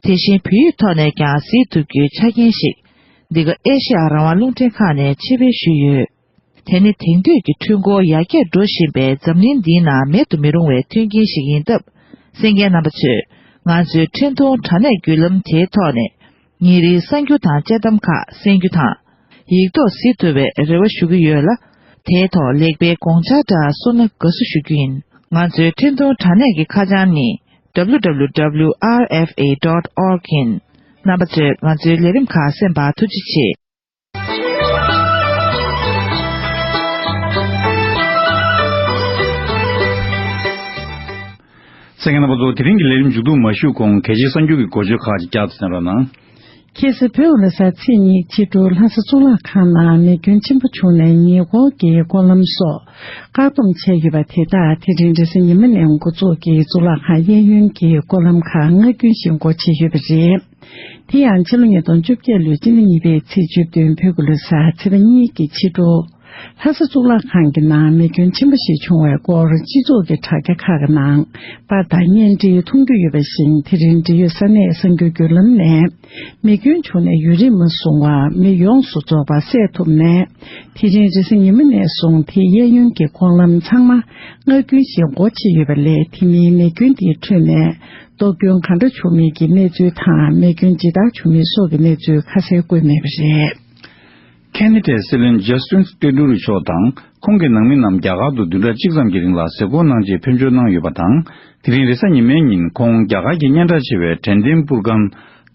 དེ་བཞིན་བོད་ཡིག་ཐོག་ནས་ཀྱང་གཟིགས་ཐུབ་རྒྱུའི་ཆ་རྐྱེན་ཞིག་འདི་ག་ཨེ་ཤེ་ཡ་རང་དབང་རླུང་འཕྲིན་ཁང་ནས་ཕྱིར་སྤེལ་ཞུས་ཡོད། དེ་ནི་དེང་དུས་ཀྱི་འཕྲུལ་འཁོར་ཡར་རྒྱས་འགྲོ་བཞིན་པའི་འཛམ་གླིང་འདིའི་ནང་མེད་དུ་མི་རུང་བའི་མཐུན་རྐྱེན་ཞིག་ཡིན་སྟབས། གསན་མཁན་རྣམ་པ་ཚོས་ང་ཚོའི་འཕྲིན་ཐུང་དྲ་གནས་བརྒྱུད་ལམ་དེའི་ཐོག་ནས་ཉིན་རེའི་གསར་འགྱུར་དང་དཔྱད་གཏམ་ཁག་གསན་རྒྱུ་དང་། ཡིག་ཐོག་གཟིགས་ཐུབ་པའི་རེ་བ་ཞུ་གི་ཡོད་ལ། དེའི་ཐོག་ལེགས་སྤེལ་དགོངས་འཆར་འདྲ་གསུངས་ན་དགའ་བསུ་ཞུ་རྒྱུ་ཡིན། ང་ཚོའི་འཕྲིན་ཐུང་དྲ་གནས་ཀྱི་ཁ་བྱང་ནི་W W W R F A dot org ཡིན། རྣམ་པ་ཚོས་ང་ཚོའི་ལས་རིམ་ཁག་གསན་པར་ཐུགས་རྗེ་ཆེ། གསན་མཁན་རྣམ་པ་ཚོ། དེ་རིང་གི་ལས་རིམ་མཇུག་བསྡོམས་མ་ཞུས་གོང་། གལ་ཆེའི་གསར་འགྱུར་གྱི་འགོ་བརྗོད་ཁག་ཅིག་བསྐྱར་དུ་གསན་རོགས་གནང་། ཁ་སང་བོད་ལ་གཟའ་ཚེས་གཉིས་ཕྱི་དྲོ་ལྷ་ས་གཙུག་ལག་ཁང་ནང་མེ་སྐྱོན་ཆེན་པོ་བྱུང་ནས་ཉེ་འཁོར་གྱི་སྐོར་ལམ་སོགས་བཀག་སྡོམ་བྱས་ཡོད་པ་དེ་དག་དེ་རིང་རེས་གཟའ་ཉི་མ་ནས་འགོ་འཛུགས་ཀྱིས་གཙུག་ལག་ཁང་གཡས་གཡོན་གྱི་སྐོར་ལམ་ཁག་སྔར་རྒྱུན་བཞིན་སྒོ་ཕྱེ་ཡོད་པ་རེད། དེ་ཡང་ཕྱི་ལོ་ཉིས་སྟོང་བཅོ་བརྒྱད་ལོའི་སྤྱི་ཟླ་གཉིས་པའི་ཚེས་བཅུ་བདུན་བོད་ཀྱི་ལོ་གསར་ཚེས་པ་གཉིས་ཀྱི་ཕྱི་དྲོ། ལྷ་ས་གཙུག་ལག་ཁང་གི་ནང་མེ་སྐྱོན་ཆེན་པོ་ཞིག་བྱུང་བའི་སྐོར་སྤྱི་ཚོགས་ཀྱི་དྲ་རྒྱ་ཁག་གི་ནང་པར་དང་བརྙན་འཕྲིན་མཐོང་རྒྱུ་ཡོད་པ་བཞིན། དེ་རིང་འབྲེལ་ཡོད་ས་གནས་གསར་འགྱུར་བརྒྱུད་ལམ་ནས་མེ་སྐྱོན་བྱུང་ནས་ཡུན་རིང་མ་སོང་བར་མི་ཡོངས་སུ་རྫོགས་པ་བསལ་ཐུབ་ནས། དེ་རིང་རེས་གཟའ་ཉི་མ་ནས་བཟུང་དེའི་གཡས་གཡོན་གྱི་སྐོར་ལམ་ཚང་མ་སྔར་རྒྱུན་བཞིན་སྒོ་ཕྱེ་ཡོད་པ་ལས། དེ་མིན་མེ་སྐྱོན་དེའི་ཁྲོད་ནས་གཏོར་སྐྱོན་གང་འདྲ་བྱུང་མིན་གྱི་གནས་ཚུལ་དང་། མེ་སྐྱོན་ཇི་ལྟར་བྱུང་མིན་སོགས་ཀྱི་གནས་ཚུལ་ཁ་གསལ་བཀོད་མེད་པ་རེད། ཁེ་ན་ཌའི་སྲིད་བློན་ཇ་སི་ཊིན་ཏྲུ་ཌོ་མཆོག་དང་ཁོང་གི་ནང་མི་རྣམས་རྒྱ་གར་དུ་བདུན་ཕྲག་གཅིག་ཙམ་གྱི་རིང་ལ་གཟིགས་སྐོར་གནང་ཆེད་ཕེབས་འབྱོར་གནང་ཡོད་པ་དང་། དེ་རིང་རེས་གཟའ་ཉི་མའི་ཉིན་ཁོང་རྒྱ་གར་གྱི་སྙན་གྲགས་ཆེ་བའི་དྲན་རྟེན་པུར་སྒམ་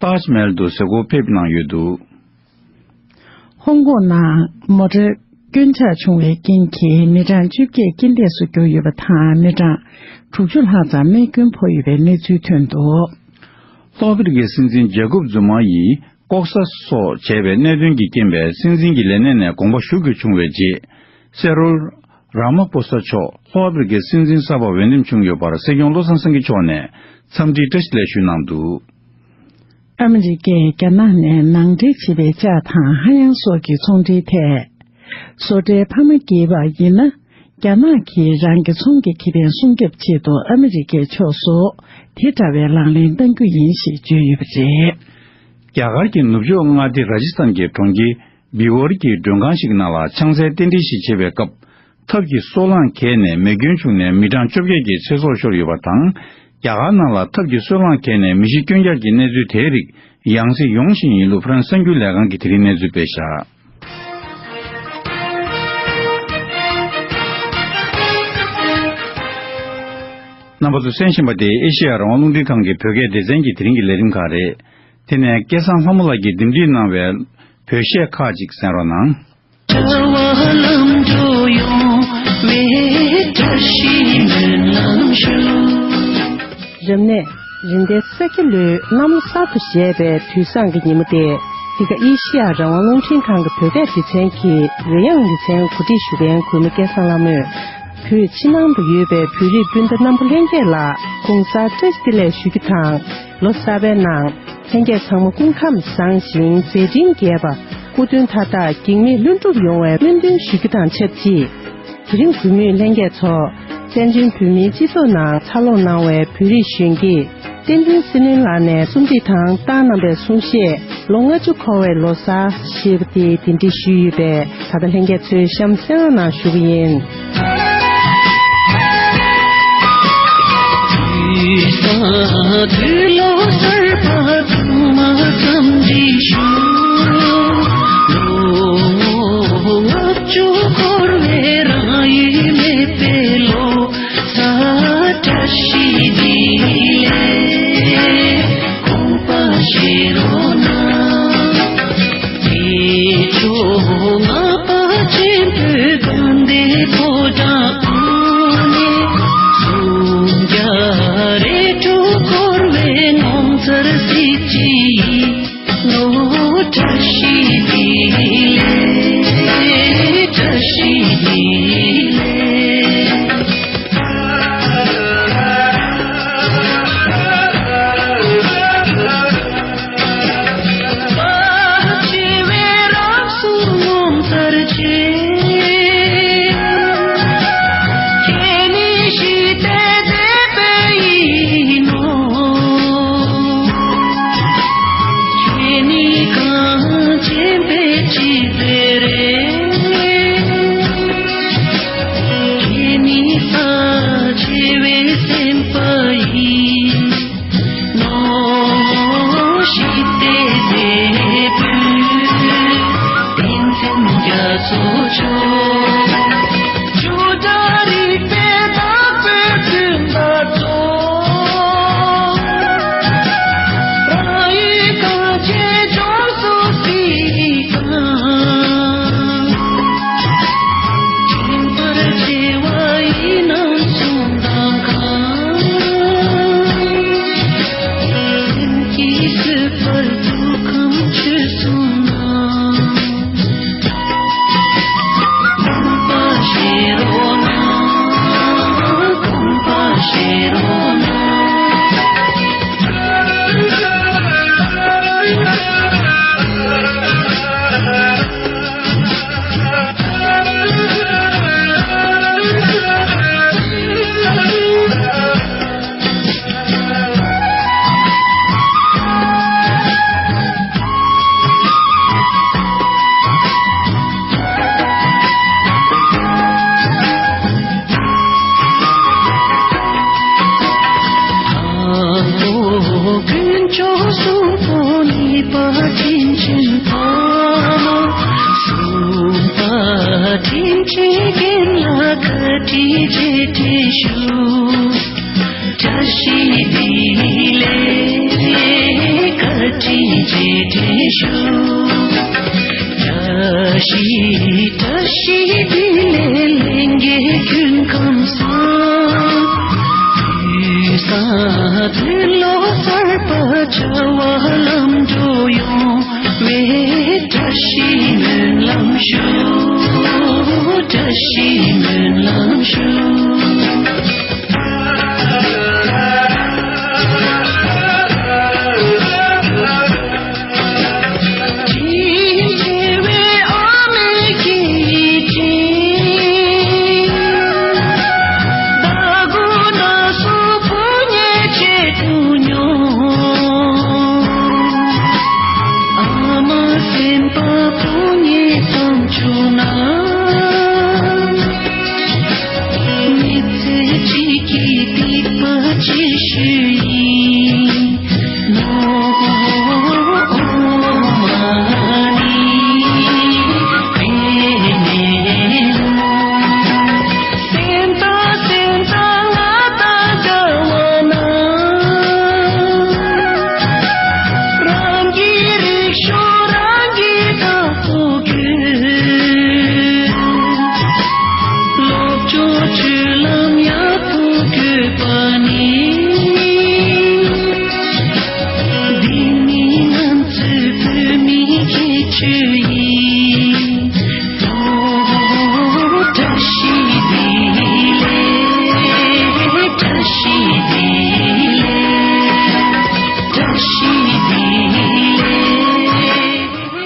ཏཱཇ་མ་ཧལ་དུ་གཟིགས་སྐོར་ཕེབས་གནང་ཡོད་འདུག། ཧོང་ཀོང་ནང་མོ་ཊར་སྐྱོན་ཆག་བྱུང་བའི་རྐྱེན་གྱིས་མི་གྲངས་བཅོ་བརྒྱད་རྐྱེན་འདས་སུ་གྱུར་ཡོད་པ་དང་། མི་གྲངས་དྲུག་ཅུ་ལྷག་ཙམ་རྨས་སྐྱོན་ཕོག་ཡོད་པའི་གནས་ཚུལ་ཐོན་འདུག། ལྷོ་ཨ་ཕི་རི་ཀའི་སྲིད་འཛིན་ཇེ་ཀོབ་ཛུ་མ་ཡིས་ལྐོག་ཟ་སོགས་བྱས་པའི་གནད་དོན་གྱི་རྐྱེན་པས་སྲིད་འཛིན་གྱི་ལས་གནས་ནས་དགོངས་པ་ཞུ་དགོས་བྱུང་བའི་རྗེས། སེ་རོལ་ར་མ་པོ་ས་མཆོག་ལྷོ་ཨ་ཕི་རི་ཀའི་སྲིད་འཛིན་གསར་པར་འོས་འདེམས་བྱུང་ཡོད་པར་སྲིད་སྐྱོང་བློ་བཟང་སེང་གེ་མཆོག་ནས་འཚམས་འདྲིའི་བཀྲ་ཤིས་བདེ་ལེགས་ཞུས་གནང་འདུག། ཨ་མི་རི་ཀས་རྒྱ་ནག་ནས་ནང་འདྲེན་བྱེད་པའི་ལྕགས་དང་ཧ་ཡང་སོགས་ཀྱི་ཚོང་འབྲེལ་ཐད། བཟོ་གྲྭའི་ཕ་མ་སྐྱེས་པ་ཡིན་ན། རྒྱ་ནག་གིས་རང་གི་ཚོང་གི་ཁེ་ཕན་སྲུང་སྐྱོབ་ཆེད་དུ་ཨ་མི་རི་ཀའི་ཕྱོགས་སུ་དེ་འདྲ་བའི་ལག་ལེན་གཏང་རྒྱུ་ཡིན་ཞེས་བརྗོད་ཡོད་པ་རེད། རྒྱ་གར་གྱི་ནུབ་ཕྱོགས་མངའ་སྡེ་ར་ཇི་སྟན་གྱི་གྲོང་ཁྱེར་བི་བོར་གྱི་མགྲོན་ཁང་ཞིག་ནང་ལ་ཆང་སའི་རྟེན་འབྲེལ་ཞིག་བྱེད་པའི་སྐབས། ཐབ་ཀྱི་སོལ་རླངས་གས་ནས་མེ་སྐྱོན་བྱུང་ནས་མི་གྲངས་བཅོ་བརྒྱད་ཀྱི་ཚེ་སྲོག་ཤོར་ཡོད་པ་དང་། རྒྱ་གར་ནང་ལ་ཐབ་ཀྱི་སོལ་རླངས་གས་ནས་མི་ཤི་སྐྱོན་བསྐྱར་གྱི་གནས་ཚུལ་དེའི་རིགས་ཡང་སེ་ཡོང་བཞིན་ཡིན་ལུགས་ཧྥ་རན་སི་གསར་འགྱུར་ལས་ཁང་གིས་དེ་རིང་གནས་ཚུལ་སྤེལ་བཞག། རྣམ་པ་ཚོ་གསན་བཞིན་པ་དེ་ཨེ་ཤེ་ཡ་རང་དབང་རླུང་འཕྲིན་ཁང་གི་བོད་སྐད་སྡེ་ཚན་གྱི་དེ་རིང་གི་ལས་རིམ་ཁག་རེད། དེ་ནས་སྐལ་བཟང་ལྷ་མོ་ལགས་ཀྱིས་འདེམས་སྒྲིག་གནང་བའི་བོད་གཞས་ཁག་ཅིག་གསན་རོགས་གནང་། རབ་གནས་རིག་ལྡན་ས་སྐྱ་ལོའི་གནམ་ལོ་གསར་དུ་བཞད་པའི་དུས་བཟང་གི་ཉིན་མོ་སྟེ། འདི་ག་ཨེ་ཤེ་ཡ་རང་དབང་རླུང་འཕྲིན་ཁང་གི་བོད་སྐད་སྡེ་ཚན་གྱི་རོལ་དབྱངས་ལེ་ཚན་གོ་སྒྲིག་ཞུ་མཁན་གུས་མོ་སྐལ་བཟང་ལྷ་མོས། བོད་ཕྱི་ནང་དུ་ vested བོད་རིགས་སྤུན་ཟླ་རྣམ་པ་ལྷན་རྒྱས་ལ་དགུང་གསར་བཀྲ་ཤིས་བདེ་ལེགས་ཞུ་རྒྱུ་དང་། ལོ་གསར་པའི་ནང་ལྷན་རྒྱས་ཚང་མ་སྐུ་ཁམས་བཟང་ཞིང་མཛད་འཕྲིན་རྒྱས་པ། སྐུ་མདུན་མཐའ་དག་གེགས་མེད་ལྷུན་གྲུབ་ཡོང་བའི་སྨོན་འདུན་ཞུ་རྒྱུ་དང་ཆབས་ཅིག། དེ་རིང་གུས་མོས་ལྷན་རྒྱས་ཚོ་བཙན་བྱོལ་བོད་མིའི་སྤྱི་ཚོགས་ནང་འཚར་ལོངས་གནང་བའི་བོད་རིགས་གཞོན་སྐྱེས་བསྟན་འཛིན་བསོད་ནམས་ལགས་ནས་རྩོམ་སྒྲིག་དང་བཏང་གནང་བའི་གསུང་བཤད། ལོ་ལྔ་བཅུ་འཁོར་བའི་ལོ་གསར་ཞེས་པ་དེ་གདན་འདྲེན་ཞུས་ཡོད་པས། ད་ལྟ་ལྷན་རྒྱས་ཚོས་གཤམ་གསན་རོགས་གནང་ཞུ་གི་ཡིན།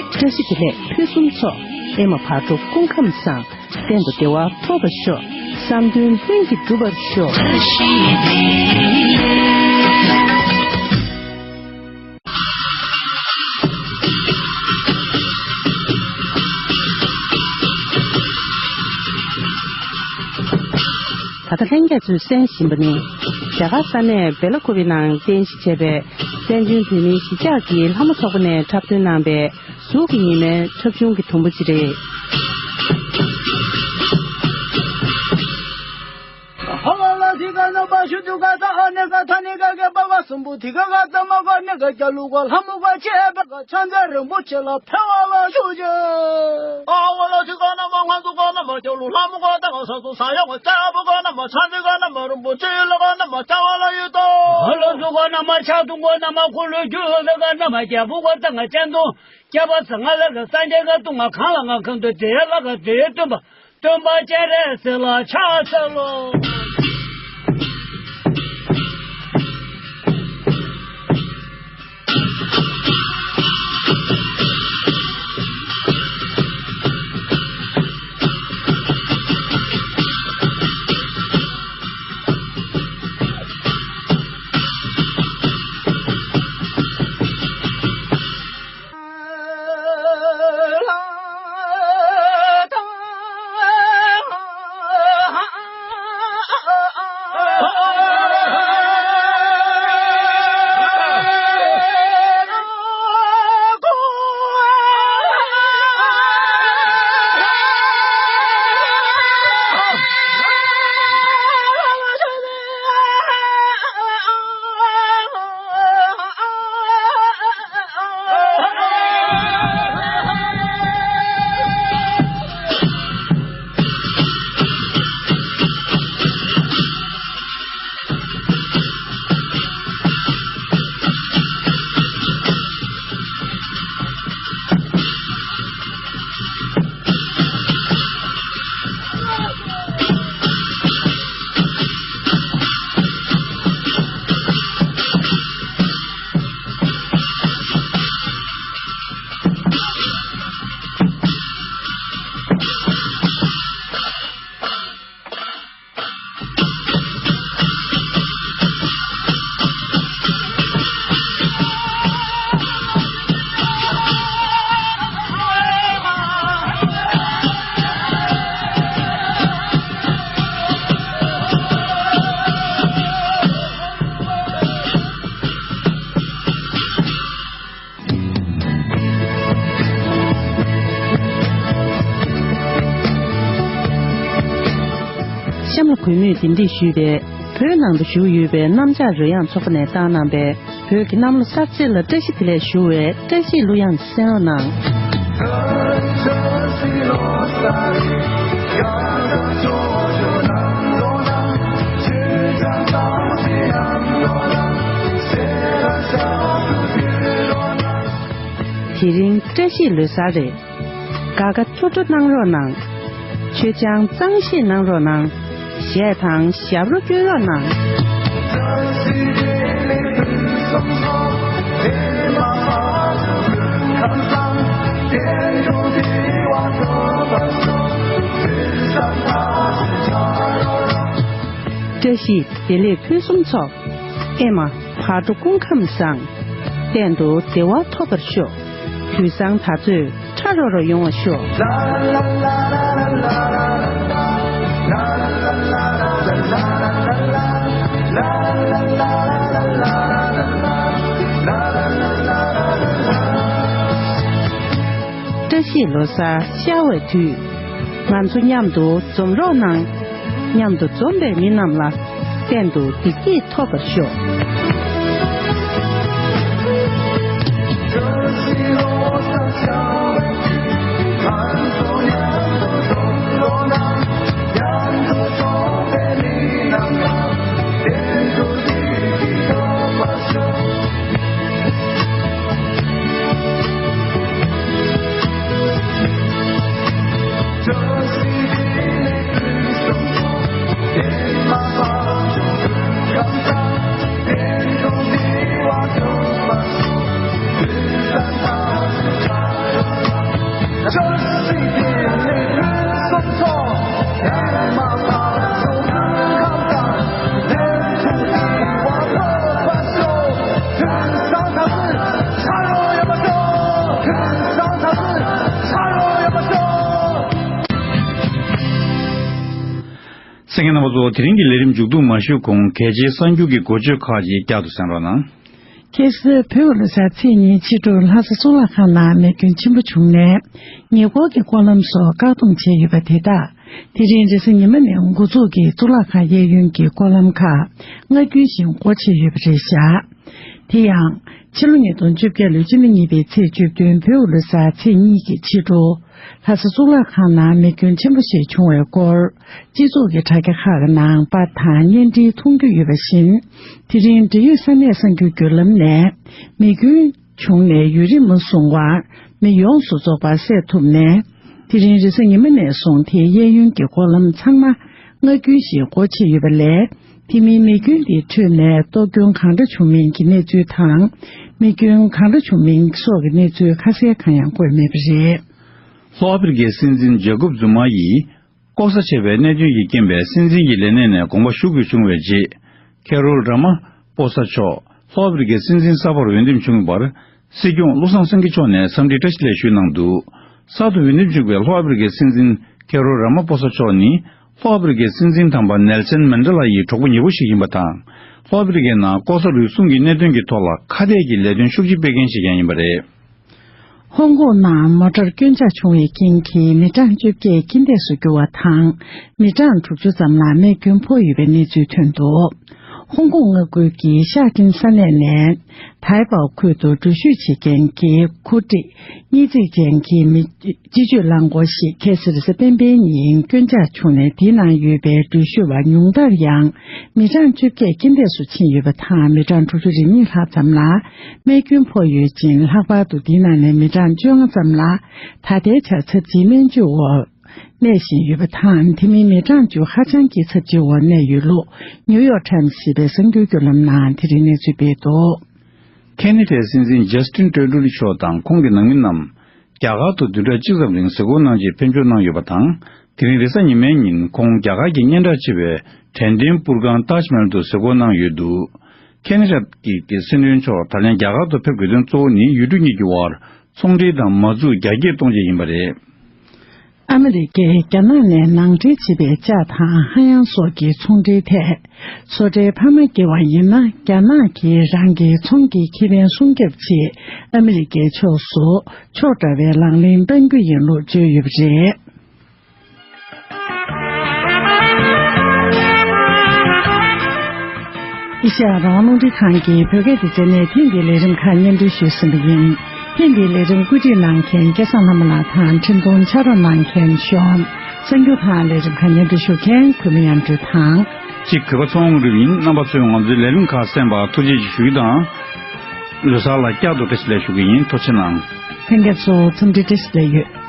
བཀྲ་ཤིས་བདེ་ལེགས་ཕུན་སུམ་ཚོགས། ཨེ་མ་བག་དྲོ་སྐུ་ཁམས་བཟང་། གཏན་དུ་བདེ་བ་ཐོབ་པར་ཤོག་བསམ་དོན་ལྷུན་གྱིས་འགྲུབ་པར་ཤོག་ད་ལྟ་ལྷན་རྒྱས་ཚོས་གསན་བཞིན་པ་ནི། རྒྱ་གར་ས་གནས་སྦེ་ལ་ཀུ་པེ་ནང་རྟེན་གཞི་བྱས་པའི་བཙན་བྱོལ་བོད་མིའི་གཞིས་ཆགས་ཀྱི་ལྷ་མོ་ཚོགས་པ་ནས་འཁྲབ་སྟོན་གནང་བའི་གཟུགས་ཀྱི་ཉི་མའི་འཁྲབ་ཆུང་གི་དུམ་བུ་ཅིག་རེད། སྟོན་པ་སྤྱན་རས་གཟིགས་ལ་ཕྱག་འཚལ་ལོ། གཤམ་ལ་གུས་མོས་འདེམས་སྒྲིག་ཞུས་པའི་བོད་ནང་དུ་བཞུགས་ཡོད་པའི་གནམ་ལྕགས་རོལ་དབྱངས་ཚོགས་པ་ནས་བཏང་གནང་པའི་བོད་ཀྱི་གནམ་ལོ་གསར་ཚེས་ལ་བཀྲ་ཤིས་བདེ་ལེགས་ཞུ་བའི་བཀྲ་ཤིས་གླུ་དབྱངས་གསན་རོགས་གནང་། དེ་རིང་བཀྲ་ཤིས་ལོ་གསར་རེད། དགའ་དགའ་སྤྲོ་སྤྲོ་གནང་རོགས་གནང་། མཆོད་ཆང་གཙང་བཞེས་གནང་རོགས་གནང་། གཞས་དང་ཞབས་བྲོ་སྤྲོད་རོགས་གནང་། བཀྲ་ཤིས་བདེ་ལེགས་ཕུན་སུམ་ཚོགས། ཨེ་མ། བར་དོ་སྐུ་ཁམས་བཟང་། གཏན་དུ་བདེ་བ་ཐོབ་པར་ཤོག་དུས་བཟང་ད་ཚོད་ཁྲ་རོ་རོ་ཡོང་བར་ཤོག་བཀྲ་ཤིས་ལོ་གསར་ཤར་བའི་དུས། ང་ཚོ་མཉམ་དུ་འཛོམས་རོགས་གནང་། མཉམ་དུ་འཛོམས་པའི་མི་རྣམས་ལ་གཏན་དུ་བདེ་སྐྱིད་ཐོབ་པར་ཤོག་གསན་མཁན་རྣམ་པ་ཚོ། དེ་རིང་གི་ལས་རིམ་མཇུག་བསྡོམས་མ་ཞུས་གོང་། གལ་ཆེའི་གསར་འགྱུར་གྱི་འགོ་བརྗོད་ཁག་ཅིག་བསྐྱར་དུ་གསན་རོགས་གནང་། ཁ་སང་བོད་ལོ་གསར་ཚེས་གཉིས་ཕྱི་དྲོར་ལྷ་ས་གཙུག་ལག་ཁང་ནང་མེ་སྐྱོན་ཆེན་པོ་བྱུང་ནས། ཉེ་འཁོར་གྱི་སྐོར་ལམ་སོགས་བཀག་སྡོམ་བྱས་ཡོད་པ་དེ་དག་དེ་རིང་རེས་གཟའ་ཉི་མ་ནས་འགོ་འཛུགས་ཀྱིས་གཙུག་ལག་ཁང་གཡས་གཡོན་གྱི་སྐོར་ལམ་ཁག་སྔ་རྒྱུན་བཞིན་སྒོ་ཕྱེ་ཡོད་པ་རེད་བཞག་དེ་ཡང་། ཕྱི་ལོ་ཉིས་སྟོང་བཅོ་བརྒྱད་ལོའི་ཕྱི་ཟླ་གཉིས་པའི་ཚེས་བཅུ་བདུན་བོད་ལོ་གསར་ཚེས་གཉིས་ཀྱི་ཕྱི་དྲོ། ལྷ་ས་གཙུག་ལག་ཁང་ནང་མེ་སྐྱོན་ཆེན་པོ་ཞིག་བྱུང་བའི་སྐོར། སྤྱི་ཚོགས་ཀྱི་དྲ་རྒྱ་ཁག་གི་ནང་པར་དང་བརྙན་འཕྲིན་མཐོང་རྒྱུ་ཡོད་པ་བཞིན། དེ་རིང་འབྲེལ་ཡོད་ས་གནས་གསར་འགྱུར་བརྒྱུད་ལམ་ནས། མེ་སྐྱོན་བྱུང་ནས་ཡུན་རིང་མ་སོང་བར་མེ་ཡོངས་སུ་རྫོགས་པ་བསལ་ཐུབ་ནས། དེ་རིང་རེས་གཟའ་ཉི་མ་ནས་བཟུང་དེའི་གཡས་གཡོན་གྱི་སྐོར་ལམ་ཚང་མ་མངའ་སྐྱོན་ཞིག་སྒོ་ཕྱེ་ཡོད་པ་ལས། དེ་མིན་མེ་སྐྱོན་དེའི་ཁྲོད་ནས་གཏོར་སྐྱོན་གང་འདྲ་བྱུང་མིན་གྱི་གནས་ཚུལ་དང་། མེ་སྐྱོན་གང་འདྲ་བྱུང་མིན་སོགས་ཀྱི་གནས་ཚུལ་ཁ་གསལ་གང་ཡང་བཀོད་མེད་པ་རེད། ལྷོ་ཨ་ཕི་རི་ཀའི་སྲིད་འཛིན་ཇེ་ཀོབ་ཛུ་མ་ཡིས། ལྐོག་ཟ་བྱས་པའི་གནད་དོན་གྱི་རྐྱེན་པས་སྲིད་འཛིན་གྱི་ལས་གནས་ནས་དགོངས་པ་ཞུ་དགོས་བྱུང་བའི་རྗེས། ཁེ་རོལ་ར་མ་པོ་ས་མཆོག་ལྷོ་ཨ་ཕི་རི་ཀའི་སྲིད་འཛིན་གསར་པར་འོས་འདེམས་བྱུང་བར། སྲིད་སྐྱོང་བློ་བཟང་སེང་གེ་མཆོག་ནས་འཚམས་འདྲི་བཀྲ་ཤིས་བདེ་ལེགས་ཞུས་གནང་འདུག། གསར་དུ་འོས་འདེམས་བྱུང་བའི་ལྷོ་ཨ་ཕི་རི་ཀའི་སྲིད་འཛིན་ཁེ་རོལ་ར་མ་པོ་ས་མཆོག་ནི། ལྷོ་ཨ་ཕི་རི་ཀའི་སྲིད་འཛིན་དམ་པ་ནེལ་སན་མན་ཌེ་ལ་ཡི་གྲོགས་པོ་ཉེ་པོ་ཞིག་ཡིན་པ་དང་། ལྷོ་ཨ་ཕི་རི་ཀའི་ནང་ལྐོག་ཟ་རུལ་སུངས་ཀྱི་གནད་དོན་གྱི་ཐོག་ལ་ཁ་གཏད་ཀྱི་ལས་དོན་ཤུགས་ཆེ་སྤེལ་མཁན་ཞིག་ཀྱང་ཡིན་པ་རེད། ཧོང་ཀོང་ནང་མོ་ཊར་སྐྱོན་ཆག་བྱུང་བའི་རྐྱེན་གྱིས་མི་གྲངས་བཅོ་བརྒྱད་རྐྱེན་འདས་སུ་གྱུར་བ་དང་། མི་གྲངས་དྲུག་ཅུ་ཙམ་ལ་རྨས་སྐྱོན་ཕོག་ཡོད་པའི་གནས་ཚུལ་ཐོན་འདུག། ཧོང་ཀོང་མངའ་ཁུལ་གྱི་ཤ་ཀྲིན་ས་གནས་ནས་ཐའེ་པའོ་ཁུལ་དུ་འགྲུལ་བཞུད་བྱེད་མཁན་གྱི་འཁོར་སྒྲིག་གཉིས་བརྩེགས་ཅན་གྱི་མི་སྤྱི་སྤྱོད་རླངས་འཁོར་ཞིག་ཁ་སང་རེས་གཟའ་སྤེན་པའི་ཉིན་སྐྱོན་ཆག་བྱུང་ནས། དེའི་ནང་ཡོད་པའི་འགྲུལ་བཞུད་པ་ཉུང་མཐར་ཡང་མི་གྲངས་བཅོ་བརྒྱད་རྐྱེན་འདས་སུ་ཕྱིན་ཡོད་པ་དང་། མི་གྲངས་དྲུག་ཅུ་རེ་གཉིས་ལྷག་ཙམ་ལ་རྨས་སྐྱོན་ཕོག་ཡོད་ཅིང་། ལྷག་པར་དུ་དེའི་ནང་ནས་མི་གྲངས་བཅོ་ལྔ་ཙམ་ལ་ད་ལྟའི་ཆར་ཚབས་ཆེའི་སྨན་བཅོས་འོག་གནས་བཞིན་ཡོད་པ་དང་། དེ་མིན་མི་གྲངས་བཅུ་ཧ་ཅང་གི་ཚབས་ཆེའི་འོག་གནས་ཡོད་ལུགས་ནིའུ་ཡོག་ཊའིམ་སི་ཞེས་པའི་གསར་འགྱུར་བརྒྱུད་ལམ་ནང་དེ་རིང་གནས་ཚུལ་སྤེལ་འདུག། ཁེ་ན་ཌའི་སྲིད་འཛིན་ཇ་སི་ཊིན་ཏྲུ་ཌོ་མཆོག་དང་ཁོང་གི་ནང་མི་རྣམས། རྒྱ་གར་དུ་བདུན་ཕྲག་གཅིག་ཙམ་རིང་གཟིགས་སྐོར་གནང་རྗེས་ཕེབས་འབྱོར་གནང་ཡོད་པ་དང་། དེ་རིང་རེས་གཟའ་ཉི་མའི་ཉིན་ཁོང་རྒྱ་གར་གྱི་སྙན་གྲགས་ཆེ་བའི་དྲན་རྟེན་པུར་སྒང་ཏཱཇ་མལ་དུ་གཟིགས་སྐོར་གནང་ཡོད་འདུག། ཁེ་ན་ཌ་གི་སྲིད་བློན་མཆོག་ད་ལན་རྒྱ་གར་དུ་ཕེབས་དགོས་དོན་གཙོ་བོ་ནི་ཡུལ་གྲུ་གཉིས་ཀྱི་དབར་ཚོང་འབྲེལ་དང་མ་འཛུགས་རྒྱ་སྐྱེད་གཏོང་ཆེད་ཡིན་པ་རེད། ཨ་མི་རི་ཀས་རྒྱ་ནག་ནས་ནང་འདྲེན་བྱས་པའི་ལྕགས་དང་ཧ་ཡང་སོགས་ཀྱི་ཚོང་འབྲེལ་ཐད། བཟོ་གྲྭའི་འཕར་མ་བསྐྱེད་པ་ཡིན་ན། རྒྱ་ནག་གིས་རང་གི་ཚོང་གི་ཁེ་ཕན་སྲུང་སྐྱོབ་ཆེད་ཨ་མི་རི་ཀའི་ཕྱོགས་སུ་ཆོག་འདྲ་བའི་ལག་ལེན་གཏང་རྒྱུ་ཡིན་ལུགས་བརྗོད་ཡོད་པ་རེད། ཨེ་ཤ་ཡ་རང་དབང་རླུང་འཕྲིན་ཁང་གི་བོད་སྐད་སྡེ་ཚན་ནས་ཐེངས་འདིའི་ལས་རིམ་ཁག་སྙན་སྒྲོན་ཞུས་ཟིན་པ་ཡིན། ཐེངས་འདིའི་ལས་རིམ་བཀོད་སྒྲིག་གནང་མཁན་སྐལ་བཟང་ལྷ་མོ་ལགས་དང་། འཕྲིན་གཏོང་ཕྱག་རོགས་གནང་མཁན་ཤོམ། གསར་འགྱུར་ཁང་ལས་རིམ་ཁག་སྙན་སྒྲོན་ཞུ་མཁན་གུས་མོ་དབྱངས་སྒྲོལ་དང་། གཅིག་གུས་པ་ཚེ་དབང་རིན་པོ་ཆེ་ཡིན། རྣམ་པ་ཚོས་ང་ཚོའི་ལས་རིམ་ཁག་གསན་པར་ཐུགས་རྗེ་ཆེ་ཞུ་རྒྱུ་དང་། ལོ་གསར་ལ་བསྐྱར་དུ་བཀྲ་ཤིས་བདེ་ལེགས་ཞུ་གི་ཡིན། ཐུགས་རྗེ་གནང་། ལྷན་རྒྱས་ཚོ་འཚམས་འདྲི་བཀྲ་ཤིས་བདེ་ལེགས་ཡོད།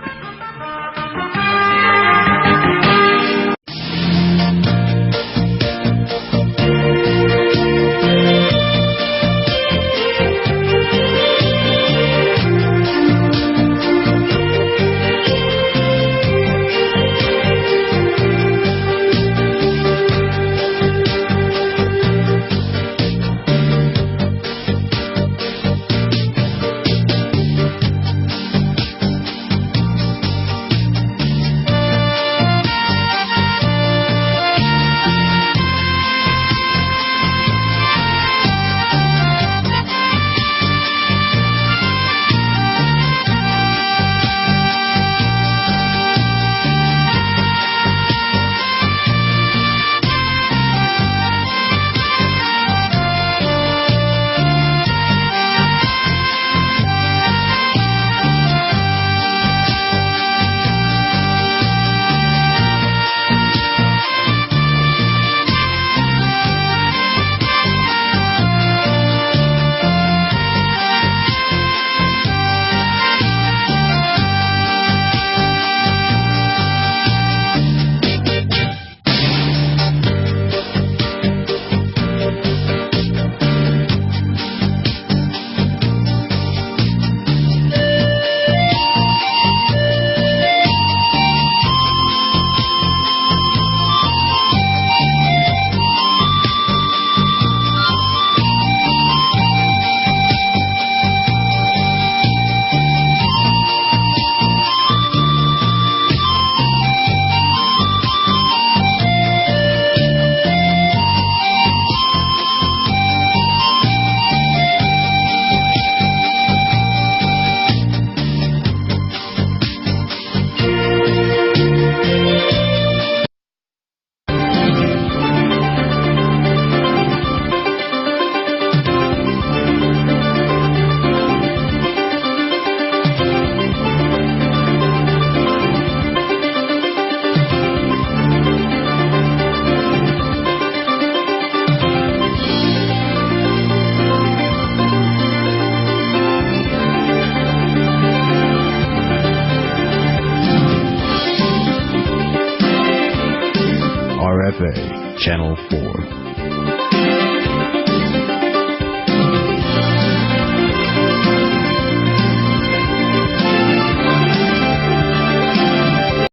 Channel four.